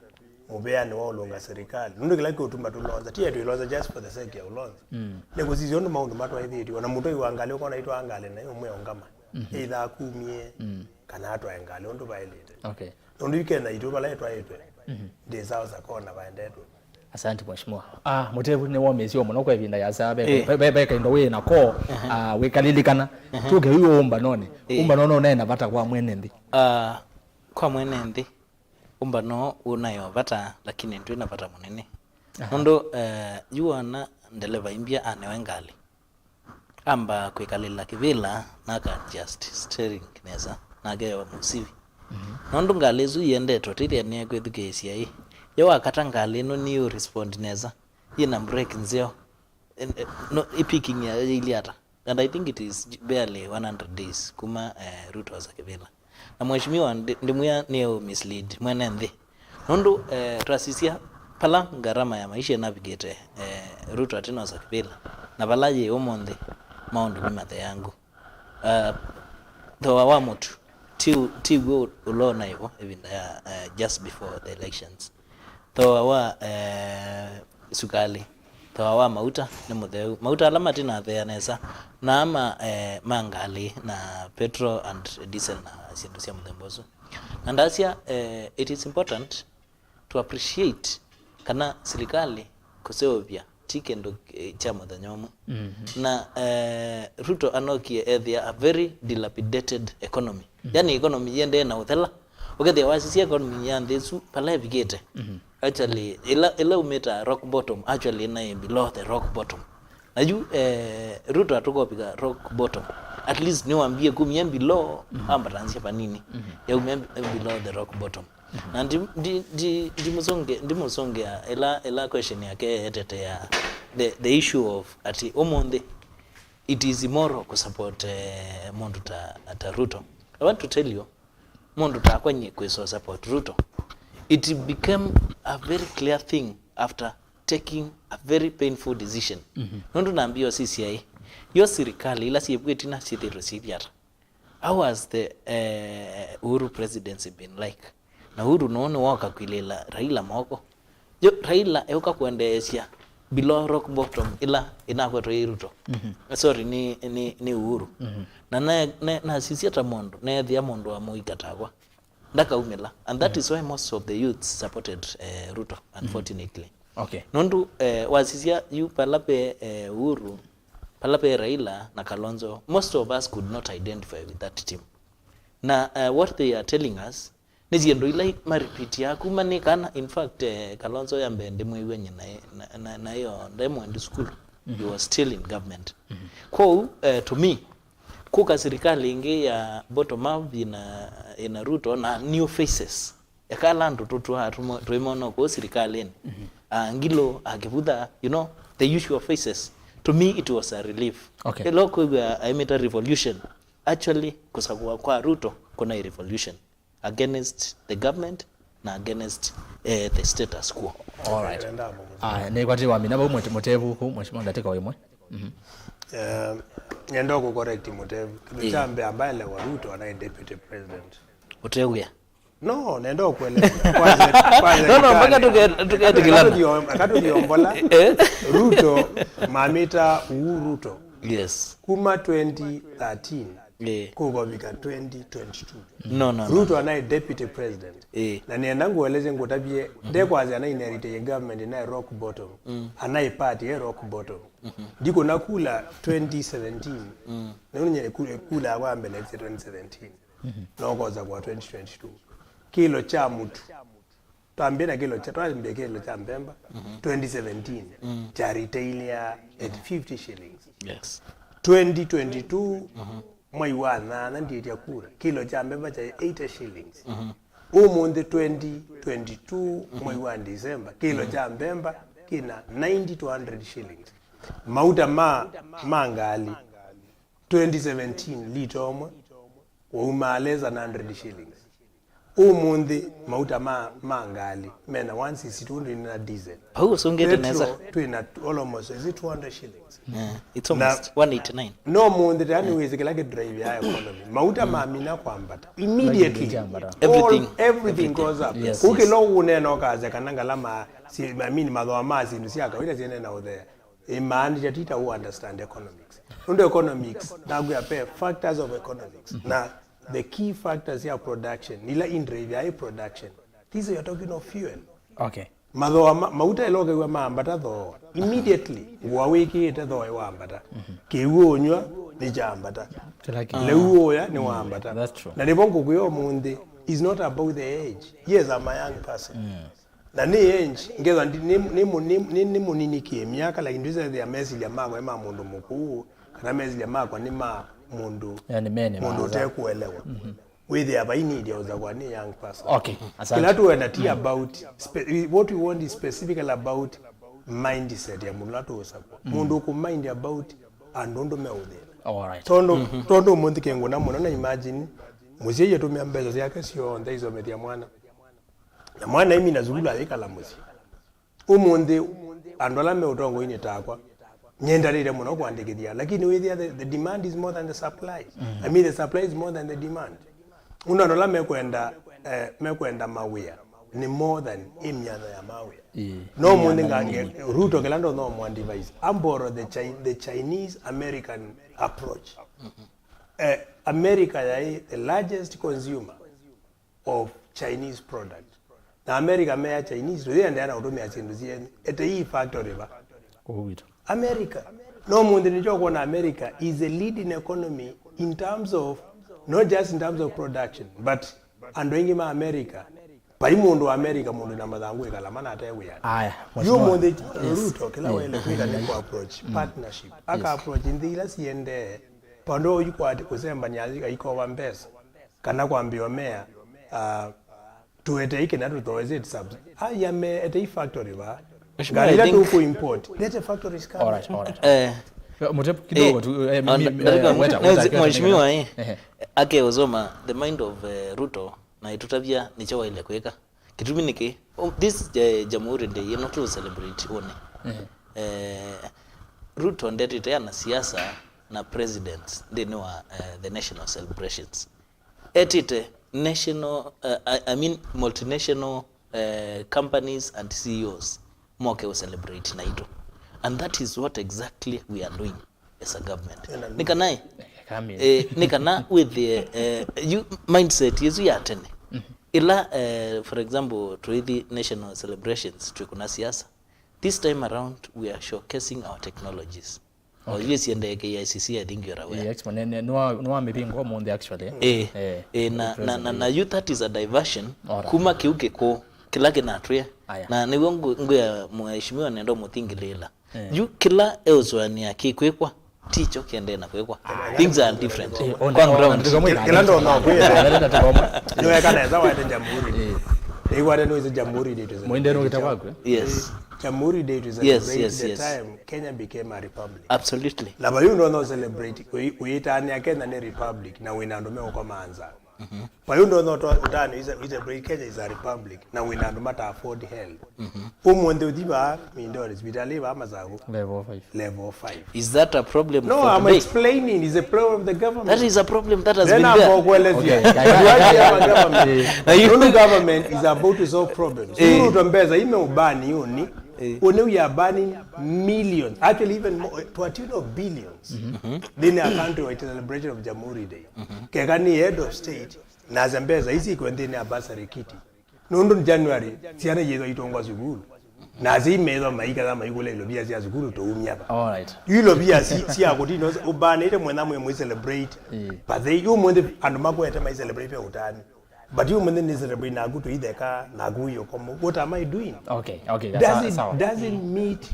mũvĩanĩ wa ũlũnga serikali. Nũndũ kĩla kĩũtuma tũlonza, ti twĩlonza just for the sake ya ũlonza. Mm. Nĩ kũsisya ũndũ maũndũ matwaĩthĩtw'e. Ona mũtwai wa ngalĩ ũkona itwaa ngalĩ nayo ũmwe ũngama. Mhm. Either akumie, mm, kana atwae ngalĩ ũndũ vaĩlĩte. Okay. Nũndũ yu Kenya itũ vala ĩtwaĩtwe, mhm, ndĩ sawa sakona vaendetwe. Asante, Mheshimiwa. Ah, Mũtevu nĩ womĩĩsyo mũno kwa ĩvinda yasa. Ve, eh, ve, ve, ve kaindo wĩ nako, ah, wĩkalilikana. Tũke yu ũmbanonĩ. Eh. Ũmbano no nena vata kwa mwene nthĩ. Ah, kwa mwene nthĩ, ũmbano ũnayo vata, lakini ndwĩ na vata mũnene. Aha. Nũndũ, eh, yu wana ndeleva imbia anewe ngalĩ. Amba kwĩkalĩla kĩvĩla, na aka adjust steering nesa, na akewa mũsivi. Mhm. Nũndũ ngalĩ ĩsu iendetwe, tĩthĩa nĩekwĩthukĩĩsya ĩ. Yo wakata ngalĩ ĩno nĩ ũ respond nesa. Yĩna brake nzeo. En-, eh, no, ĩ picking ya, ya ili ata. And I think it is barely one hundred days kuma, eh, Ruto osa kĩvĩla. Na mheshimiwa ndi-, ndimwĩa nĩ ũ mislead mwene nthĩ. Nũndũ, eh, twasisya pala ngarama ya maisha ĩnavikĩte, eh, Ruto atinosa kĩvĩla, na vala yĩ ũmũnthĩ, maũndũ nĩ matheangu. Eh, thooa wa mũtu ti, ti w'o ũla ũnaĩ vo ĩvinda ya, eh, just before the elections. Thooa wa, eh, sukalĩ, thooa wa mauta nĩ mũtheu. Mauta ala matinathea nesa, na ma, eh, ma ngalĩ na petrol and diesel na syĩndũ sya mũthemba ũsu. Na ndasya, eh, it is important to appreciate kana silikalĩ kũseũvya ti kĩndũ, eh, kya mũthenya ũmwe. Mhm. Na, eh, Ruto anokie ethĩa a very dilapidated economy. Mhm. Yani economy yendee na ũthela. Ũkethĩa wasisya economy ya nthĩ ĩsu pala ĩvikĩte. Mhm. Actually, ĩla, ĩla umĩta rock bottom, actually ĩnaĩ below the rock bottom. Na yu, eh, Ruto atũkopika rock bottom. At least nĩwambie kumia below, mhm, ambatansya vanini. Mhm. Yaumia below the rock bottom. Mhm. Na ndi, ndi, ndi, ndimũsũngĩa, ndimũsũngĩa ĩla, ĩla question yake yetetea the, the issue of ati ũmũnthĩ it is immoral kũsupport, eh, mũndũ ta, ta Ruto. I want to tell you, mũndũ takwa nyie kwĩsa support Ruto, it became a very clear thing after taking a very painful decision. Mhm. Nũndũ nambia ũsisya ĩ, yo sirikali ila syĩvw'ĩtina syĩthĩtwe syĩthi ata? How has the, eh, Uhuru presidency been like? Na Uhuru nũũ nĩwoka kwilĩla Raila moko? Yo, Raila euka kwendeesya below rock bottom ila inakwetwe ĩ Ruto. Mhm. Sorry, ni, ni, ni Uhuru. Mhm. Na ne, ne, nasisya ta mũndũ, neethĩa mũndũ wa mũika takwa. Ndakaumĩla. And that, mhm, is why most of the youths supported, eh, Ruto, mhm, unfortunately. Okay. Nũndũ, eh, wasisya yu pala pe, eh, Uhuru, pala pe Raila na Kalonzo, most of us could not identify with that team. Na, eh, what they are telling us, nĩ syĩndũ ila ma repeat ya kuma nĩ kana. In fact, eh, Kalonzo ya mbee ndĩmwĩw'a nyie na, na, na, na ĩyo ndemwendi sukulu. Mhm. He was still in government. Mhm. Kwoou, eh, to me, kũka sirikali ĩngĩ ya bottom up ĩna, ĩna Ruto na new faces. Eka ala andũ tũtwaa tũmo-, twĩmona kũu sirikalĩnĩ. Mhm. Ah, Ngilo, ah, Kivutha, you know, the usual faces. To me, it was a relief. Okay. Ĩla ũkwĩw'a aimĩta revolution. Actually, kũsakũa kwa Ruto kũnaĩ revolution against the government na against, eh, the status quo. All right. Aya, nĩkwatĩ wamina vau mũte-, Mũtevu kũu, mheshimiwa, ndatĩka o ĩmwe. Mhm. Eh, nenda kũcorrect Mũtevu. Kĩndũ, ĩĩ, kya mbee ambaye lewa Ruto anaĩ deputy president. Ũtewĩa? No, nenda ũkueleza. Kwanza, kwanza no, no, mpaka tuke-, tuketĩkĩlana. Akatũthi-, akatũthi ombola. Eh? Ruto, mamĩta Uhuru Ruto. Yes. Kuma twenty thirteen. Eh. Kũkovika twenty twenty-two. No, no, no. Ruto anaĩ deputy president. Eh. Na nĩenda ngũelesye ngũtavye, ndekwasya ana inherit a government ĩnaĩ rock bottom. Mm. Anaĩ party ĩ rock bottom. Mhm. Ndikũna kula twenty seventeen. Mm. Nĩũnye kula yakwa mbele twenty seventeen. Mhm. Nokosa kwa twenty twenty-two. Kĩlo kya mũtu. Twambie na kĩlo kya, twambie kĩlo kya mbemba. Mhm. Twenty seventeen, mm, kya retail ya at fifty shillings. Yes. Twenty twenty-two, mhm, mwai wa nyanya ndiĩtya kura, kĩlo kya mbemba kya eighty shillings. Mhm. Ũmũnthĩ twenty twenty-two, mhm, mwai wa December, kĩlo, mhm, kya mbemba kĩna ninety to hundred shillings. Mauta ma, ma ngalĩ, twenty seventeen, lita ũmwe waumaa less than hundred shillings. Ũmũnthĩ mauta ma, ma ngalĩ mena one sixty-two na diesel. Vau ũsũngĩte nesa. Petrol twĩna almost, is it two hundred shillings? Yeah, it's almost one eighty-nine. No mũnthĩ tayari, yeah, nĩwĩsĩ kĩla kĩdrive ya economy. Mauta, mm, mamina kwambata. Immediately, immediately. All, everything, everything goes up. Yes, yes. Kũkĩla ũnena ũkasya kana ngalama, si, I mean, mathooa ma syĩndũ sya kawaida syĩnena ũthea. Imaanisha tita u understand economics. Nũndũ economics, nakwĩa pe factors of economics. Mhm. Na the key factors ya production, ila indrive ya production. These you're talking of fuel. Okay. Mathooa ma, mauta ĩla ũkew'a maambata thooa. Immediately, ngũa wĩkĩĩte thooa ĩwambata. Kĩw'ũ ũnyw'a nĩkyambata. Kĩla kĩ- Lĩu ũya nĩwambata. That's true. Na nĩvo ngũkwĩa ũmũnthĩ, is not about the age. Yes, I'm a young person. Na nĩ age, ngethwa ndi, nĩ, nĩ, nĩ, nĩ, nĩ mũnini kĩ myaka, lakini ndisethĩa mesilya makwa nĩ ma mũndũ mũkũũ, kana mesilya makwa nĩ ma mũndũ, yani, mene mũndũ maza. Ũtekũelewa. Wĩthĩa vai need ya ũthakwa nĩ young person. Okay, asante. Kĩla tũenda ti about spe-, what we want is specifically about mindset ya mũndũ ũla tũũsakwa. Mũndũ ũkũ mind about andũ ũndũ meũthĩna. All right. Tondũ, tondũ ũmũnthĩ kĩngũna mũno na imagine, mũsyai atũmĩa mbesa syake syonthe isomethya mwana. Na mwana aimina sukulu ayĩkala mũsyĩ. Ũmũnthĩ, andũ ala me ũtongoinĩ takwa, nyendanĩte mũno kũandĩkĩthya, lakini wĩthĩa the, the demand is more than the supply. I mean, the supply is more than the demand. Ũndũ andũ ala mekwenda, eh, mekwenda mawĩa nĩ more than ĩ myatho ya mawĩa. Ĩĩ. No mũnthĩ ngange, Ruto kĩla ndono mwa device, amboro the, Chi-, the Chinese American approach. Eh, America yaĩ the largest consumer of Chinese product. Na America mea Chinese, tũyĩendeea na ũtũmĩa syĩndũ syenyu. Ete hii factory va? Kũu witũ. America. No mũnthĩ nĩkyo kuona America is a leading economy in terms of, not just in terms of production, but andũ aingĩ ma America, vai mũndũ wa America, mũndũ na mathangũ ĩkala mana ate wĩa. Aya, yu mheshimiwa. Mũnthĩ, yes. Ruto, kĩla waĩle kwĩka nĩ kũ approach partnership. Aka approach nthĩ ila siendee, pandũ ũyu kwati kũsembania aikova mbesa, kana kwambĩa ũmea, uh, tuetei kĩna tũtoe zit subs. Aya me etei factory va. Mheshimiwa, ngari ila tuku import. Lete factories kama. All right, all right. Eh, Mute kidogo tu, eh, mi-, eh, weta, weta, weta, mheshimiwa, eh, ake ũsoma the mind of, eh, Ruto na itutavya nĩkyo waile kwĩka. Kĩtumi nĩkĩ? Oh, this, eh, Jamhuri Day ĩno tu celebrate ũnĩ. Eh, Ruto ndetĩte ana siasa na presidents nthĩnĩ wa, eh, the national celebrations. Etĩte national, uh, I, I mean multinational, uh, companies and C E Os moke ũ celebrate naitũ. And that is what exactly we are doing as a government. Nĩ kana, eh, nĩ kana wĩthĩe, eh, you, mindset yesu ya tene. Ĩla, eh, for example, tũithi national celebrations, twĩ kuna siasa. This time around, we are showcasing our technologies. Okay. Oyu ĩsiendee K I C C, I think you're aware. Yeah, actually, nĩ, nĩ, nĩ wa, nĩ wa mĩvingo ũmũnthĩ, actually. Eh, eh, na, na, na, na yu that is a diversion. All right. Kuma kĩu kĩkũũ kĩla kĩnatwĩa. Aya. Na nĩw'o ngũ-, ngwĩa mheshimiwa nenda mũthingĩlĩla. Eh. Yu kĩla eũsũanĩa kĩkwĩkwa, ticho kĩendee na kwĩkwa. Things are different. Eh, on, kwa on, ground. Kĩla ndo no kwĩra. Nĩweka nesa waete Jamhuri Day. Eh. Nĩwate nũĩsĩ Jamhuri Day. Mũinde nũkĩta kwaku, eh? Yes. Jamhuri Day to celebrate the time Kenya became a republic. Absolutely. Na vayu ndo no celebrate, ũyĩtanĩa Kenya nĩ republic, na wĩna andũ meũkoma nza. Vayu ndo no ũtanĩa, we celebrate Kenya is a republic, na wĩna andũ mata afford help. Ũmũnthĩ ũthi vaa Mindori, sipitalĩ vaa Masaku. Level five. Level five. Is that a problem? No, I'm explaining, it's a problem of the government. That is a problem that has been there. Then I'm kuelezea. Okay. You have a government. Na you, no government is about to solve problems. Eh. Ruto mbesa ime ubani uni. Eh. Uni we are banning millions, actually even more, to a tune of billions. Then a country with celebration of Jamhuri Day. Keka ni head of state, na za mbesa hizi iko ndani ya bursary kiti. Nũndũ January, syana yĩthwa itongwa sukulu. Na si methwa maikatha maikũla ilovia sya sukulu tũumya va. All right. Yu ilovia si, si akũtino, ũbanĩte mwena mwe mwi celebrate. Ĩĩ. But they, yu mwene andũ makwete mai celebrate ve ũtani. But yu mwene ni celebrate naku tũitheka, naku yu komo. What am I doing? Okay, okay, sawa, sawa. Doesn't, doesn't meet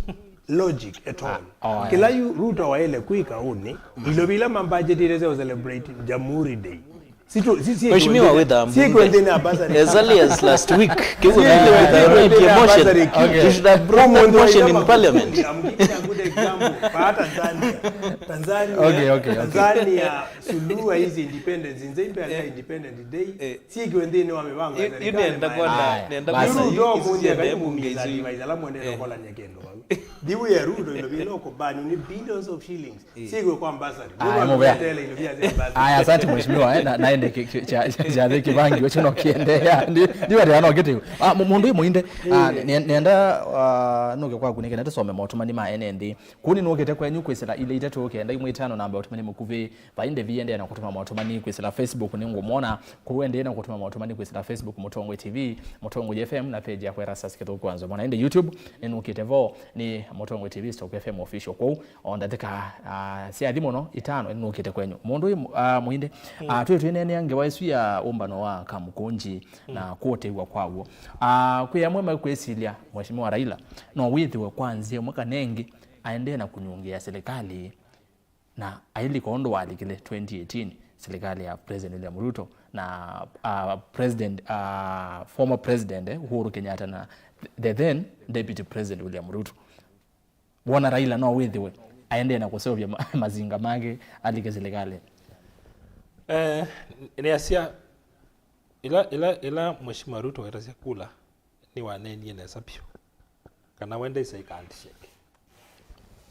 logic at all. Ah, oh, yeah. Kĩla yu Ruto waĩle kwĩka ũnĩ, ilovia ila mambajĩtĩte sya celebrate Jamhuri Day. Mheshimiwa, with a mbunge. As early as last week, kĩu na implementation. Okay. You should have brought that motion in parliament. I'm giving a good example. Vaa Tanzania. Tanzania. Okay, okay, okay. Tanzania, Suluhu hizi independence, nze imbea independent day. Eh. Sikiwe nthĩnĩ wa mĩvango ya serikali. Yu nenda kwona, nenda kwona. Yu ndo mundia kai mbunge isu. Ila mwendete kolanya kĩndũ vau. Thiu ya Ruto ilo vile kubani ni billions of shillings. Siku kwa ambassador. Aya, mũvea. Aya, asante mheshimiwa, eh, na, na Kĩ-, kĩ-, kya, kya, kyathĩ kĩvangi ũcio no kĩendeea. Ndi, ndiwetera no kĩtĩu. Ah, mu-, mũndũ ĩ mũinde. Ah, nĩ-, nĩenda, ah, nũke kwaku nĩkenda tũsome motũmani ma ene nthĩ. Kũu nĩnũkĩte kwenyu kwĩsĩla ilĩ itatũ kenda imwe itano namba ũtũmani mũkuvĩ. Vai Ndevi endeea na kũtũma motũmani kwĩsĩla Facebook nĩngũmwona. Kũu endeea na kũtũma motũmani kwĩsĩla Facebook Mũtongoi T V, Mũtongoi F M na page yakwa Erastus Kĩthũku wa Nzomo. Na ĩndĩ YouTube nĩnũkĩte vo nĩ Mũtongoi T V stroke F M official. Kũu o ndatĩka, ah, syathi mũno itano nĩnũkĩte kwenyu. Mũndũ ũyũ, ah, mũinde, ah, twĩ twĩneenea ngewa ĩsu ya ũmbano wa Kamũkũnji na kũũtĩw'a kwaw'o. Ah, kwĩ amwe mekwĩsilya Mheshimiwa Raila no wĩthĩwe kwa nzĩa ĩmwe kana ĩngĩ aendee na kũnyungĩa silikalĩ na ailika ũndũ walikile twenty eighteen, silikalĩ ya President William Ruto na, ah, President, ah, former President, eh, Uhuru Kenyatta na the then Deputy President William Ruto. Wona Raila no wĩthĩwe aendee na kũseũvya ma-, mazinga make alike silikalĩ? Eh, nĩasya, ĩla, ĩla, ĩla Mheshimiwa Ruto wetasya kula, nĩwaneenie nesa vyũ kana we ndaisai ka handshake.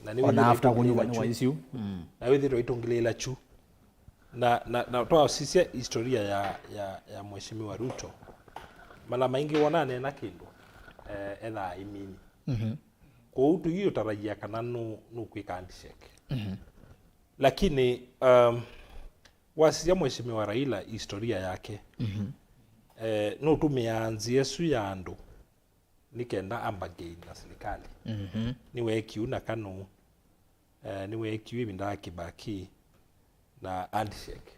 Na nĩ ona after kũnyuva nĩ waisyu. Mm. Na wĩthĩtwe itũngĩlĩĩla kyu. Na, na, na twasisya historia ya, ya, ya Mheshimiwa Ruto, mala maingĩ wona aneena kĩndũ, eh, ethaa imini. Mhm. Kwoou tũiũtaragia kana nũ-, nũkwĩka handshake. Mhm. Lakini, um, wasisya Mheshimiwa Raila historia yake, mhm, eh, nũtũmĩaa nzĩa ĩsu ya andũ nĩ kenda ambargain na silikalĩ. Mhm. Nĩweekiu na Kanu, eh, nĩweekiu ĩvinda ya Kibaki na handshake.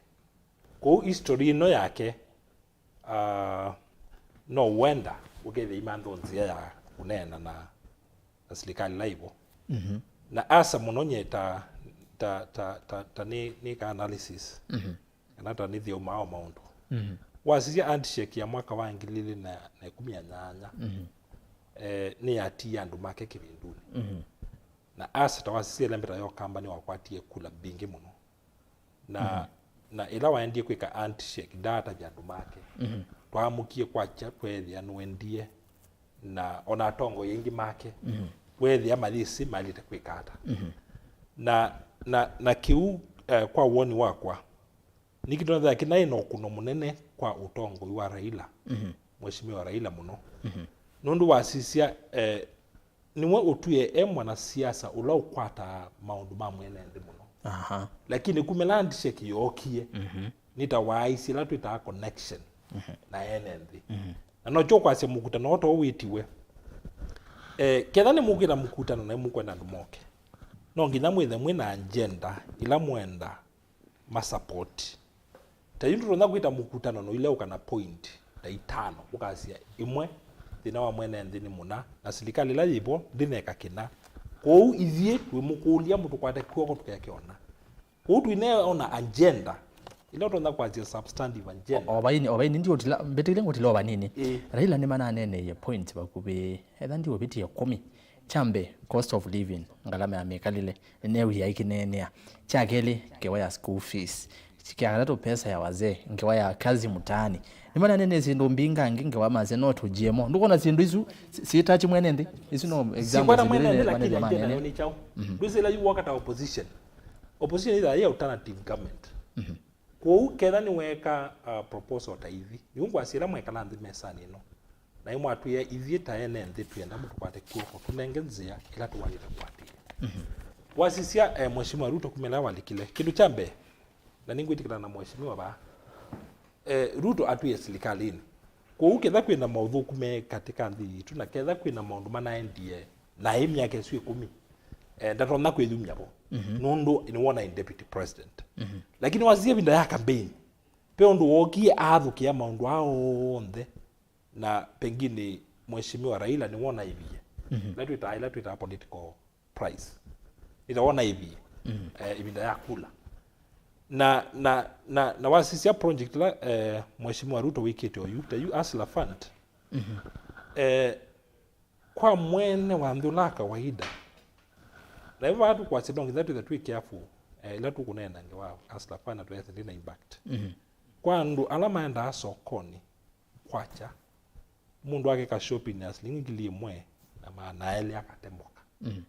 Kwoou history ĩno yake, ah, no wenda ũkethĩa imantha nzĩa ya kũneena na, na silikalĩ ĩla yĩvo. Mhm. Na asa mũno nye ta, ta, ta, ta, ta nĩ, nĩka analysis. Mhm. Kana ta nĩthĩũmaa o maũndũ. Mhm. Wasisya handshake ya mwaka wa ngili ilĩ na, na ĩkũmi na nyanya, mhm, eh, nĩyatiie andũ make kĩvindunĩ. Mhm. Na asa ta wasisya ĩla mbeta ya Ũkamba nĩwakwatie kula mbingĩ mũno. Na, mhm, na ĩla waendie kwĩka handshake, ndaatavya andũ make. Mhm. Twaamũkie kwakya tweethĩa nũendie na ona atongoi aingĩ make, mhm, weethĩa mayĩsĩ maĩlĩte kwĩka ata. Mhm. Na, na, na kĩu, eh, kwa woni wakwa, nĩkĩtũnethĩa kĩnaĩ na ũkũno mũnene kwa ũtongoi wa Raila, mhm, Mheshimiwa Raila mũno. Mhm. Nũndũ wasisya, eh, nĩwe ũtwie e mwanasiasa ũla ũkwataa maũndũ ma mwene nthĩ mũno. Aha. Lakini kumĩla handshake yookie, mhm, nĩ ta waaisye ĩla twĩtaa connection, mhm, na ene nthĩ. Mhm. Na nokyo kwasya mũkutano ũto wĩtiwe. Eh, ketha nĩmũkwĩta mũkutano na nĩmũkwenda andũ moke, no nginya mwĩthe mwĩ na agenda ĩla mwenda ma support. Ta yu ndũtonya kwĩta mũkutano na ũileũka na point ta itano, ũkasya ĩmwe, thĩna wa mwene nthĩ nĩ mũna, na silikalĩ ĩla yĩvo ndĩneka kĩna. Kwoou ithyĩ twĩmũkũlya mũtũkwate kw'oko tũkeke ũna. Kwoou tũineona agenda ĩla ũtonya kwasya substantive agenda. O, o vaini, o vaini, ndi ũtila, mbĩtĩkĩle ngũtila o vanini. Ĩĩ. Raila nĩmananeeneie point vakuvĩ, etha ndi ũvĩtie kũmi. Kya mbee, cost of living, ngalama ya mĩkalĩle, nĩneewie aikĩneenea. Kya kelĩ, ngewa ya school fees. Kya katatũ, pesa ya wazee, ngewa ya kazi mtaani. Nĩmananeeneie syĩndũ mbingangĩ, ngewa masya no tũjiemo. Ndũkona syĩndũ isu si-, sitachi mwene nthĩ? Isu no examples. Sikwata mwene nthĩ, lakini agenda manene. Nayo nĩ kyaũ? Mhm. Ndwĩsĩ ĩla yu woka ta opposition. Opposition ĩthaa yĩ alternative government. Mhm. Kwoou ketha nĩweeka, uh, proposal ta ithi, nĩu ngwasya ĩla mwekala nthĩ mesanĩ ĩno, na ĩmwatwĩa ithyĩ ta ene nthĩ twĩenda mũtũkwate kw'oko, tũnenge nzĩa ĩla tũwaĩlĩte kũatĩĩa. Mhm. Wasisya, eh, Mheshimiwa Ruto kuma ĩla walikile, kĩndũ kya mbee, na nĩngwĩtĩkĩlana na Mheshimiwa vaa, eh, Ruto atwĩe silikalĩnĩ. Kwoou ketha kwĩna maũthũku me katĩ ka nthĩ yitũ, na ketha kwĩna maũndũ manaendie naĩ myaka ĩsu ĩkũmi, eh, ndatonya kwĩyumya vo, mhm, nũndũ nĩwona ĩ deputy president. Mhm. Lakini wasisya ĩvinda ya campaign, ve ũndũ wookie aathũkĩa maũndũ aa onthe, na pengine Mheshimiwa Raila nĩwona ĩvie. Mhm. Ĩla twĩtaa, ĩla twĩtaa political price. Ĩla wona ĩvie, mhm, eh, ĩvinda ya kula. Na, na, na, na wasisya project ĩla, eh, Mheshimiwa Ruto wĩkĩte oyu, ta yu Hustler Fund. Mhm. Eh, kwa mwene wa nthĩ ũla wa kawaida. Na ĩvo vaa tũkwasya no nginya twĩthe twĩ careful, eh, ĩla tũkũneena ngewa Hustler Fund na twĩsĩ ndĩna impact. Mhm. Kwa andũ ala maendaa sokonĩ kwakya, mũndũ akeka shopping ya silingi ngili ĩmwe na maana elĩ akate mboka. Mhm.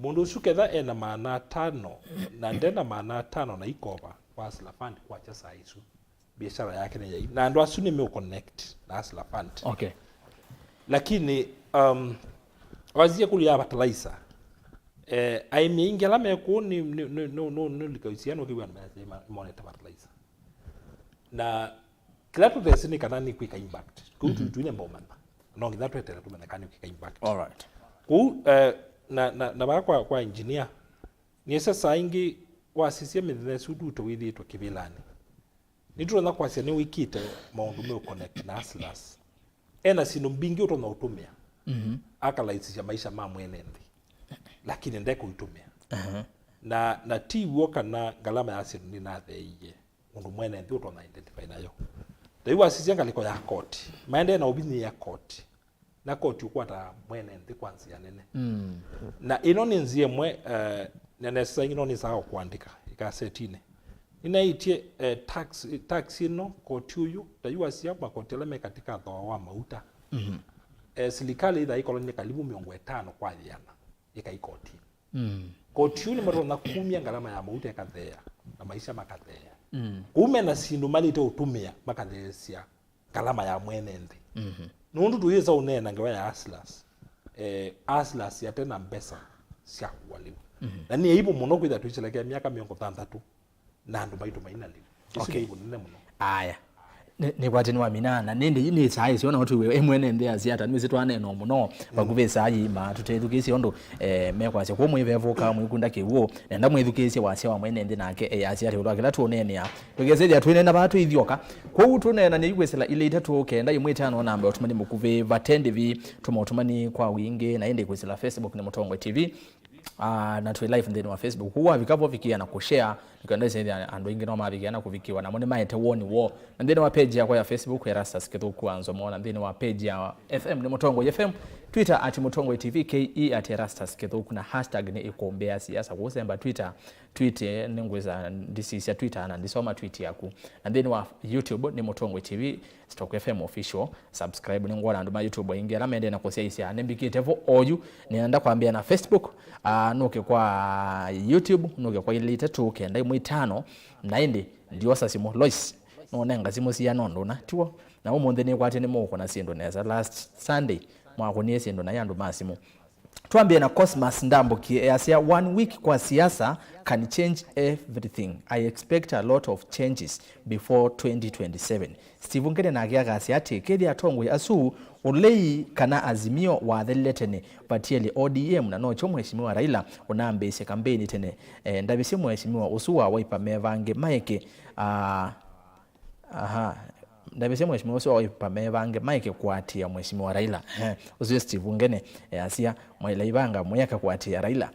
Mũndũ ũsu ketha ena maana atano na ndena maana atano na ikova kwa Hustler Fund kwakya saa isu. biashara yake nĩ yai. Na andũ asu nĩ meo connect na Hustler Fund. Okay. Lakini, um, wasie kũlya ya fertilizer. Eh, aĩmi aingĩ ala me kũu nĩ, nĩ, nĩ, nĩ, nĩ, nĩ likaisia nũkĩw'a andũ me, ma-, monete fertilizer. Na kĩla tũtesĩ nĩ kana nĩ kwĩka impact. Kũu tu, mhm, tuine mbomana. No nginya twetere tũmenya kana nĩ kwĩka impact. All right. Kũu, eh, na, na, na vaa kwa, kwa engineer, nĩsya saa ingĩ wasisya mĩthenya ĩsu Ruto wĩthĩĩtwe kĩvĩlanĩ. Nĩtũtonya kwasya nĩwĩkĩte maũndũ me connect na hustlers. Ena syĩndũ mbingĩ ũtonya ũtũmĩa. Mhm. Akalaisisya maisha ma mwene nthĩ. Lakini ndekũitũmĩa. Aha. Na, na ti w'o kana ngalama ya syĩndũ nĩnatheeie. Ũndũ mwene nthĩ ũtonya identify nayo. Taiu wasisya ngalĩko ya koti. Maendee na ũvinyĩĩa koti. Na koti ũkwataa mwene nthĩ kwa nzĩa nene. Mm. Na ĩno nĩ nzĩa ĩmwe, eh, nene saa ingĩ no nĩsaa kũandĩka ĩkasetinĩ. Nĩnaĩtye, eh, tax, tax ĩno, koti ũyũ, ta yu wasya makoti ala me katika thooa wa mauta. Mhm. Eh, silikalĩ ĩthaa ĩkolonile kalivu mĩongo ĩtano kwa ĩana ĩkai koti. Mm. Koti ũyũ nĩmatonya kumya ngalama ya mauta ĩkatheea, na maisha makatheea. Mm. Kũu mena syĩndũ malĩte ũtũmĩa makatheesya ngalama ya mwene nthĩ. Mhm. Nũndũ tũyĩsa ũneena ngewa ya hustlers. Eh, hustlers yate na mbesa sya kũa lĩu. Mhm. Na nĩ aibu mũno kwĩtha twĩchelekea myaka mĩongo thanthatũ na andũ maitũ maina lĩu. Ũsu, okay, nĩ aibu nene mũno. Aya. Nĩ, nĩkwatĩ nĩwamina, na nĩndĩ yu nĩ saa ĩsyo, na ũtwĩwe e mwene nthĩ asya ata, nĩwĩsĩ twaneena mũno, mm, vakuvĩ saa yĩima, tũtethukĩĩsye ũndũ, eh, mekwasya. Kwoou mwĩvevũka, mwĩkunda kĩw'ũ, nenda mwĩthukĩĩsye wasya wa mwene nthĩ nake eyasya atĩ ũndũ wa kĩla tũũneenea. Tũkesethĩa twĩneena vaa twĩ ithyoka. Kwoou tũneenanie yu kwĩsĩla ilĩ itatũ kenda ĩmwe ĩtano namba ũtũmani mũkuvĩ vate ndĩvi, tũma ũtũmani kwa wingĩ, na ĩndĩ kwĩsĩla Facebook nĩ Mũtongoi T V. Ah, na twĩ live nthĩnĩ wa Facebook. Kwoou wavika vo, vikĩa na kũshare, nĩkwenda ĩsethĩa andũ aingĩ no mavikĩa na kũvikĩwa, namo nĩmaete woni woo. Na nthĩnĩ wa page yakwa ya Facebook, Erastus Kĩthũku wa Nzomo, na nthĩnĩ wa page ya F M nĩ Mũtongoi F M, Twitter at Mũtongoi T V, K E at Erastus Kĩthũku, na hashtag nĩ ĩkũmbĩ ya siasa. Kũsemba Twitter, tweet, eh, nĩngwĩsa ndisisya Twitter na ndisoma tweet yaku. Na nthĩnĩ wa YouTube nĩ Mũtongoi T V, Stock F M Official, subscribe. Nĩngwona andũ ma YouTube aingĩ ala mendee na kũsyaisya nĩmbikĩte vo oyu. Nĩenda kwambĩa na Facebook, ah, nũke kwa YouTube, nũke kwa ilĩ itatũ kenda ĩmwe ĩtano, na ĩndĩ ndiosa simũ. Lois, nũnenga simũ siana ũndũ ũna, tiw'o? Na ũmũnthĩ nĩkwatĩ nĩmũkũna syĩndũ nesa. Last Sunday, mwakũnie syĩndũ na andũ ma simũ. Twambie na Cosmas Ndambuki, easya, "One week kwa siasa can change everything. I expect a lot of changes before twenty twenty-seven." Steve Ngene nake akasya atĩ, kethĩa atongoi asu, ũlei kana Azimio wathelile tene, vatielye O D M, na nokyo Mheshimiwa Raila ũnambĩĩsye kambĩni tene. Eh, ndavĩsye Mheshimiwa ũsu wa Wiper mevange maeke, ah, Aha. Ndavĩsye Mheshimiwa ũsu wa Wiper mevange maeke kũatĩĩa Mheshimiwa Raila. Ehe. Ũsu Steve Ngene easya, "Mwaĩla ivanga mũyaka kũatĩĩa Raila."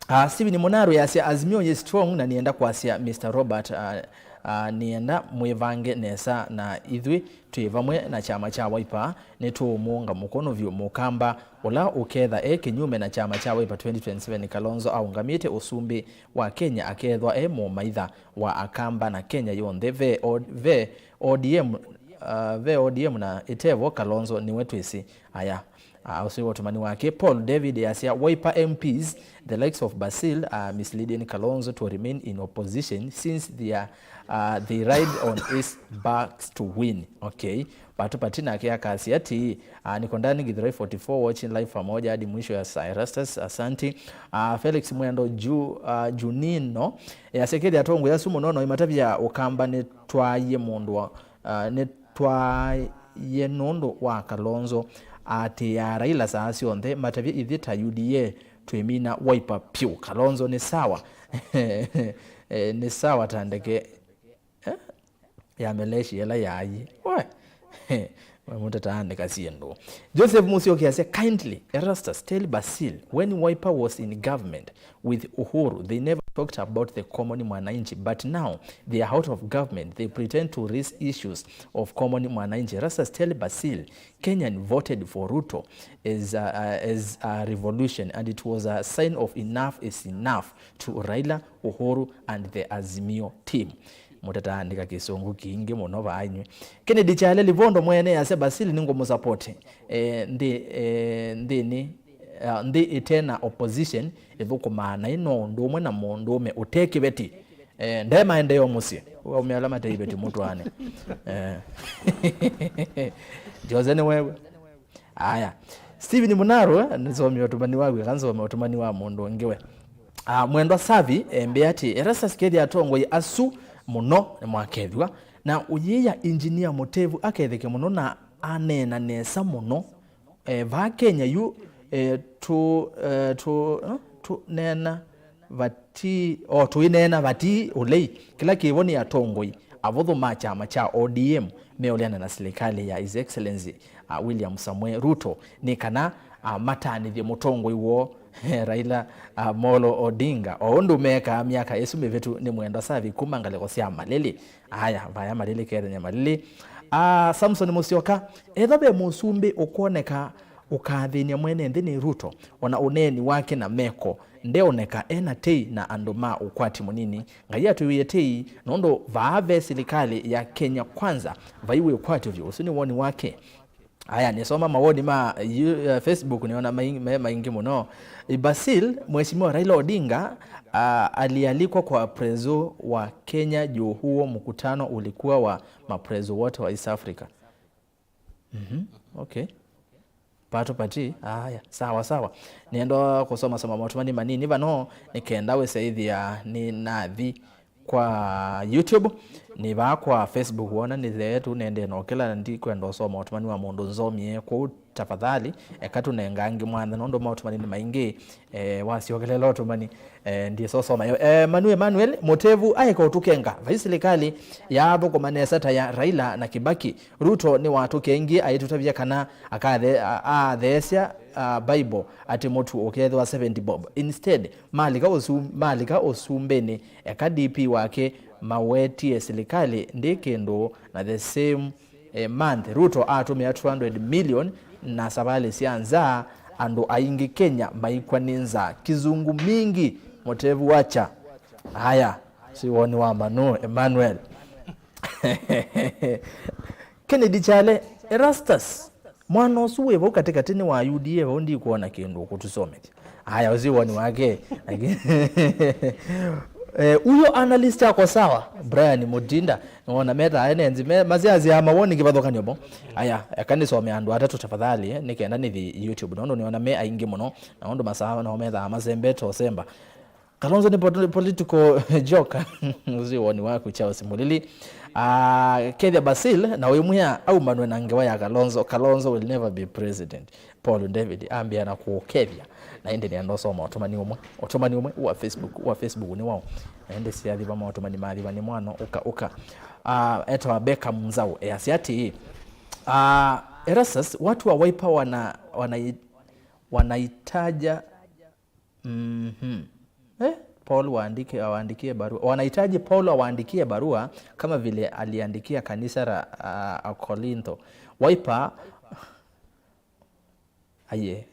Ah, Stephen Mũnarũ easya, "Azimio yĩ strong na nĩenda kwasya Mister Robert, ah, ah, nĩenda mwĩvange nesa na ithyĩ twĩ vamwe na kyama kya Wiper nĩtũũmũnga mũkono vyũ mũkamba ũla ũketha e kĩnyume na kyama kya Wiper twenty twenty-seven Kalonzo aũngamĩte ũsumbĩ wa Kenya akethwa e mũmaitha wa Akamba na Kenya yonthe. Ve O-, ve O D M, uh, ve O D M na ĩtevo Kalonzo nĩwe twĩsĩ." Aya, uh, ũsu ũtũmani wake. Paul David easya, "Wiper M Ps, the likes of Basil, are misleading Kalonzo to remain in opposition since they are, uh, they ride on his backs to win." Okay. Patupati nake akasya atĩĩ, ah, niko ndani Githurai forty-four, watching live pamoja hadi mwisho ya saa Erastus, asante. Ah, Felix Mwendo Ju-, ah, Junino, eh, easya, "Kethĩa atongoi asu mũno no imatavya Ũkamba nĩtwaie mũndũ wa, ah, nĩtwaie nũndũ wa Kalonzo atĩĩa Raila saa syonthe, matavye ithyĩ ta U D A twĩmina Wiper pyũ. Kalonzo nĩ sawa." Eh, nĩ sawa ta ndeke. Eh? Ya meleshi ĩla yaaie. We! We mũtataanĩka syĩndũ. Joseph Musyoki asya, "Kindly, Erastus, tell Basil, when Wiper was in government with Uhuru, they never talked about the common mwananchi, but now they are out of government, they pretend to raise issues of common mwananchi. Erastus, tell Basil, Kenyan voted for Ruto as a, a, as a revolution, and it was a sign of enough is enough to Raila, Uhuru, and the Azimio team." Mũtataandĩka kĩsũngũ kingĩ mũno vaa inyw'ĩ. Kennedy Kyale Livondo mwene easya, "Basil nĩngũmũsapoti, eh, nthĩ, eh, nthĩnĩ, ah, nthĩ ĩte na opposition ĩthũkũmaa naĩ no ũndũ ũmwe na mũndũũme ũte kĩveti." Eh, nde maendeeo mũsyĩ. Waumya ala mate iveti mũtwaane. Eh. Jose nĩ wewe. Aya. Steven Munaro, eh, nĩsomie ũtũmani waku, eka nsome ũtũmani wa mũndũ ũngĩ we. Ah, Mwendwa Savi, eh, mbĩa atĩ, Erastus kethĩa atongoi asu mũno nĩmwakethw'a, na ũyĩya Engineer Mũtevu aketheke mũno na aneena nesa mũno. Eh, vaa Kenya yu, eh, tu, eh, tu, eh, tuneena vati, o, tũineena vati ũlei. Kĩla kĩvo nĩ atongoi avũthũ ma kyama kya O D M meũleana na silikalĩ ya His Excellency, ah, William Samoei Ruto nĩ kana, ah, mataanĩthye mũtongoi woo Raila Amolo Odinga, o ũndũ meekaa myaka ĩsu mĩvĩtu nĩ Mwendwa Savi kuma ngalĩko sya Malili. Aya, vaya Malili, Kenya Malili. Ah, Samson Musyoka, etha ve mũsumbĩ ũkwoneka ũkathĩny'a mwene nthĩ nĩ Ruto, ona ũneeni wake na meko, ndeoneka ena tei na andũ ma ũkwati mũnini. Ngai atwĩw'ĩe tei, nũndũ vaa ve silikalĩ ya Kenya Kwanza, vai wĩkwatyo vyũ. Ũsu nĩ woni wake. Aya, nĩsoma mawoni ma yu-, eh, Facebook, nĩona maing-, me maingĩ mũno. Basil, Mheshimiwa Raila Odinga, ah, alialikwa kwa prezo wa Kenya juu huo mkutano ulikuwa wa maprezo wote wa East Africa. Mhm, okay. Pato pati, aya, sawa, sawa. Nĩenda kũsomasoma maũtũmani manini vano, nĩ kenda wĩsaĩthĩa nĩ nathi kwa YouTube, nĩ vaa kwa Facebook, wona nĩ theetu nendee no kĩla ndikwenda ũsoma ũtũmani wa mũndũ nzomie kũu, tafadhali, eka tũnenga angĩ mwanya, nũndũ maũtũmani nĩ maingĩ, eh, wasyokelela ũtũmani, eh, ndiĩsosoma yo. Eh, Manu Emmanuel, Mũtevu aeka ũtũkenga, vai silikalĩ yaathũkũma nesa ta ya Raila na Kibaki, Ruto nĩwatũkengie aitũtavya kana akathe-, a-, atheesya, a, Bible atĩ mũtu ũkethĩwa seventy bob. Instead, malika ũsu-, malika ũsumbĩnĩ, eka D P wake mawetie silikalĩ ndĩ kĩndũ, na the same, eh, month, Ruto atũmĩa two hundred million na savalĩ sya nza, andũ aingĩ Kenya maikw'a nĩ nza. Kizungu mingi, Mũtevu wacha. Aya, si woni wa Manu Emmanuel. Kennedy Chale, Erastus, mwana ũsu wĩ vau katĩkatĩ nĩ wa U D A vau, ndikwona kĩndũ ũkũtũsomethya. Aya, ũsu woni wake. Eh, huyo analyst ako sawa, Brian Mutinda, nĩwona metae nenzi, me, masyaasyaa mawoni kĩvathũkany'o mo. Aya, eka nĩsome andũ atatũ tafadhali, eh, nĩ kenda nĩthi YouTube, nũndũ nĩona me aingĩ mũno, na ũndũ masaa nao methaa masembete ũsemba. Kalonzo nĩ pol-, political joker. Ũsu woni waku, Charles Mulili. Ah, Kethia Basil, na ũimwĩa aumanwe na ngewa ya Kalonzo. Kalonzo will never be president. Paul David ambĩa na kũkethya. Na ĩndĩ nĩenda ũsoma ũtũmani ũmwe. Ũtũmani ũmwe wa Facebook, wa Facebook nĩ wao. Na ĩndĩ siathiva maũtũmani mathiva nĩ mwana ũka, ũka. Ah, etawa Beckham Nzau. Easya atĩĩ, ah, Erastus, watu wa Wiper wana, wana, wanahitaja Mhm. Eh, Paul waandike, awaandikie barua. Wanahitaji Paul awaandikie barua kama vile aliandikia kanisa la, ah, Akorintho. Wiper, aye.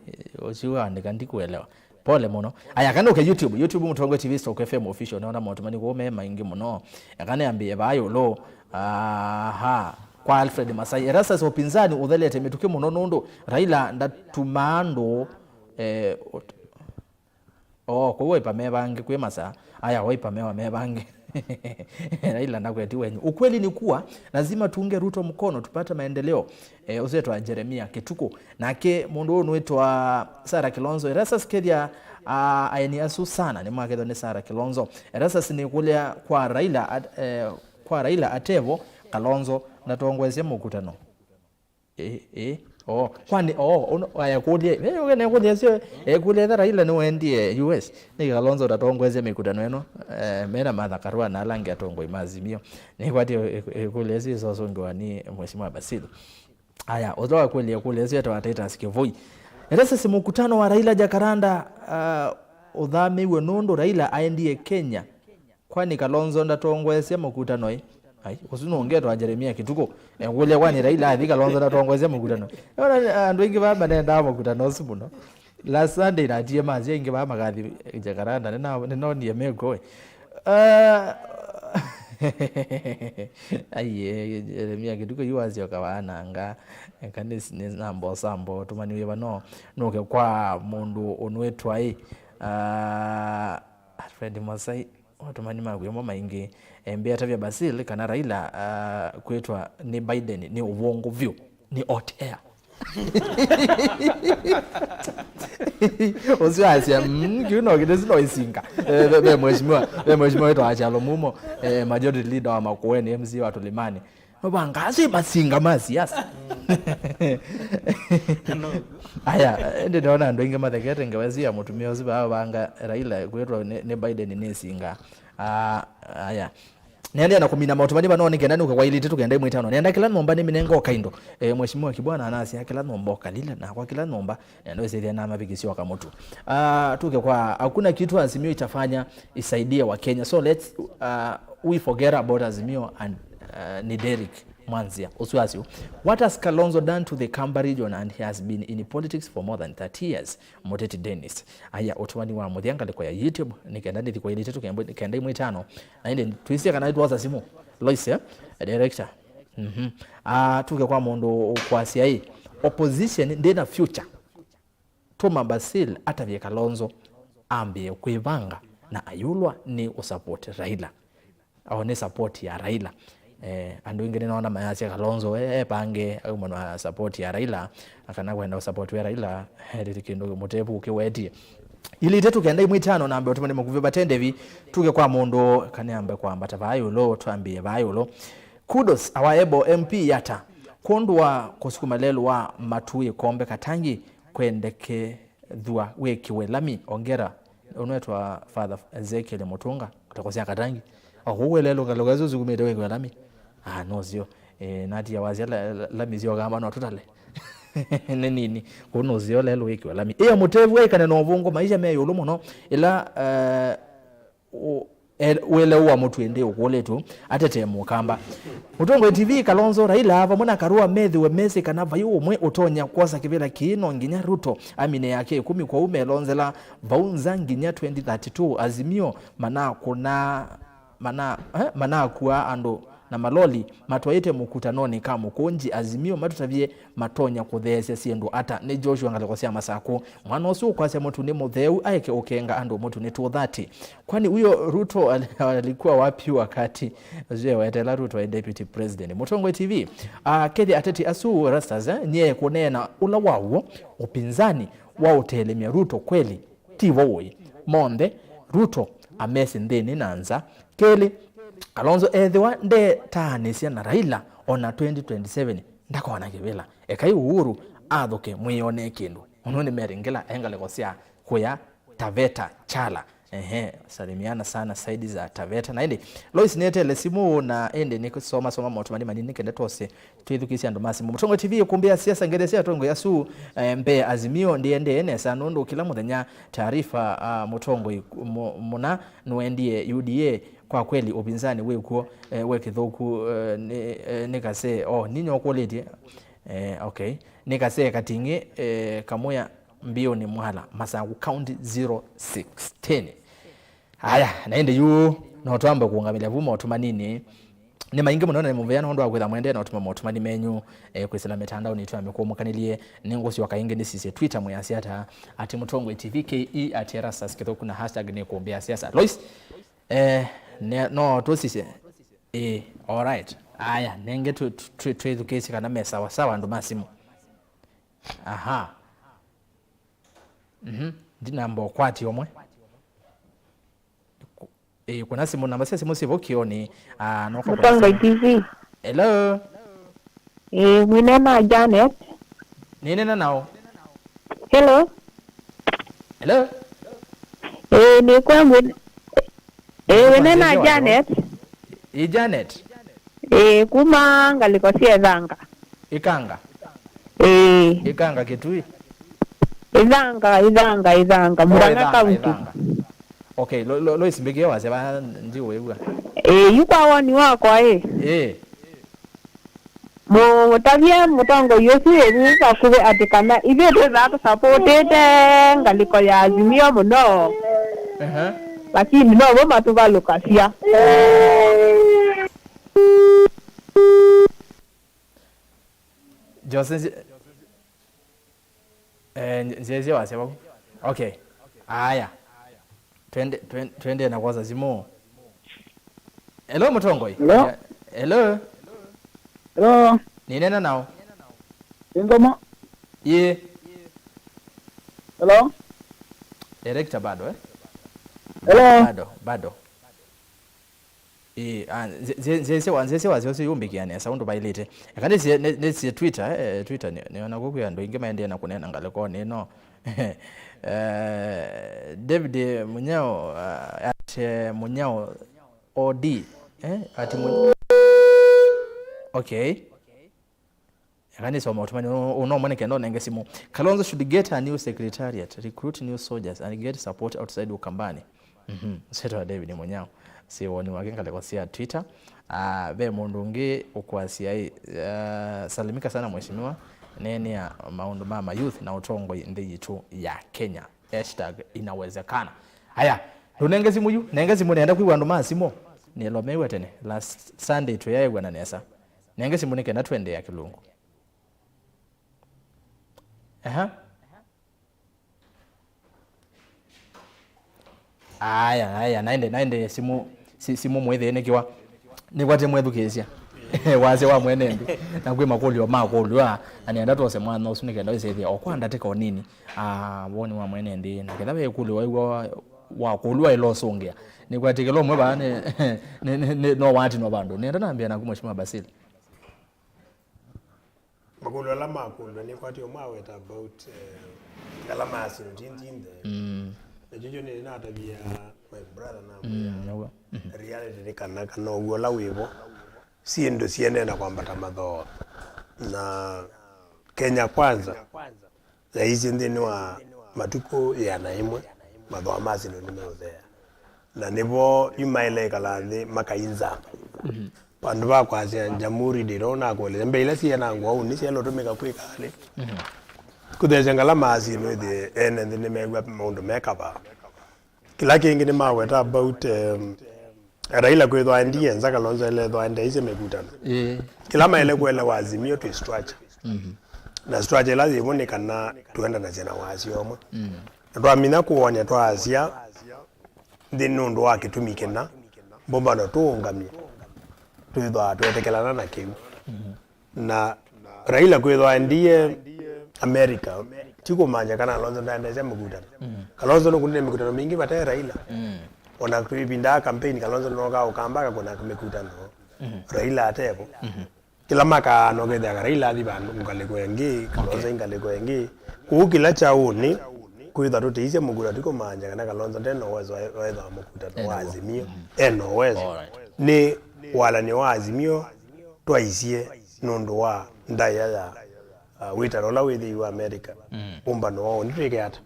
Eh, ũcio waandĩka ndikuelewa. Pole mũno. Aya, kana ũke YouTube. YouTube Mũtongoi T V Stock F M Official. Nĩona maũtũmani kũu me maingĩ mũno. Eka nĩambĩe vaa ĩũlũ. Aha. Kwa Alfred Masai. Erastus, ũpinzani ũthelete mĩtũkĩ mũno nũndũ Raila ndatumaa andũ, eh, ũt-, Oh, kwa Wiper mevange kwĩ masaa. Aya, Wiper mewa mevange. Raila ndakweti wenyu. Ukweli ni kuwa lazima tuunge Ruto mkono tupate maendeleo. Eh, ũsu etwa Jeremia Kituku. Nake mũndũ ũyũ nĩwĩtwa Sarah Kilonzo. Erastus kethia, ah, aeni asu sana nĩmakethwa nĩ Sarah Kilonzo. Erastus nĩkũlya kwa Raila at-, eh, kwa Raila atevo, Kalonzo ndatongoesye mũkutano. Ĩ, ĩ. Oh, kwani, oh, ũno, aya kũlye. Eh, ũke ne kũlye sio. Eh, kũlye etha Raila nĩwendie U S. Nĩ Kalonzo ũtatongoesye mĩkutano ĩno. Eh, mena Martha Karua na ala angĩ atongoi ma Azimio. Nĩ kwati, eh, eh, kũlye sio sosũngĩwa nĩ Mheshimiwa Basil. Aya, ũtwa kũlye kũlye sio etwa Titus Kivoi. Erastus, mũkutano wa Raila Jakaranda, ah, ũthamĩiwe nũndũ Raila aendie Kenya. Kwani Kalonzo ndatongoesya mũkutano ĩ? Ai, ũsu nũngetwa Jeremia Kituku. Ekũlya, kwani Raila athi Kalonzo ndatongoesya mũkutano? Ona andũ aingĩ vaa manendaa mũkutano ũsu mũno. Last Sunday natie masya aingĩ vaa makathi Jakaranda, nĩna-, nĩnonie meko ĩ. Ah, ai, eh, Jeremia Kituku yu wasyoka wananga. Eka nĩ, nĩ nambosa mbo, tũmani wĩva no nũke kwa mũndũ ũnwĩtwa ĩ. Ah, Alfred Masai. Atũmani maku ĩmo maingĩ. Eh, mbĩa tavya Basil kana Raila, ah, kwĩtwa nĩ Biden nĩ ũvũngũ vyũ, nĩ hot air. Ũsu asya, "Mm, kĩu no kĩtesi no isinga." Eh, ve, ve mheshimiwa, ve mheshimiwa wĩtawa Kyalo Mumo, eh, majority leader wa Makueni, M C A wa Tulimani. Vanga asu masinga ma siasa. Aya, ĩndĩ ndona andũ aingĩ mathekete ngewa ĩsu ya mũtumĩa ũsu vaa vanga Raila kwĩtwa nĩ, nĩ Biden nĩ singa. Ah, aya. Nĩendea na kũmina maũtũmani vano nĩ kenda nũke kwa ilĩ itatũ kenda ĩmwe ĩtano. Nĩenda kĩla nyũmba nĩminenga o kaindo. Eh, Mheshimiwa Kibwana anasya kĩla nyũmba ũkalile, nakwa kĩla nyũmba nĩenda wĩsĩthya na mavikisyo wa kamũtu. Ah, tuke kwa, hakuna kitu Azimio itafanya isaidie wa Kenya. So let's, uh, we forget about Azimio and, uh, ni Derrick Mwanzia. Ũsu asyo. What has Kalonzo done to the Kamba region and he has been in politics for more than thirty years? Mũteti Dennis. Aya, ũtũmani wa mũthya ngalĩko ya YouTube, nĩ kenda nĩthi kwa ilĩ itatũ kenda ĩmwe ĩtano. Na ĩndĩ twĩsĩ kana nĩtwosa simũ. Lois, eh? Director. Mhm. Ah, tuke kwa mũndũ ũkwasya ĩ. Opposition ndĩna future. Tũma Basil atavye Kalonzo ambĩe kwĩvanga na ayũlwa nĩ ũsupport Raila. O nĩ support ya Raila. Eh, andũ aingĩ nĩnoona mayasya Kalonzo e, epange auma na support ya Raila, kana kwenda support ya Raila, eh, tĩtĩ kĩndũ mũtevu ũkĩwetie. Ilĩ itatũ kenda ĩmwe ĩtano namba ũtũmani makuvĩ vate ndevi, tuke kwa mũndũ, kana ambe kwambata vaa ĩũlũ, twambie vaa ĩũlũ. Kudos our able M P Yata, kwondũ wa kũsukuma lelũ wa matu ĩkombe Katangi, kwendekethw'a wĩkĩwe lami. Ongera, ũnwetwa Father Ezekiel Mũtũnga, ũtakosya Katangi. O kũu welelũka lũka ĩsu sukumĩte wĩkĩwe lami. Ah, no sio. Eh, natia wasya la, la, lami sio kama no tũtale. Nĩ nini. Kũu no sio lelũ wĩkĩwe lami. Ĩya mũtevu aikane na ũvũngũ, maisha me ĩũlũ mũno. Ĩla, eh, ũ-, e-, wĩle ũa mũtwĩ ndĩ ũkũlĩtũ, atetee mũkamba. Mũtongoi T V, Kalonzo, Raila vamwe na Karua methĩwe mesĩ kana vai ũmwe ũtonya kwosa kĩvĩla kĩĩ, no nginya Ruto amine yake ĩkũmi, kwoou melonzela vau nza nginya twenty thirty-two. Azimio manakũna, mana-, eh, manakua andũ na maloli matwaĩte mũkutanonĩ ka Mũkũnji. Azimio matũtavye matonya kũtheesya syĩndũ ata? Nĩ Joshua ngalĩko sya Masakũ. Mwana ũsu ũkwasya mũtu nĩ mũtheu aeke ũkenga andũ mũtu nĩ two thirty. Kwani huyo Ruto al-, alikuwa wapi wakati ũsu eweteela Ruto e deputy president? Mũtongoi T V, ah, kethĩ ateti asu rastas, eh, nyie kũneena ũla wa w'o, upinzani wa ũtelemya Ruto kweli. Tivo ũĩ. Monthe, Ruto amesĩ nthĩnĩ na nza. Kelĩ, Kalonzo ethĩwa ndetaanĩsya na Raila ona twenty twenty-seven, ndakona kĩvĩla. Ekai Uhuru athũke mwĩonee kĩndũ. Ũnũ nĩ Mary Ngila e ngalĩko sya kũya Taveta Chala. Ehe, salimiana sana saidi za Taveta. Na ĩndĩ, Lois nĩetele simũ na ĩndĩ nĩkũsoma soma maũtũmani manini nĩ kenda twose twĩthukĩĩsya andũ ma simũ. Mũtongoi T V ĩkũmbĩa siasa ngethe sya atongoi asu, eh, mbee Azimio ndĩendee nesa nũndũ kĩla mũthenya taarifa, ah, mũtongoi mu-, mũna nũendie U D A. Kwa kweli upinzani wĩkw'o, eh, we kĩthũku, eh, nĩ, eh, nĩ kasee. Oh, ninyokũlĩtye. Eh, okay. Nĩ kasee katingĩ, eh, kamũya mbiũnĩ Mwala, Masaku County zero sixteen. Aya, na ĩndĩ yu no twambe kũũngamĩlya vu maũtũmaninĩ. Nĩ maingĩ mũno na nĩ mũvea nũndũ wa kwĩtha mwendee na ũtũma maũtũmani menyu, eh, kwĩsĩla mĩtandaonĩ itũ ya mĩkũũmũkanĩlye. Nĩngũsyoka ĩngĩ nĩsisye Twitter mwĩasya ata, at Mũtongoi T V K E, at Erastus Kĩthũku na hashtag nĩ kũmbĩa siasa. Lois, eh, ne, no tũsisye? Ĩĩ, alright. Aya, nenge twĩ-, twĩ-, twĩthukĩĩsye kana me sawa sawa andũ ma simũ. Aha. Mhm. Ndinamba ũkwati ũmwe. Ku-, ĩĩ, kuna simũ, namba sya simũ syĩvo kĩonĩ. Ah, no kwa Mũtongoi simũ. T V. Hello. Ĩĩ, mwĩneena Janet. Nĩnena nao. Hello. Hello. Ĩĩ, nĩkwĩa mwĩne-, ĩĩ, wĩneena Janet. Ĩĩ, Janet. Ĩĩ, kuma ngalĩko sya Ĩthanga. Ĩkanga? Ĩĩ. Ĩkanga Kĩtui? Ĩthanga, Ĩthanga, Ĩthanga, oh, Murang'a Ĩthanga, County. Ĩthanga. Okay, lo, lo, Lois mbĩkĩe wasya va ndiwĩw'a. Ĩĩ, yu kwa woni wakwa ĩ. Ĩĩ. Mũtavye mũtongoi ũsu ĩ vu vakuvĩ atĩ kana ithyĩ twĩthaa tũsapotĩte ngalĩko ya Azimio mũno. Ehe. Lakini novo matũvalũkasya. Jose, nzi-, eh, nzĩsye wasya vau. Okay. Aya. Twende, twen-, twendee na kwosa simũ. Hello, mũtongoi. Hello? Hello? Hello? Nĩneena nao. Ingoma? Ĩĩ. Hello? Director bado, eh? Hello? Bado, bado. Ĩĩ, ah, nze-, nze-, nzesĩ wa, nzesĩ wa syosi yumbĩkĩa nesa ũndũ vaĩlĩte. Eka nĩsie, nĩ-, nĩsie Twitter, eh, Twitter nĩ, nĩona kwĩ andũ aingĩ maendee na kũneena ngalĩkonĩ ĩno. Eh, David Munyao, ah, at, eh, Munyao O D, eh, at Mu-, okay. Eka nĩsoma ũtũmani ũũ, ũũ no mwene kenda ũnenge simũ. Kalonzo should get a new secretariat, recruit new soldiers and get support outside Ukambani. Mhm. Setwa David Munyao. Si woni wake ngalĩko sya Twitter. Ah, ve mũndũ ũngĩ ũkwasya, ah, salimika sana mheshimiwa. Neenea maũndũ ma mayouth na ũtongoi nthĩ yitũ ya Kenya. Hashtag inawezekana. Aya, ndũnenge simũ yu, nenge simũ, nenda kwĩw'a andũ ma simũ. Nĩlomeew'a tene. Last Sunday tũyaew'ana nesa. Nenge simũ nĩ kenda tũendeea kĩlungu. Aha. Aya, aya, naende, naende simũ, si-, simũ mwĩthĩe nĩkĩwa. Nĩkwatĩ mwethukĩĩsya. Wasya wa mwene nthĩ. Na kwĩ makũlyo ma kũlw'a. Na nĩenda twose mwana ũsu nĩ kenda wĩsĩthĩa o kwa ndatĩka o nini. Ah, woni wa mwene nthĩ. Na ketha wĩ kũlyo waigua wa kũlw'a ĩla ũsũngĩa. Nĩkwatĩ kĩla ũmwe vaa nĩ, nĩ, nĩ, nĩ, no watinwa vandũ. Nĩenda nambĩa naku Mheshimiwa Basil. Makũlyo ala makũlw'a nĩkwatĩ ũmwe aweta about, eh, ngalama ya syĩndũ ti nthĩ. Mm. Na kyokyo nĩnatavia my brother na Mm, nĩw'o. Mhm. Reality nĩ kana, kana ũw'o ũla wĩvo, syĩndũ siendee na kwambata mathooa. Na Kenya Kwanza yaisye nthĩnĩ wa matukũ ĩana ĩmwe, mathooa ma syĩndũ nĩmeũtheea. Na nĩvo yu maĩle ĩkala nthĩ makainza. Mhm. Vandũ va kwasya Jamhuri Day, no nakũelesya mbee ila syaĩ na ngũa ũnĩ syaĩle ũtũmĩka kwĩka alĩ. Mhm. Kũtheesya ngalama ya syĩndũ ĩthĩe ene nthĩ nĩmew'a maũndũ me kavaa. Kĩla kĩngĩ nĩmaweta about, um, Raila kwĩthwa endie nza, Kalonzo elethwa endeisye mĩkutano. Ĩĩ. Kĩla maĩle kũelewa Azimio twĩ structure. Mhm. Na structure ĩla yĩvo nĩ kana tũendanasya na wasya ũmwe. Mm. Na twaminya kũony'a twasya nthĩ nũndũ wa kĩtumi kĩna, mbũmbano tũũngamye, twĩthwaa twetekelana na kĩu. Mhm. Na Raila kwĩthwa endie America, ti kũmanya kana Kalonzo ndaendesya mĩkutano. Mhm. Kalonzo nũkũnĩte mĩkutano mingĩ vate Raila. Mm. Ona twĩvindaa campaign, Kalonzo nokaa Ũkamba akakũna mĩkutano. Mhm. Raila atevo. Mhm. Kĩla makaana ũkethĩa Raila athi vandũ ngalĩko ĩngĩ, Kalonzo Okay. ngalĩko ĩngĩ. Kũu kĩla kyaũnĩ, kwĩthwa tũtĩisye mũkutano, ti kũmanya kana Kalonzo nde na ũwezo wa, wa, wa mũkutano wa Ena Azimio. Mhm. Ena ũwezo. Alright. Nĩ walany'o wa Azimio twaisye nũndũ wa ndaĩa ya, uh, wĩtano ũla wĩthĩiwe America. Mm. Ũmbano woo nĩtwĩke ata?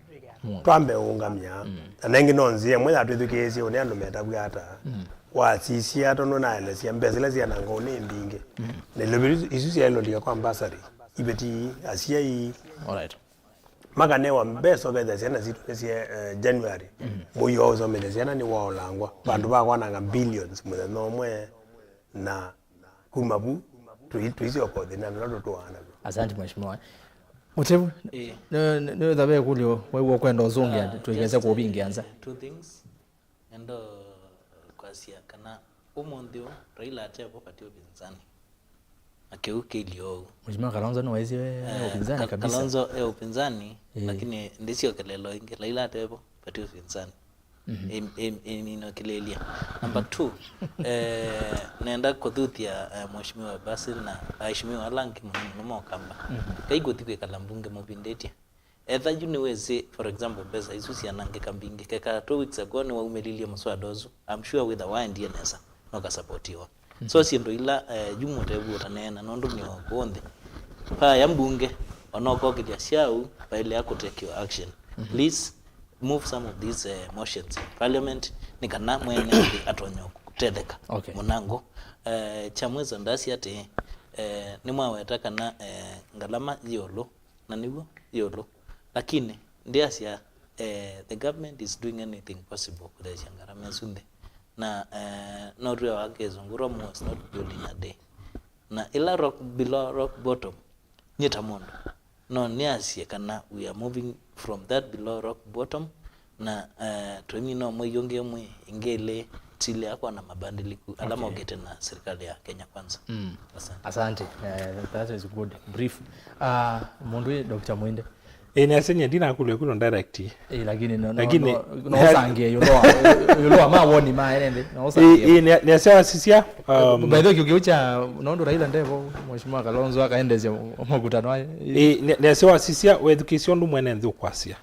Mm. Twambe ũngamya. Mm. Na nengĩ no nzĩa ĩmwe ya twĩthukĩĩsye ũnĩ andũ metavw'a ata. Mm. Wasisya tondũ naelesya mbesa ila syanangwa nĩ mbingĩ. Mm. Na ilovi isu syaĩlũlika kwa mbasarĩ iveti asyai. Alright. Makanewa mbesa ũkethĩa syana sitũ nĩ sya, eh, January. Mhm. Mũio wa ũsomethya syana nĩ waolangwa. Mhm. Vandũ va kwananga billions mũthenya ũmwe na kuma vu tũi-, tũisyoka ũthĩnanĩ ũla tũtũaa naw'o. Asante, Mheshimiwa. Mũtevu, Ĩĩ. nĩ, nĩ, nĩwĩtha ve kũlyo waiw'a kwenda ũsũngĩa, Ah, tũikese just, kũvingĩa nza. eh, two things. Nendo kwasya kana ũmũnthĩ ũũ Raila atevo vati ũvinzani. Na kĩu kĩilye ũu. Mheshimiwa Kalonzo nĩwaisye e Eh, ũpinzani Ka-, kabisa. Kalonzo e ũpinzani, Eh. lakini ndĩsyokelelo ĩngĩ, Raila atevo vati ũpinzani. Mhm. Ĩ-, ĩ-, ĩminokĩlĩlya. Number two, eh, nenda kũthuthya, eh, Mheshimiwa Basil na aheshimiwa ala angĩ mũno mũno ma Ũkamba. Mhm. Kai kũthi kwĩkala mbunge mũvindĩtye. Etha yu nĩwĩsĩ, for example, mbesa isu syanangĩka mbingĩ. Keka two weeks ago nĩwaumĩlilye mũswada ũsu. I'm sure wĩtha waendie nesa, nũkasapotiwa. Mhm. So syĩndũ ila, eh, yu mũtevu ũtaneena, nũndũ nĩ o kũũ nthĩ. Vaya mbunge, onokokĩthya syau, vaĩlĩa kũtekiwa action. Mhm. Please move some of these, eh, motions in parliament, nĩ kana mwene nthĩ atonya kũtetheka Okay. mũnango. Eh, kya mwiso ndasya atĩ, eh, nĩmwaweta kana, eh, ngalama yĩ ũlũ, na nĩw'o yĩ ũlũ. Lakini, ndyasya, eh, the government is doing anything possible kũtheesya ngarama ĩsu nthĩ. Na, eh, no twĩawa kĩsũngũ, Rome was not built in a day. Na ĩla rock below rock bottom, nyie ta mũndũ, no nĩasye kana we are moving from that below rock bottom, na, eh, tũimina ũmwe iyũngĩ ĩmwe, ĩngĩ ĩlĩ, Tilea kwa na mabandiliku ala Okay. mokĩte na serikali ya Kenya Kwanza. Mm. Asante. Asante. Eh, that is good. Brief. Ah, mũndũ wĩ Doctor Mwende. Ĩ, nĩasenya ndinakũlya kuno direct. Ĩ, lakini no, no, Lakini no, no ũsangie, yũloa, yũloa mawoni ma ene nthĩ, no Ĩ, ũsangie. ĩ, nĩa-, nĩasya wasisya, um, By the way, kĩu kya, nũndũ Raila ndevo, Mheshimiwa Kalonzo akaendesya makutano aya. Ĩ, nĩa-, nĩasya wasisya wethukĩsya ũndũ mwene nthĩ ũkwasya.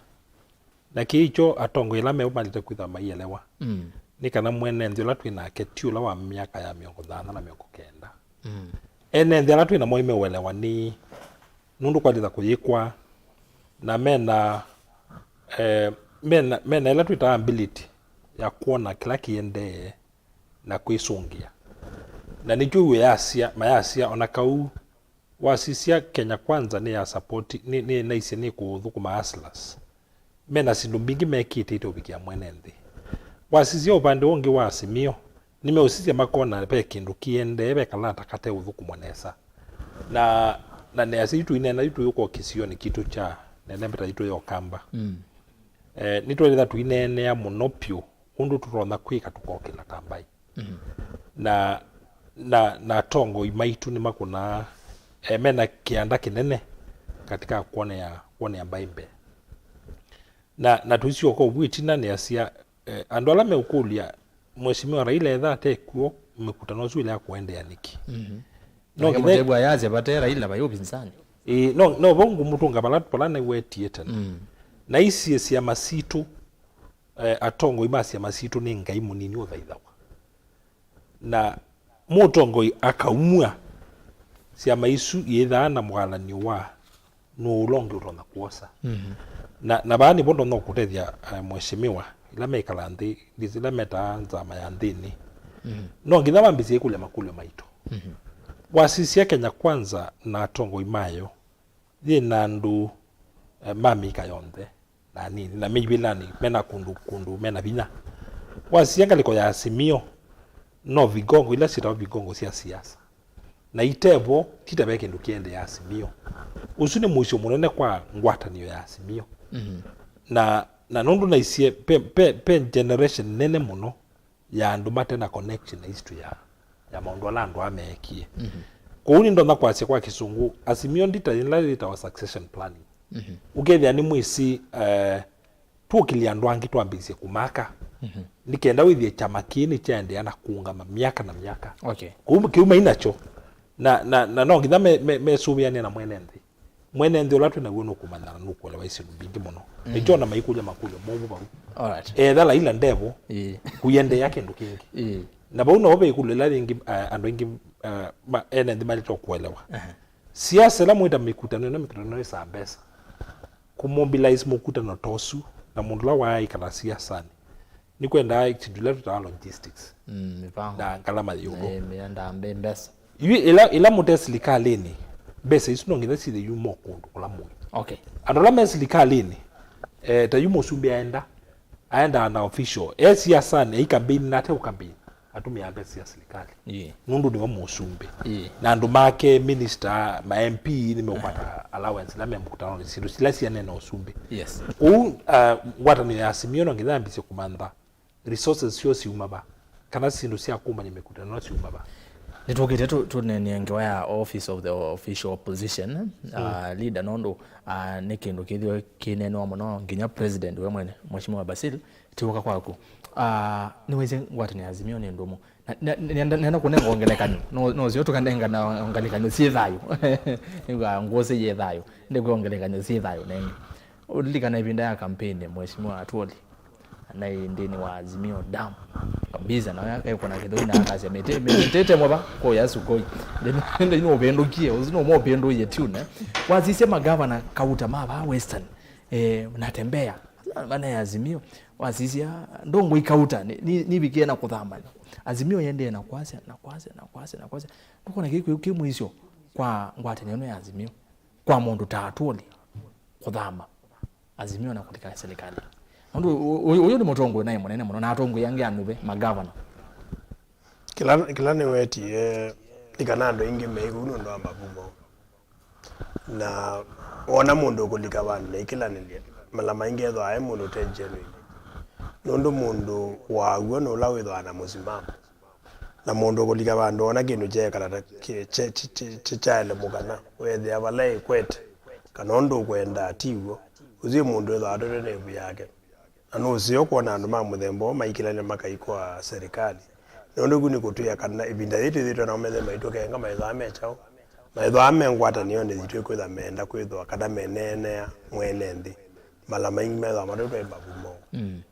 Na kĩĩ kyo atongoi ala meũmalĩte kwĩthwa maielewa. Mm. Nĩ kana mwene nthĩ ũla twĩ nake ti ũla wa myaka ya mĩongo thanthatũ na mĩongo kenda. Mm. Ene nthĩ ala twĩ namo nĩmeũelewa nĩ nũndũ kwalĩtha kũyĩkwa, na mena, eh, mena, mena ĩla twĩtaa ability ya kwona kĩla kĩendee na kwĩsũngĩa. Na nĩkyo wĩyasya, mayasya ona kau wasisya Kenya Kwanza nĩ ya support, nĩ, nĩ naisye nĩ kũthũkũma hustlers. Mena syĩndũ mbingĩ mekĩte iteũvikĩa mwene nthĩ. Wasisya ũvande ũngĩ wa Azimio, nĩmeũsisya makona ve kĩndũ kĩendee, ve kalata kateũthũkũmwa nesa. Na, na nĩasya yu tũineena yu tũyũka kĩsionĩ kitũ kya nene mbeta yitũ ya Ũkamba. Mm. Eh, nĩtwelĩtha tũineenea mũno pyũ ũndũ tũtonya kwĩka tũkokĩla ta mbaĩ. Mhm. Na, na, na atongoi maitũ nĩmakũnaa, eh, mena kĩanda kĩnene katika kuonea, kuonea mbaĩ mbee. Na, na tũisyoka ũvu ĩtina nĩasya, eh, andũ ala meũkũlya, Mheshimiwa Raila etha ate kw'o, mĩkutano ĩsu ĩla ya kũendeea nĩkĩ? Mhm. No Nake nginya mũtebwa yasya vate Raila vai upinzani. Ĩĩ, no, no vau ngũmũtũnga vala, vala nĩwetie tene. Mm. Na isie syama sitũ, eh, atongoi ma syama sitũ nĩ Ngai mũnini ũthaithawa. Na mũtongoi akaumw'a, syama isu iyĩthaa na mũalanio wa nũũ ũla ũngĩ ũtonya kwosa. Mhm. Na, na vaa nĩvo ndonya kũtethya, eh, mheshimiwa, ila mekala nthĩ, ndisi ila metaa nzama ya nthĩnĩ. Mhm. No nginya mambĩsye kũlya makũlyo maitũ. Mhm. Wasisya Kenya Kwanza na atongoi mayo, yĩ na andũ, eh, ma mĩika yonthe, na anini, na me ivĩlanĩ, mena kũndũ, kũndũ mena vinya. Wasisya ngalĩko ya Azimio, no vigongo ila syĩtawa vigongo sya siasa. Na itevo, tita ve kĩndũ kĩendee Azimio. Ũsu nĩ mũisyo mũnene kwa ngwatanĩo ya Azimio. Mhm. Na, na nũndũ naisye, pe, pe, pe generation nene mũno ya andũ mate na connection na history ya, ya maũndũ ala andũ aa meekie. Mhm. Kwoou nĩndonya kwasya kwa kĩsũngũ, Azimio ndita yĩla yĩtawa succession planning. Mhm. Ũkethĩa nĩmwĩsĩ, eh, tũkĩlye andũ angĩ twambĩĩsye kũmaka. Mhm. Nĩ kenda wĩthĩe kyama kĩĩ nĩkyaendeea na kũũngama myaka na myaka. Okay. Kwoou kĩu mai nakyo. Na, na, na no nginya me, me, mesũvĩanĩa na mwene nthĩ. Mwene nthĩ ũla twĩ naw'o nũkũmanya na nũkũelewa syĩndũ mbingĩ mũno. Mm. Nĩkyo ona maikũlya makũlyo movũ vau. Alright. Etha Raila ndevo, Ĩĩ. Kũiendeea kĩndũ kĩngĩ. Ĩĩ. Na vau navo ve ĩkũlyo ĩla yĩngĩ, eh, andũ aingĩ, eh, ma, ene nthĩ malĩte kũelewa. Aha. Siasa ĩla mwĩta mĩkutano ĩno, mĩkutano ĩsaa mbesa. Kũmobilize mũkutano ta ũsu, na mũndũ ũla waaĩkala siasanĩ, nĩkwendaa syĩndũ ila twĩtaa logistics. Mm, mĩvango. Na ngalama yĩ ũvũ. Na ĩ, mĩenda mbĩ mbesa. Yu ĩla, ĩla mũte silikalĩnĩ, mbesa isu no nginya syĩthe yuma o kũndũ kũla mũĩ. Okay. Andũ ala me silikalĩnĩ, eh, ta yu mũsumbĩ aenda, aendaa na official. E siasanĩ, ai campaign na ate ũ campaign, atũmĩaa mbesa sya silikalĩ. Ĩĩ. Nũndũ nĩwe mũsumbĩ. Ĩĩ. Na andũ make, minister, ma M P, nĩmeũkwata allowance ila me mũkutanonĩ, syĩndũ sila sianene ũsumbĩ. Yes. Ũu, uh, ngwatanĩo ya Azimio no nginya yambĩsye kũmantha resources syoo siuma va, kana syĩndũ sya kũmbany'a mĩkutano syuma va. Nĩtũkĩte tũ-, tũnenie ngewa ya office of the official opposition, uh, leader, nũndũ, uh, nĩ kĩndũ kĩthĩwe kĩneenewa mũno, nginya president we mwene, Mheshimiwa Basil, tiũka kwaku. Uh, nĩwĩsĩ ngwatanĩo ya Azimio nĩ ndũmu. Na, na, nenda, nenda kũnenga ongelekany'o. No, no sio tũkanengana ongelekany'o syĩ thayũ. Nĩw'a ngũsĩ yĩ thayũ. Ndĩkwĩ ongelekany'o syĩ thayũ nengĩ. Ũlilikana ĩvinda ya kampeni, Mheshimiwa Atwoli anaĩ nthĩnĩ wa Azimio Dam kabisa, na we akaekwa na kĩthũi na akasya, "Mĩtĩ, mĩtĩ ĩtemwa va, kũya Sugoi." Ndĩ, ndĩ nũvĩndũkie, ũsu nũmũvĩndũie tune. Wasisya magavana kauta ma va Western, eh, Natembeya, mane Azimio, wasisya ndongo ikauta, ni, ni, nivikie na kũthama. Azimio yendee na kwasya, na kwasya, na kwasya, na kwasya. Ndũkona kĩ, kĩ, kĩ mũisyo kwa ngwatanĩo ĩno ya Azimio, kwa mũndũ ta Atwoli kũthama Azimio na kũlika serikali. Nũndũ ũ-, ũ-, ũyũ nĩ mũtongoi naĩ mũnene mũno, na atongoi angĩ anyuve, magavana. Kĩla, kĩla nĩwetie, nĩ kana andũ aingĩ me kũu nũndũ wa mavumo. Na wona mũndũ ũkũlika vandũ na ikĩlanĩlya, mala maingĩ ethwa aĩ mũndũ ũte genuine. Nũndũ mũndũ wa w'o nĩ ũla wĩthĩawa na mũsimamo. Na mũndũ ũkũlika vandũ ona kĩndũ kyeekala ta kĩ- kye- kye- kye- kye- kyaelemũ kana weethĩa vala ĩkwete, kana ũndũ ũkwendaa ti w'o, ũsu nĩ mũndũ wĩthĩawa atũtwe nĩ ĩvu yake. Na nũseo kwona andũ ma mũthemba ũũ maikĩlany'a makaikoa serikali. Nũndũ kĩu nĩ kũtwĩa kana ĩvinda yĩĩ twĩthĩĩtwe namo methe maitũkenga, maĩthĩawa me kyaũ? Maĩthĩawa me ngwatanĩonĩ yitũ ĩkwĩthwa meenda kwĩthĩwa kana meneenea mwene nthĩ. Mala maingĩ methĩawa matũtwaĩ mavumo. Mm.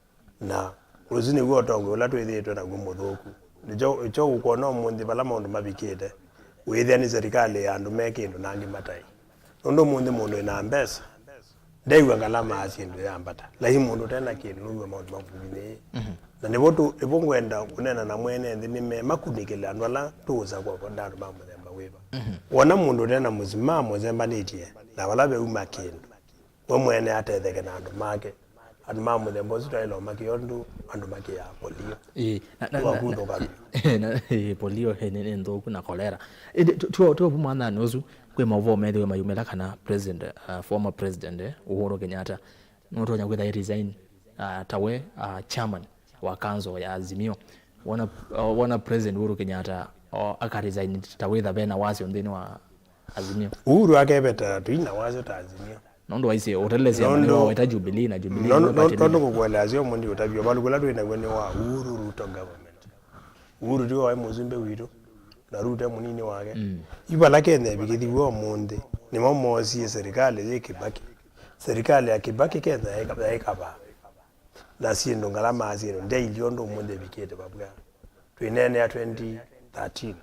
Na ũsu nĩw'o ũtongoi ũla twĩthĩĩtwe naw'o mũthũku. Nĩkyo, nĩkyo ũkwona ũmũnthĩ vala maũndũ mavikĩte, wĩthĩa nĩ serikali ya andũ me kĩndũ na angĩ mataĩ. Nũndũ ũmũnthĩ mũndũ wĩna mbesa, ndew'a ngalama ya syĩndũ yambata. Lakini mũndũ ũte na kĩndũ nũw'a maũndũ makuvinĩĩe. Mhm. Na nĩvo tũ- nĩvo ngwenda kũneena na mwene nthĩ nĩme makunĩkĩle andũ ala tũũsakũa kwenda andũ ma mũthemba wĩva. Mhm. Wona mũndũ ũte na mũsimamo ũsembanĩtye na vala veuma kĩndũ, we mwene atetheke na andũ make. Andũ ma mũthemba ũsu twaĩle ũmakĩa ũndũ andũ makĩaa polio. Ĩĩ, na- na- na- Wakũthũka vyũ. Na- ĩĩ, polio, ĩĩ, nĩ nĩ nthũku na kolera. Ĩndĩ tu- tuo- tuo vu mwathanĩ ũsu, kwĩ maũvoo methĩwe mayumĩla kana president, uh, former president, eh, Uhuru Kenyatta nũtonya kwĩtha e resign, uh, ta we, uh, chairman wa council ya Azimio. Wona, uh, wona president Uhuru Kenyatta, uh, aka resign ta wĩtha vena wasyo nthĩnĩ wa Azimio? Uhuru akeveta tũi na wasyo ta Azimio. Nũndũ waisye ũtelelesya nũndũ- nĩwaweta Jubilee na Jubilee nũndũ- nĩwe party nũndũ leader. Kũkũeleasya ũmũnthĩ ũtavyo valu kũla twĩ naw'o nĩ wa Uhuru Ruto government. Uhuru tiwe waĩ mũsumbĩ witũ, na Ruto e mũnini wake. Mm. Yu vala Kenya ĩvikĩthiw'e ũmũnthĩ, nĩmo moosie serikali yĩ Kibaki. Serikali ya Kibaki Kenya yaĩ ka- yaĩ kavaa. Na syĩndũ, ngalama ya syĩndũ ndyailye ũndũ ũmũnthĩ ĩvikĩte vavw'a. Twĩneenea twenty thirteen.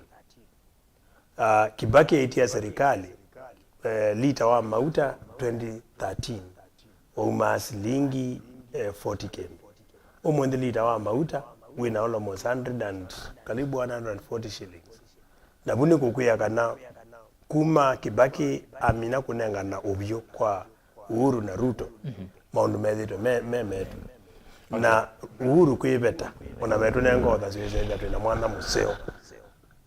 Uh, Kibaki aitia serikali, eh, lita wa mauta twenty thirteen waumaa silingi, eh, forty kĩndũ. Ũmũnthĩ lita wa mauta wĩna almost hundred and, karibu one hundred and forty shillings. Na vu nĩ kũkwĩa kana kuma Kibaki amina kũnengana ũvyũ kwa Uhuru na Ruto, mhm, maũndũ methĩtwe me, me metu. Na Uhuru kwĩveta, ona metũnenga ũthasyo, ĩsethĩa twĩna mwanya mũseo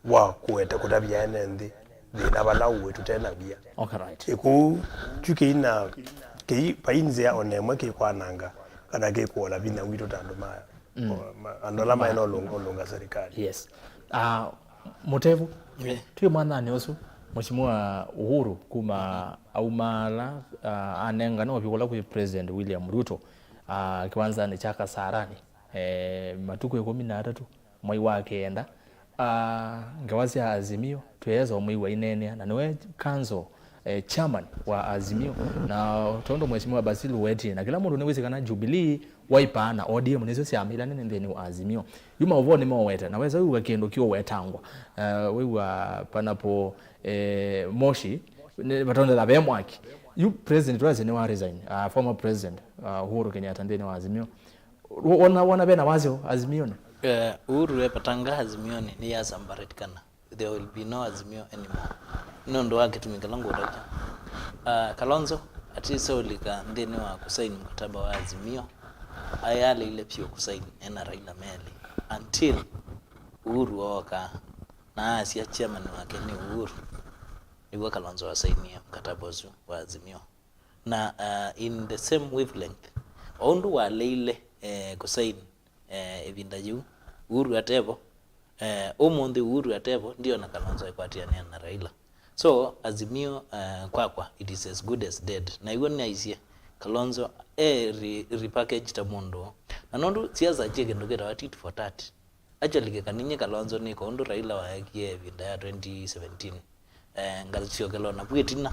wa kũete kũtavya ene nthĩ thĩna vala ũĩ tũte na wia. Okay, right. Ĩkũu kyu kĩina kĩi vai nzĩa ona ĩmwe kĩkwananga kana kĩkũola vinya witũ ta andũ ma, mm, ma, andũ ala maĩ na ũlũnga, ũlũnga serikali. Yes. Ah, Mũtevu, eh, twĩ mwanyanĩ ũsu, Mheshimiwa Uhuru kuma aumaala, ah, anengane ũvyũ kũla kwĩ President William Ruto, ah, kĩwanzanĩ kya Kasarani, eh, matukũ ĩkũmi na atatũ mwai wa kenda, ah, ngewa sya Azimio tweesa ũmwĩw'a ineenea, na nĩwe council, eh, chairman wa Azimio, na tondũ Mheshimiwa Basil wetie, na kĩla mũndũ nĩwĩsĩ kana Jubilee, Wiper na O D M nĩsyo syama ila nene nthĩnĩ wa Azimio. Yu maũvoo nĩmowete, na wesa wĩw'a kĩndũ kĩũwetangwa, eh, wĩw'a panapo, eh, moshi, nĩ- vatonyethwa ve mwaki. Yu president twasye nĩwa resign, ah, former president, ah, Uhuru Kenyatta nthĩnĩ wa Azimio. Wo- wona, wona vena wasyo Azimio nĩ? Eh, Uhuru epatanga Azimio nĩ nĩyasambaratikana. There will be no Azimio anymore. Nĩ ũndũ wa kĩtumi kĩla ngũtavya. Ah, Kalonzo atĩse ũlika nthĩnĩ wa kũsaini mũkataba wa Azimio, aĩ aleile vyũ kũsaini ena Raila melĩ until Uhuru ooka na asya chairman wake nĩ Uhuru, nĩw'o Kalonzo wasainie mũkataba ũsu wa Azimio. Na, uh, in the same wavelength, o ũndũ waleile, eh, kũsaini, eh, ĩvinda yĩu Uhuru atevo, eh, ũmũnthĩ Uhuru atevo, ndiona Kalonzo ekwatĩanĩa na Raila. So Azimio, eh, kwakwa, it is as good as dead. Na ĩw'o nĩnaisye Kalonzo e re- repackage ta mũndũ. Na nũndũ siasa kyĩ kĩndũ kĩtawa tit for tat. Actually, kĩkaninye Kalonzo nĩko ũndũ Raila waekie ĩvinda ya twenty seventeen. Eh, ngasyokela navu ĩtina,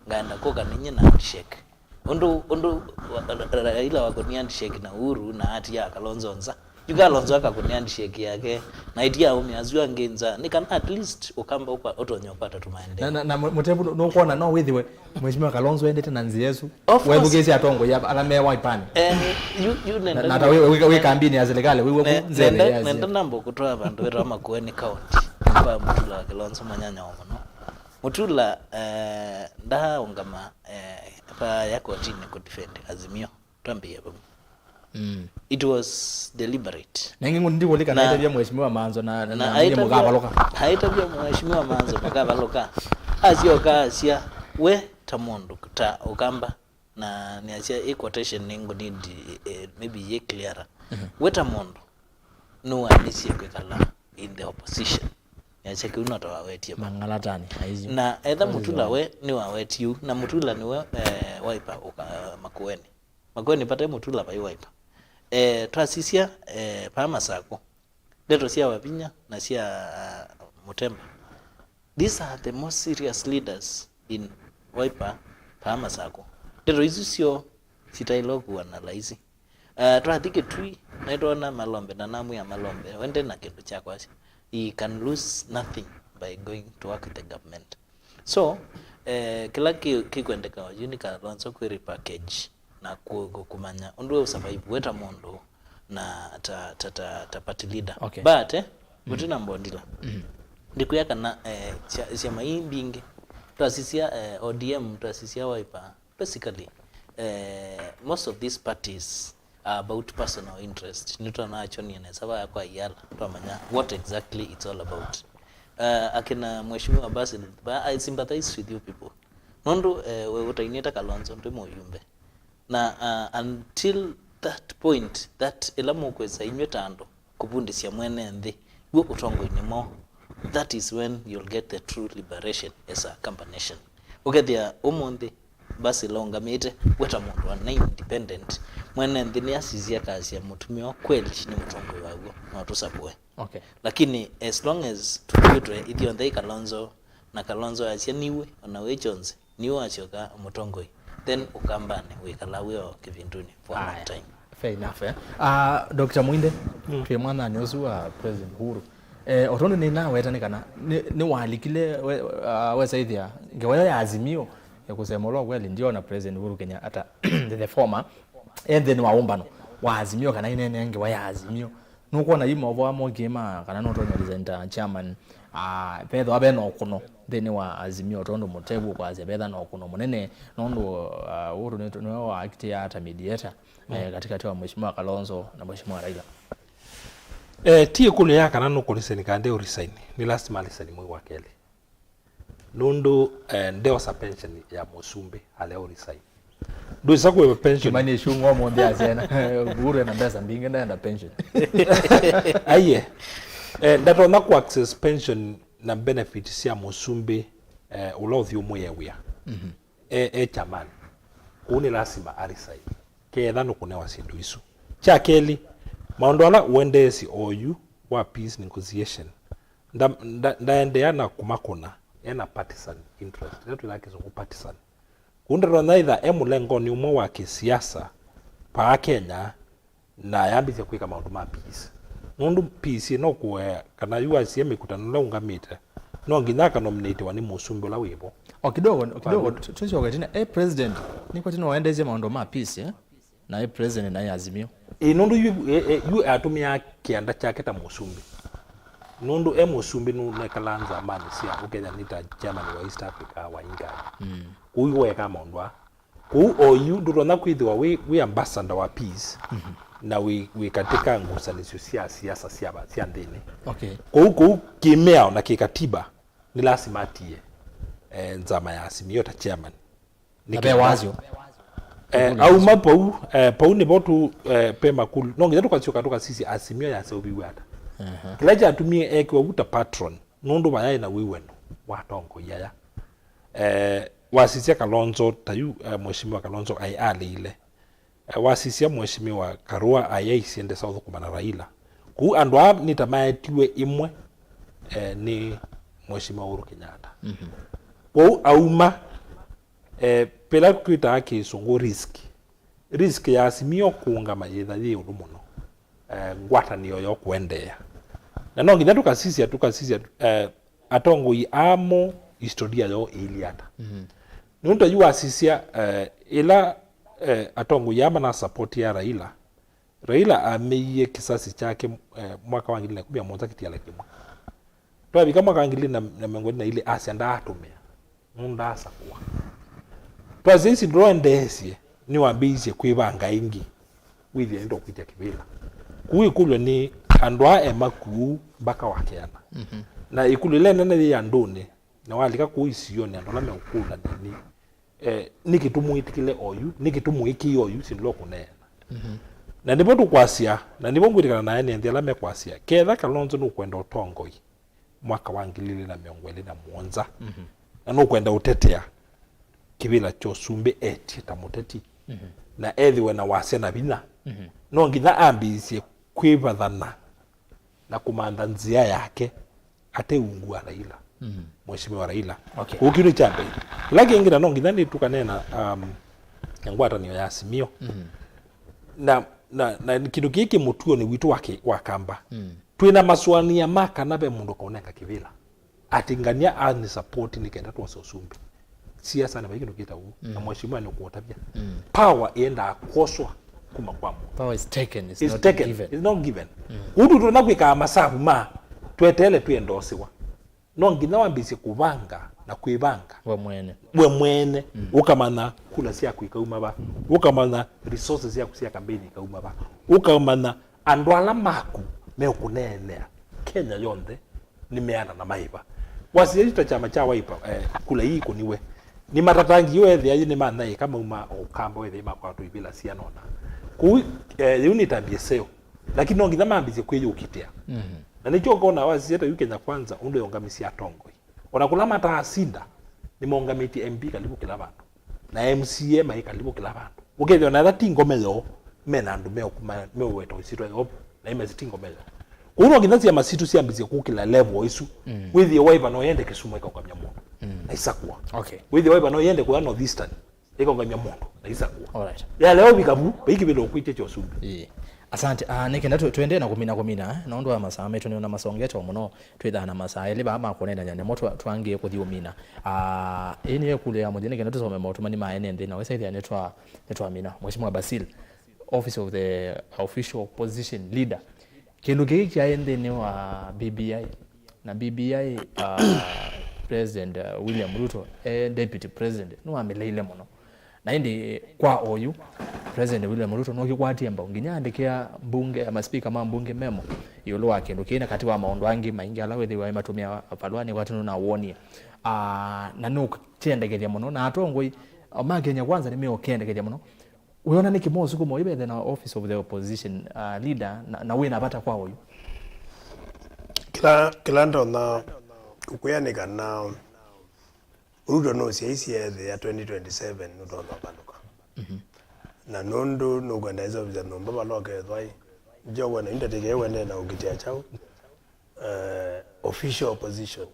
ngaenda kũka ninye na handshake. Ũndũ, ũndũ wa- Ra- Raila wakũnie handshake na Uhuru na atia Kalonzo nza. Yu Kalonzo akakũne handshake yake, na itia aũmĩa asu angĩ nza. Nĩ kana at least Ũkamba ũkwa- ũtonye ũkwata tũmaendeeo. Na, na, na Mũtevu, nũkwona no wĩthĩwe Mheshimiwa Kalonzo endete na nzĩa ĩsu? Of course. Wethukĩĩsya atongoi ala me Wiper-nĩ. Eh, yu, yu na, nenda na ta wĩ, wĩ, wĩ kambini ya serikali, wĩw'e ne- kũ nzeve nenda- ya nenda namba kũtwaa vandũ vetawa Makueni County kwa Mutula wa Kilonzo manyanya wa mũno. Mutula, eh, ndaaũngama, eh, vaaya kotini kũdefend Azimio. Twambĩĩa vau. Mm. It was deliberate. Na ĩngĩ ngũ ndikũlika na- naitavya Mheshimiwa Manzo na, na, na na aitavya- mũkavalũka. Aitavya Mheshimiwa Manzo makavalũka. Asyoka asya, we ta mũndũ, ta Ũkamba, na nĩasya ĩ quotation nĩ ngũ need, eh, maybe yĩ clearer. We ta mũndũ, nĩwanisye kwĩkala in the opposition. Nĩasya kĩu no ta wawetie ma. Mang'alatani, aisyu. Na etha Mutula we nĩwawetie ũu, na Mutula nĩwe, eh, Wiper ũka Makueni. Makueni pate Mutula vai Wiper. Eh, twasisya, eh, paa Masakũ. Ndeto sya Wavinya na sya, uh, Mutemba. These are the most serious leaders in Wiper paa Masakũ. Ndeto isu syo sitaĩle ũkuwa na laisi. Uh, twathi Kitui, naitwona Malombe, na namwĩa Malombe, we nde na kĩndũ kya kwasya. He can lose nothing by going to work with the government. So, eh, kĩla kĩ-, kĩkwendeka oyu nĩ Kalonzo kwĩ repackage na ku-, ku-, kũmanya ũndũ we ũsurvive we ta mũndũ na ta, ta, ta, ta party leader. Okay. But, eh, gũtĩ na mbondila. Ndikwĩa kana, eh, sya-, syama ii mbingĩ, twasisya, eh, O D M, twasisya Wiper, basically, eh, most of these parties are about personal interest. Nĩtwanachonie nesa vaya kwa Iyala, twamanya what exactly it's all about. Uh, akina Mheshimiwa Basil, ba, I sympathize with you people. Nũndũ, eh, we ũtainĩte Kalonzo, ndwĩ mũyumbe. Na, uh, until that point, that ĩla mũkwĩsa inyw'ĩ ta andũ, kũvundĩsya mwene nthĩ w'o ũtongoinĩ mwaũ. That is when you'll get the true liberation as a Camp Nation. Ũkethĩa ũmũnthĩ Basil aũngamĩte, we ta mũndũ ana independent, mwene nthĩ nĩasisye akasya mũtumĩa ũũ kweli nĩ mũtongoi wa w'o, no tũsavũe. Okay. Lakini as long as tũtw'ĩtwe ithyonthe i Kalonzo, na Kalonzo asya niwe, ona wĩ Jones, Nĩwasyoka mũtongoi, then Ũkambanĩ wĩkalaa wĩ o kĩvindunĩ for a long time. Fair enough, eh? Ah, Doctor Mwinde, mm, twĩ mwanyanĩ ũsu wa President Uhuru. Eh, o tondũ nĩnaweta nĩ kana nĩ, nĩwalikile we, ah, wesa ĩthĩa ngewa ĩyo ya Azimio ya kusema ũla kweli ndiona President Uhuru Kenyatta, the former, e nthĩnĩ wa ũmbano wa Azimio kana inene ngewa ya Azimio. Nũkwona yu maũvoo amwe ũkĩma kana nũtonya resign ta chairman, ah, vethĩwa ve na ũkũno nthĩnĩ wa Azimio, tondũ Mũtegu kwasya vetha na ũkũno mũnene, nũndũ, ah, Uhuru nĩ, nĩwe waakitĩaa ta mediator, eh, mm, katikati wa Mheshimiwa Kalonzo na Mheshimiwa Raila. Eh, ti ĩkũlyo ya kana nũkũ resign kana nde resign, nĩ lasima resign mwei wa kelĩ. Nũndũ, eh, ndeosa pension ya mũsumbĩ alea ũ resign. Ndwĩsa kũĩva pension. Kimani Ichung'wa ũmũnthĩ asya ena, Uhuru ena mbesa mbingĩ, ndaenda pension. Aiye. Eh, ndatonya ku access pension na benefit sya mũsumbĩ, eh, ũla ũthi ũmwĩe wĩa. Mhm. E, e chairman. Kũu nĩ lasima a resign. Ketha nũkũnewa syĩndũ isu. Kya kelĩ, maũndũ ala ũendeesye oyu wa peace negotiation, nda, nda, ndaendeea na kũmakũna, ena partisan interest. Ĩla twĩthaa kĩsũngũ partisan. Kũu ndatonya ĩtha e mũlengonĩ ũmwe wa kĩsiasa paa Kenya, na ayambĩthya kwĩka maũndũ ma peace. Nũndũ peace ĩno kũea kana yu asie mĩkutano ĩla ũngamĩte, no nginya akanominatiwa nĩ mũsumbĩ ũla wĩvo. O kidogo, o kidogo, tu-, tusyoke tina. E president, nĩkwa tino waendeesye maũndũ ma peace, eh? Na e president na e Azimio. Ĩ, nũndũ yu, e, e, yu atũmĩaa kĩanda kyake ta mũsumbĩ. Nũndũ e mũsumbĩ nũnekalaa nzamanĩ sya ũkethĩa nĩ ta chairman wa East Africa wa IGAD. Mm. Kũu yu wekaa maũndũ aa. Kũu oyu ndũtonya kwĩthĩwa wĩ, wĩ ambassador wa peace, mhm, na wĩ, wĩ katika ngusanĩsyo sya siasa sya, sya nthĩnĩ. Okay. Kũu, kũu kĩmĩao na kĩkatiba nĩ lasima atie, eh, nzama ya Azimio ta chairman. Na ve wasyo. Eh, auma pau, eh, pau nĩvo tu, eh, pe makulu. No nginya tũkasyoka tũkasisya Azimio yaseũviw'e ata. Aha. Kĩla kyatumie ekĩwa vu ta patron, nũndũ vayaĩ na wĩw'ano wa atongoi aya. Eh, wasisya Kalonzo, ta yu, eh, Mheshimiwa Kalonzo aĩ alĩile. Eh, wasisya Mheshimiwa Karua aĩ aisye ndesa ũthũkũma na Raila. Kũu andũ aa nĩ ta maetiwe ĩmwe, eh, nĩ Mheshimiwa Uhuru Kenyatta. Mhm. Kwoou auma, eh, pĩla twĩtaa kĩsũngũ risk. Risk ya Azimio kũũngama yĩtha yĩ ũndũ mũno, eh, ngwatanĩo yo kũendeea. Na no nginya tũkasisya, tũkasisya, eh, atongoi aa mo historia yoo ĩilyĩ ata. Mhm. Nũndũ yu wasisya, eh, ĩla, eh, atongoi aa manasapoti ya Raila, Raila amĩie kĩsasi kyake, eh, mwaka wa ngili na ikũmi na mũonza kĩtiala kĩmwe. Twavika mwaka wa ngili na mĩongo ĩlĩ na ilĩ asya ndaatũmĩa, nũndũ ndaasakũa. Twasya isi ndũendeesye, nĩwambĩĩisye kwĩvanga ĩngĩ, wĩthĩe nĩtũkwĩtya kĩvĩla. Kũu ĩkũlyo nĩ andũ aa e makuu mbaka wakeana. Mhm. Na ĩkũlyo ĩla ĩnene yĩ andũnĩ, na walika kũu isionĩ andũ ala meũkũlany'a nĩ, eh, nĩkĩ tũmwĩtĩkĩle oyu, nĩkĩ tũmwĩkĩe oyu syĩndũ ũkũneena. Mhm. Na nĩvo tũkwasya, na nĩvo ngwĩtĩkana na ene nthĩ ala mekwasya, ketha Kalonzo nũkwenda ũtongoi mwaka wa ngili ilĩ na mĩongo ĩlĩ na mũonza, na nũkwenda ũtetea kĩvĩla kya ũsumbĩ etye ta mũteti, na ethĩwe na wasya na vinya, no nginya ambĩĩsye kwĩvathana na kũmantha nzĩa yake ate ungu wa Raila. Mheshimiwa Raila. Okay. Kũu kĩu nĩ kya mbee. Kĩla kĩngĩ, na no nginya nĩtũkane na, um, na ngwatanĩo ya Azimio. Na, na, na kĩndũ kĩĩ kĩ mũtuonĩ witũ wa kĩ-, wa Kamba. Twĩ na masũanĩa ma kana ve mũndũ ũkaũnenga kĩvĩla. Atĩ ngania anĩ support nĩ kenda twose ũsumbĩ. Siasa nĩ vai kĩndũ kĩta ũu. Na mheshimiwa nĩ kũũtavya. Power ĩendaa kwoswa kuma kwa mũndũ. Power is taken, it's It's not taken. given. It's not given. Ũndũ tũna kwĩkaa masavu ma tweteele twĩendosiwa. No nginya wambĩĩsye kũvanga na kwĩvanga. We mwene. We mwene. Ũkamanya kula syaku ikauma va. Ũkamanya resources syaku sya kambeni ikauma va. Ũkamanya andũ ala maku meũkũneenea Kenya yonthe nĩ meana na maĩva. Wasya yu ta kyama kya Wiper, eh, kula ii ikũniwe. Nĩ matatangi yu ethĩa yu nĩ manyaĩka mauma o Kamba wethĩa makwatwa ivĩla sianona. Kũu, eh, yu nĩ tambie seo. Lakini no nginya mambĩĩsye kwĩyũkitĩa. Na nĩkyo ũkona wasisya ta yu Kenya Kwanza ũndũ yongamĩsya atongoi. Ona kũla mataasinda, nĩmaũngamĩtye M P kalivu kĩla vandũ. Na M C A maĩ kalivu kĩla vandũ. Ũkethĩa ona etha ti ngome yoo, mena andũ meũkuma-, meũweta ũsitwa yoo, na imesi ti ngome yoo. Kwoou no nginya syama sitũ syambĩĩsye kũkĩla level ĩsu. Wĩthĩe Wiper no yende Kisumu ĩkaũngamya mũndũ. Na isakũa. Okay. Wĩthĩe Wiper no yende kũya North Eastern ĩkaũngamya mũndũ na isakũa. Alright. Ya leo vikavu, vaikivĩla ũkwĩtya kya ũsumbĩ. Ĩĩ. Asante. Ah, nĩ kenda tũ-, tũendee na kũmina kũmina, eh, nũndũ wa masaa maitũ nĩona masongete o mũno, twĩthaa na masaa elĩ vaa ma kũneenany'a nĩmo twa-, twangĩe kũthi ũmina. Ah, ĩĩ nĩyo ĩkũlyo ya mũthya, nĩ kenda tũsome maũtũmani ma ene nthĩ, na wĩsa ĩthĩa nĩtwa-, nĩtwamina. Mheshimiwa Basil, Office of the Official Opposition Leader, kĩndũ kĩĩ kyaĩ nthĩnĩ wa B B I, na B B I, uh, President, uh, William Ruto e Deputy President, nĩwamĩleile mũno. Na ĩndĩ kwa oyu, President William Ruto nũkĩkwatie mbau, nginya andĩkĩa mbunge, maspika ma mbunge memo ĩũlũ wa kĩndũ kĩĩ, na katĩ wa maũndũ angĩ maingĩ ala wĩthĩwa matũmĩa valũa, nĩkwatĩ nũnawoonie. Ah, na nũkyendekethya mũno, na atongoi ma Kenya Kwanza nĩmeũkyendekethya mũno. Wĩona nĩkĩ mosukumo yu vethe na Office of the Opposition, uh, Leader, na, na wĩna vata kwa oyu? Kĩla, kĩla ndonya kũkwĩa nĩ kana Ruto nũsyaisye ethĩa twenty twenty-seven nũtonya ũvalũka. Na nũndũ nũkwenda ĩseũvĩsya nyũmba vala ũkethwa ĩ, njokwona yu ndatĩkĩe kũendeea na ũkitĩa kyaũ, eh, official opposition.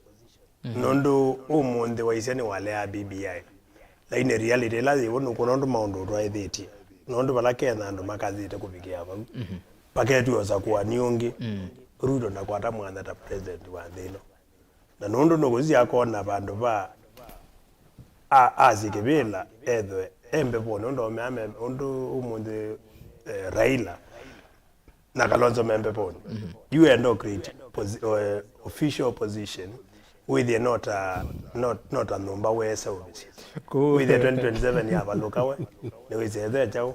Nũndũ ũmũnthĩ waisye nĩwaleaa B B I. Lakini reality ĩla yĩvo nũkwona ũndũ maũndũ ũtwaĩthĩtye. Nũndũ vala Kenya andũ makathĩte kũvikĩa vau. Paketw'e ũsakũani ũngĩ. Ruto ndakwata mwanya ta president wa nthĩ ĩno. Na nũndũ nũkũsisya akona vandũ va a-, asye kĩvĩla ethwe e mbevonĩ, ũndũ aũmea me-, ũndũ ũmũnthĩ, eh, Raila na Kalonzo me mbevonĩ. You end up create posi-, eh, official opposition wĩthĩe no ta, no, no ta nyũmba weseũvĩsya. Wĩthĩe twenty twenty-seven yavalũka we, nĩwĩsĩ ethe kyaũ.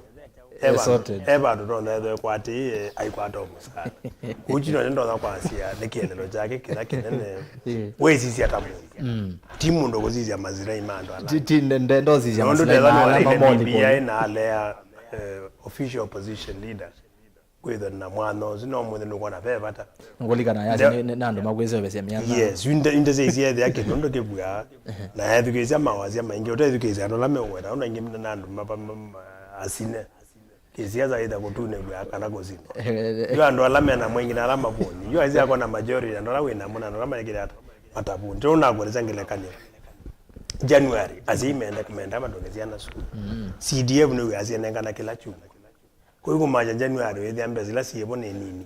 Eva-, Sorted. Eva andũ tonthe ethwe kwatĩĩe aikwata o mũsaala. Kũu chino nĩ ndonya kwasya nĩ kĩeleelo kyake kĩla kĩnene. Wĩsisya ta mũndũ. Ti mũndũ kũsisya masilai ma andũ ala. Ti, ti, nde-, nde-, ndosisya masilai ma ala mamoni B B I kũu. Na alea, eh, official opposition leader. Kwĩthwa na mwanya ũsu, no mwĩthĩ nũkwona ve vata. Ngũlikana yasya nĩ, nĩ, nĩ andũ makwĩseũvĩsya mĩanya. Yes, yu nde-, inde syaisye ethĩa kĩndũ ndũkĩvw'aa, na ethukĩĩsya mawasya maingĩ, ũtethukĩĩsya andũ ala meũweta, ũna ingĩ na andũ mapa-, ma-, ma-, asine. Kĩsiasa ĩtha kũtunĩw'a kana kũsindwa. Yu andũ ala mena mwingĩ na ala mavũni. Yu aisye akona majority, andũ ala wĩ namo na andũ ala maekĩte ata matavũni. Tũnakuelesya ngelekany'o. January, asyai menda, menda matũnge syana sukulu. C D F nĩw'aa syĩnengana kĩla kyumwa. Kũu kũmaanisya January wĩthĩa mbesa ila syĩvo nĩ nini.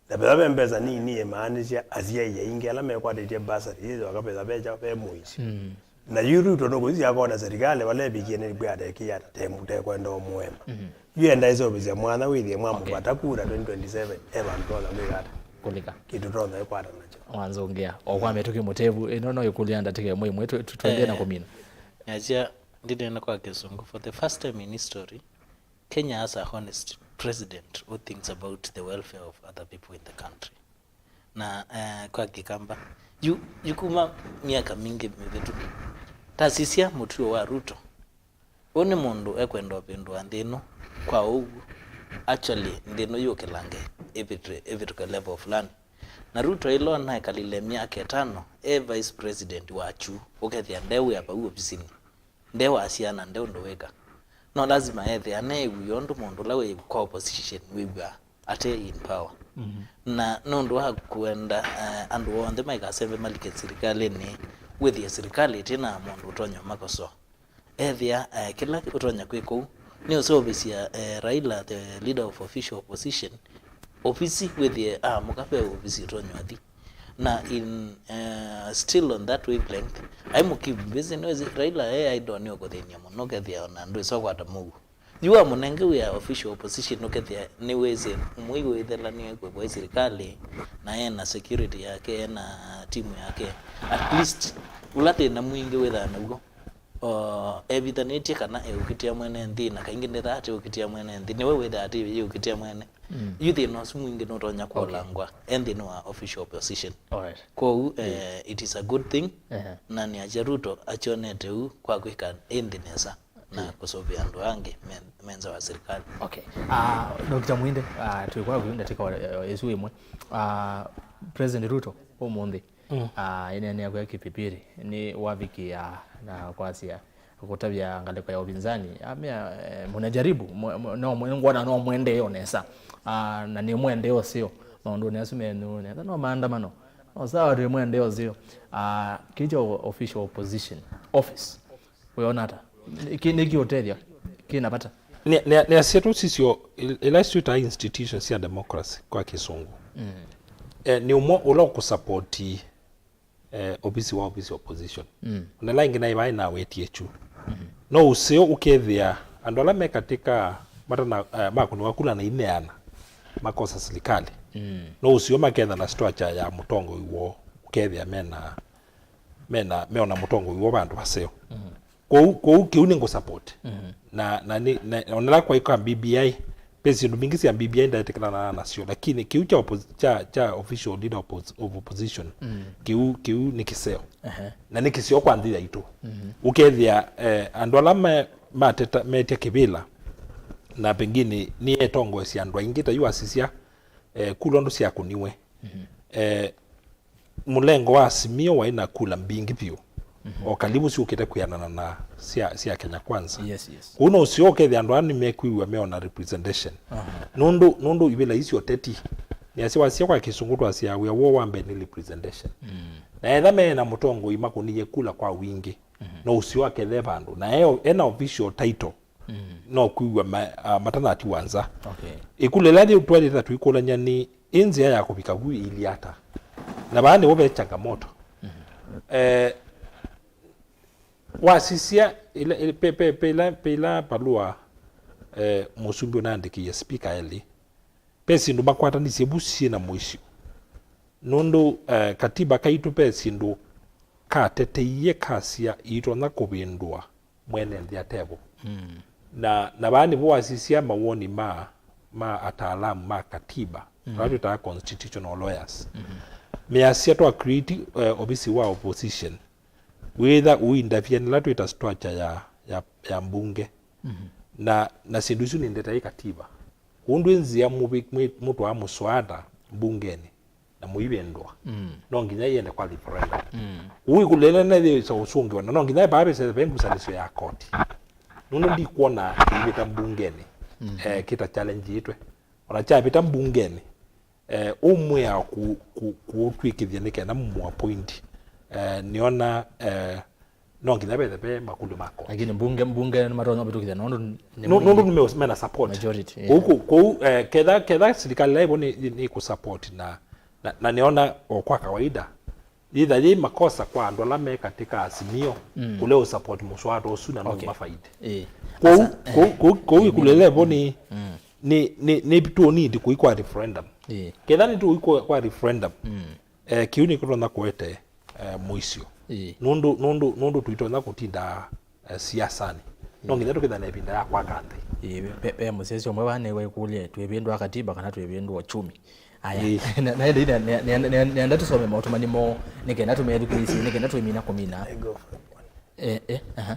Na vethĩwa ve mbesa nini, ĩmaanisya asyai aingĩ ala mekwatĩtye bursary yĩthĩwa kavesa ve kyaũ, ve mũisyo. Na yu Ruto nũkũsisya akona serikali vala ĩvikie nĩkwĩa atekĩĩa ata, te-, tekwenda ũmũema. Yu enda ĩseũvĩsya mwanya wĩthĩe mwamũvata kura twenty twenty-seven, e vandũ tonya kwĩka ata? Kũlika. Kĩndũ tonya ĩkwata nakyo. Wanzũngĩa. O kwa mĩtũkĩ mũtevu, ĩno no ĩkũlya ndatĩka ĩmwe ĩmwe, tũ-, tũ-, twendee na kũmina. Nyasya, ndinena kwa Kĩsũngũ, for the first time in history, Kenya has a honest president who thinks about the welfare of other people in the country. Na, eh, kwa Kĩkamba, yu, yu kuma myaka mingĩ mĩvĩtũku, tasisya mũtuo wa Ruto. Ũũ nĩ mũndũ ekwenda ũvĩndũa nthĩ ĩno kwa ũw'o. Actually, nthĩ ĩno yũkĩlange ĩvĩtũ-, ĩvĩtũke level fulani. Na Ruto ĩla naekalile myaka ĩtano e vice president wa kyu, ũkethĩa nde wĩa vau ovisinĩ, nde wasya na nde ũndũ wĩka. No lazima ethĩa neew'ĩa ũndũ mũndũ ũla wĩ kwa opposition wĩw'aa ate in power. Na nũndũ wa kũenda, eh, andũ onthe maikasembe malike silikalĩnĩ, wĩthĩe silikalĩ ĩtĩ na mũndũ ũtonya ũmakosoa. Ethĩa, eh, kĩla ũtonya kwĩka ũu nĩ ũseũvĩsya, eh, Raila, the leader of official opposition, ovisi, wĩthĩe aamũka ve ovisi ũtonya ũthi. Na in, eh, still on that wavelength, aimũkeep busy. Nĩwĩsĩ Raila e idle nĩ ũkũthĩny'a mũno, ũkethĩa ona ndwĩsa ũkwata mũuo. Yu amũnenge wĩa official opposition, ũkethĩa nĩwĩsĩ mũi wĩthelanie kwĩkwa ĩ silikalĩ, na ena security yake, ena timu yake. At least, ũla thĩna mwingĩ wĩthaa naw'o, o, evithanĩtye kana eũkitĩa mwene nthĩ, na kaingĩ ndethaa ateũkitĩa mwene nthĩ, nĩwe wĩthaa ateyũkitĩa mwene. Yu thĩna ũsu mwingĩ nũtonya kũlangwa e nthĩnĩ wa official opposition. Alright. Kwoou, eh, it is a good thing, na nĩasya Ruto akyonete ũu kwa kwĩka ĩ nthĩ nesa na kũsũvĩa andũ angĩ me, me nza wa silikalĩ. Okay. Ah, Doctor Mwinde, ah, twĩ kwaku ndatĩka, eh, ĩsu ĩmwe. Ah, President Ruto ũmũnthĩ, ah, ĩneenea kwĩa Kipipiri nĩ wavikia na kwasya kũtavya ngalĩko ya upinzani, amea, eh, mnajaribu, mwe-, mwe-, no mwe-, ngwona no mwendee o nesa. Ah, na nĩ mwendee ũseo maũndũnĩ asu menyu, nesa no maandamano. No sawa, twĩ mwendee ũseo. Ah, kĩu kya official opposition office, wĩona ata? Nĩkĩ, nĩkĩ ũtethya kĩna vata? Nĩ, nĩ, nĩasya tũsisyo il-, ila twĩtaa institutions cia democracy kwa Kĩsũngũ. Eh, nĩ ũmwe ũla ũkũsapoti, eh, ovisi wa ovisi opposition. Na ĩla ĩngĩ naĩ vaĩ nawetie kyu. No ũseo ũkethĩa andũ ala me katĩ ka matana, eh, makũnĩwa kula na ineana makosa silikalĩ. No ũseo maketha na structure ya mũtongoi woo, ũkethĩa mena, mena, meona mũtongoi woo vandũ vaseo. Kwoou, kwoou kĩu nĩ ngũ support. Na, na nĩ, na, onela kwaika B B I, ve syĩndũ mbingĩ sya B B I ndaetĩkĩlana nasyo, lakini kĩu kya oppos-, kya, kya official leader oppos-, of opposition, kĩu, kĩu nĩ kĩseo. Na nĩ kĩseo kwa nthĩ yaitũ. Ũkethĩa, eh, andũ ala me-, mateta, metya kĩvĩla, na pengine nĩ etongoesya andũ aingĩ, ta yu asisya, eh, kula ũndũ syakũniwe. Eh, mũlengo wa Azimio waĩ na kula mbingĩ vyũ. O kalivu syũkĩte kwĩanana na sya, sya Kenya Kwanza. Yes, yes. Kũu no ũseo ũkethĩa andũ aa nĩmekwĩw'a meona representation. Nũndũ, nũndũ ivĩla isu ũteti, nĩasya wasya kwa Kĩsũngũ twasyaa wĩa woo wa mbee nĩ representation. Na etha me na mũtongoi makũnĩie kula kwa wingĩ, no ũseo akethe vandũ. Na e, ena official title, no kwĩw'a ma-, ah, matanatiwa nza. Okay. Ĩkũlyo ĩla yĩu twaĩlĩte ta tũikũlany'a nĩ, ĩ nzĩa ya kũvika vu ĩilyĩ ata? Na vaa nĩvo ve changamoto. Eh, wasisya ĩla, ĩla, pe, pe, pe ĩla, pe ĩla valũa, eh, mũsumbĩ ũnaandĩkĩie spika elĩ, ve syĩndũ makwatanisye vu syĩ na mũisyo. Nũndũ, eh, katiba kaitũ ve syĩndũ kateteie kasya iitonya kũvĩndũa mwene nthĩ atevo. Na, na vaa nĩvo wasisya mawoni ma, ma ataalamu ma katiba, ala twĩtaa constitutional lawyers. Measya twa create, eh, ovisi wa opposition, wĩtha ũindavianĩla twĩta structure ya, ya, ya mbunge. Na, na syĩndũ isu nĩ ndete ĩ katiba. Ũndũ ĩ nzĩa mũvi-, mwĩ-, mũtwaa mũswada mbungenĩ na mũivĩndũa, no nginya iende kwa referendum. Ũu ĩkũlyo ĩla nethĩĩsa ũsũngĩwa, na no nginya vaa vĩsese ve ngusanĩsyo ya koti. Nũndũ ndikwona kĩivĩta mbungenĩ, eh, kĩta challenge ĩtwe. Ona kyavĩta mbungenĩ, eh, ũmwĩa ku-, ku-, kũũtw'ĩkĩthya nĩ kenda mũmũappoint. Eh, nĩona, eh, no nginya vethe ve makũlyo ma koti. Lakini mbunge, mbunge nĩmatonya kũvĩtũkĩthya nũndũ nĩ, nũ-, nũndũ nĩme-, mena support. Majority, yeah. Kũu, kũ-, kũu, eh, ketha, ketha silikalĩ ĩla ĩvo nĩ, nĩ, nĩ kũ support na, na, na nĩona o kwa kawaida yĩtha yĩ makosa kwa andũ ala me katĩ ka Azimio, mm, kũlea ũ support mũswada ũsu na, okay, no mafaidi. Eh. Kũu, asa, kũu, eh, kũu, kũu, eh, ĩkũlyo ĩla ĩvo nĩ, mm, nĩ, nĩ, nĩ tũ need kũi kwa referendum. Eh. Ketha nĩ tũi kwa, kwa referendum, mm, eh, kĩu nĩkĩtonya kũete, eh, mũisyo. Ĩĩ. Nũndũ, nũndũ, nũndũ tũitonya kũtinda, eh, siasanĩ. No, ĩĩ, nginya tũkĩthana ĩvinda ya kwaka nthĩ. Ĩĩ, ve, ve mũsyaĩĩsya ũmwe vaa nĩwaĩkũlya, twĩvĩndũa katiba kana twĩvĩndũa uchumi? Aya. Ĩĩ. Na, na, na, na, na, na, nenda tũsome maũtũmani moo, nĩ kenda tũmethukĩĩsye, nĩ kenda twĩmina kũmina. I go for it. Eh, eh, aha.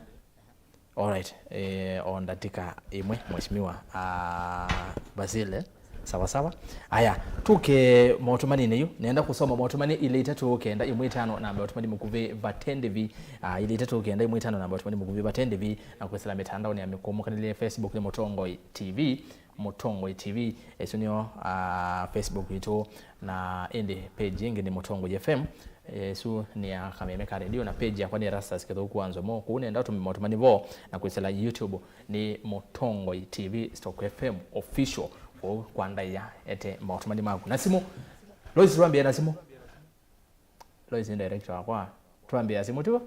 Alright, eh, o ndatika ĩmwe, Mheshimiwa, ah, Basile. Sawa sawa. Aya, tuke maũtũmaninĩ yu. Nenda kusoma maũtũmani ilĩ itatũ kenda ĩmwe ĩtano namba ya ũtũmani mũkuvĩ vate ndĩvi. Ah, ilĩ itatũ kenda ĩmwe ĩtano namba ya ũtũmani mũkuvĩ vate ndĩvi, na kwĩsĩla mĩtandaonĩ ya mĩkũmũkanĩlye. Facebook nĩ Mũtongoi T V, Mũtongoi T V. Ĩsu nĩyo, ah, Facebook yitũ, na ĩndĩ page ĩngĩ nĩ Mũtongoi F M. Ĩsu nĩ ya Kameme ka Radio, na page yakwa nĩ Erastus Kĩthũku wa Nzomo. Kũu nenda ũtũme maũtũmani vo, na kwĩsĩla YouTube nĩ Mũtongoi T V stroke F M official. Kũu kwa ndaĩa ete maũtũmani maku. Na simũ. Lois, twambĩe na simũ. Lois nĩ director wakwa. Twambĩe na simũ, tiw'o?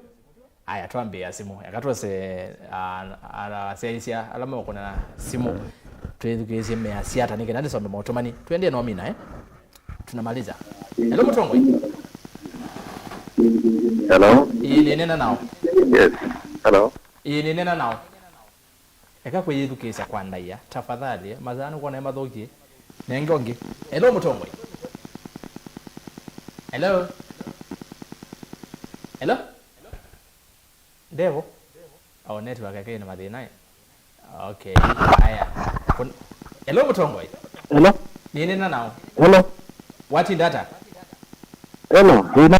Aya, twambĩe na simũ. Eka twose, ah, ala asyaĩĩsya ala meũkũna na simũ. Twĩthukĩĩsye measya ata nĩ kenda nĩsome maũtũmani. Twendee nomina, eh? Tunamaliza. Hello, Mũtongoi. Hello? Ĩĩ, nĩnena nao. Yes. Hello? Ĩĩ, nĩnena nao. Eka kwĩyĩthukĩĩsya kwa ndaĩa, tafadhali. Masaa nĩkwona mathũkie. Nenge ũngĩ. Hello, Mũtongoi. Hello? Hello? Ndevo? Oh, network yake ĩna mathĩna, eh? Okay. Aya. Kun-, hello, Mũtongoi. Hello? Nĩnena nao. Hello? Watinda ata? Hello? Wĩna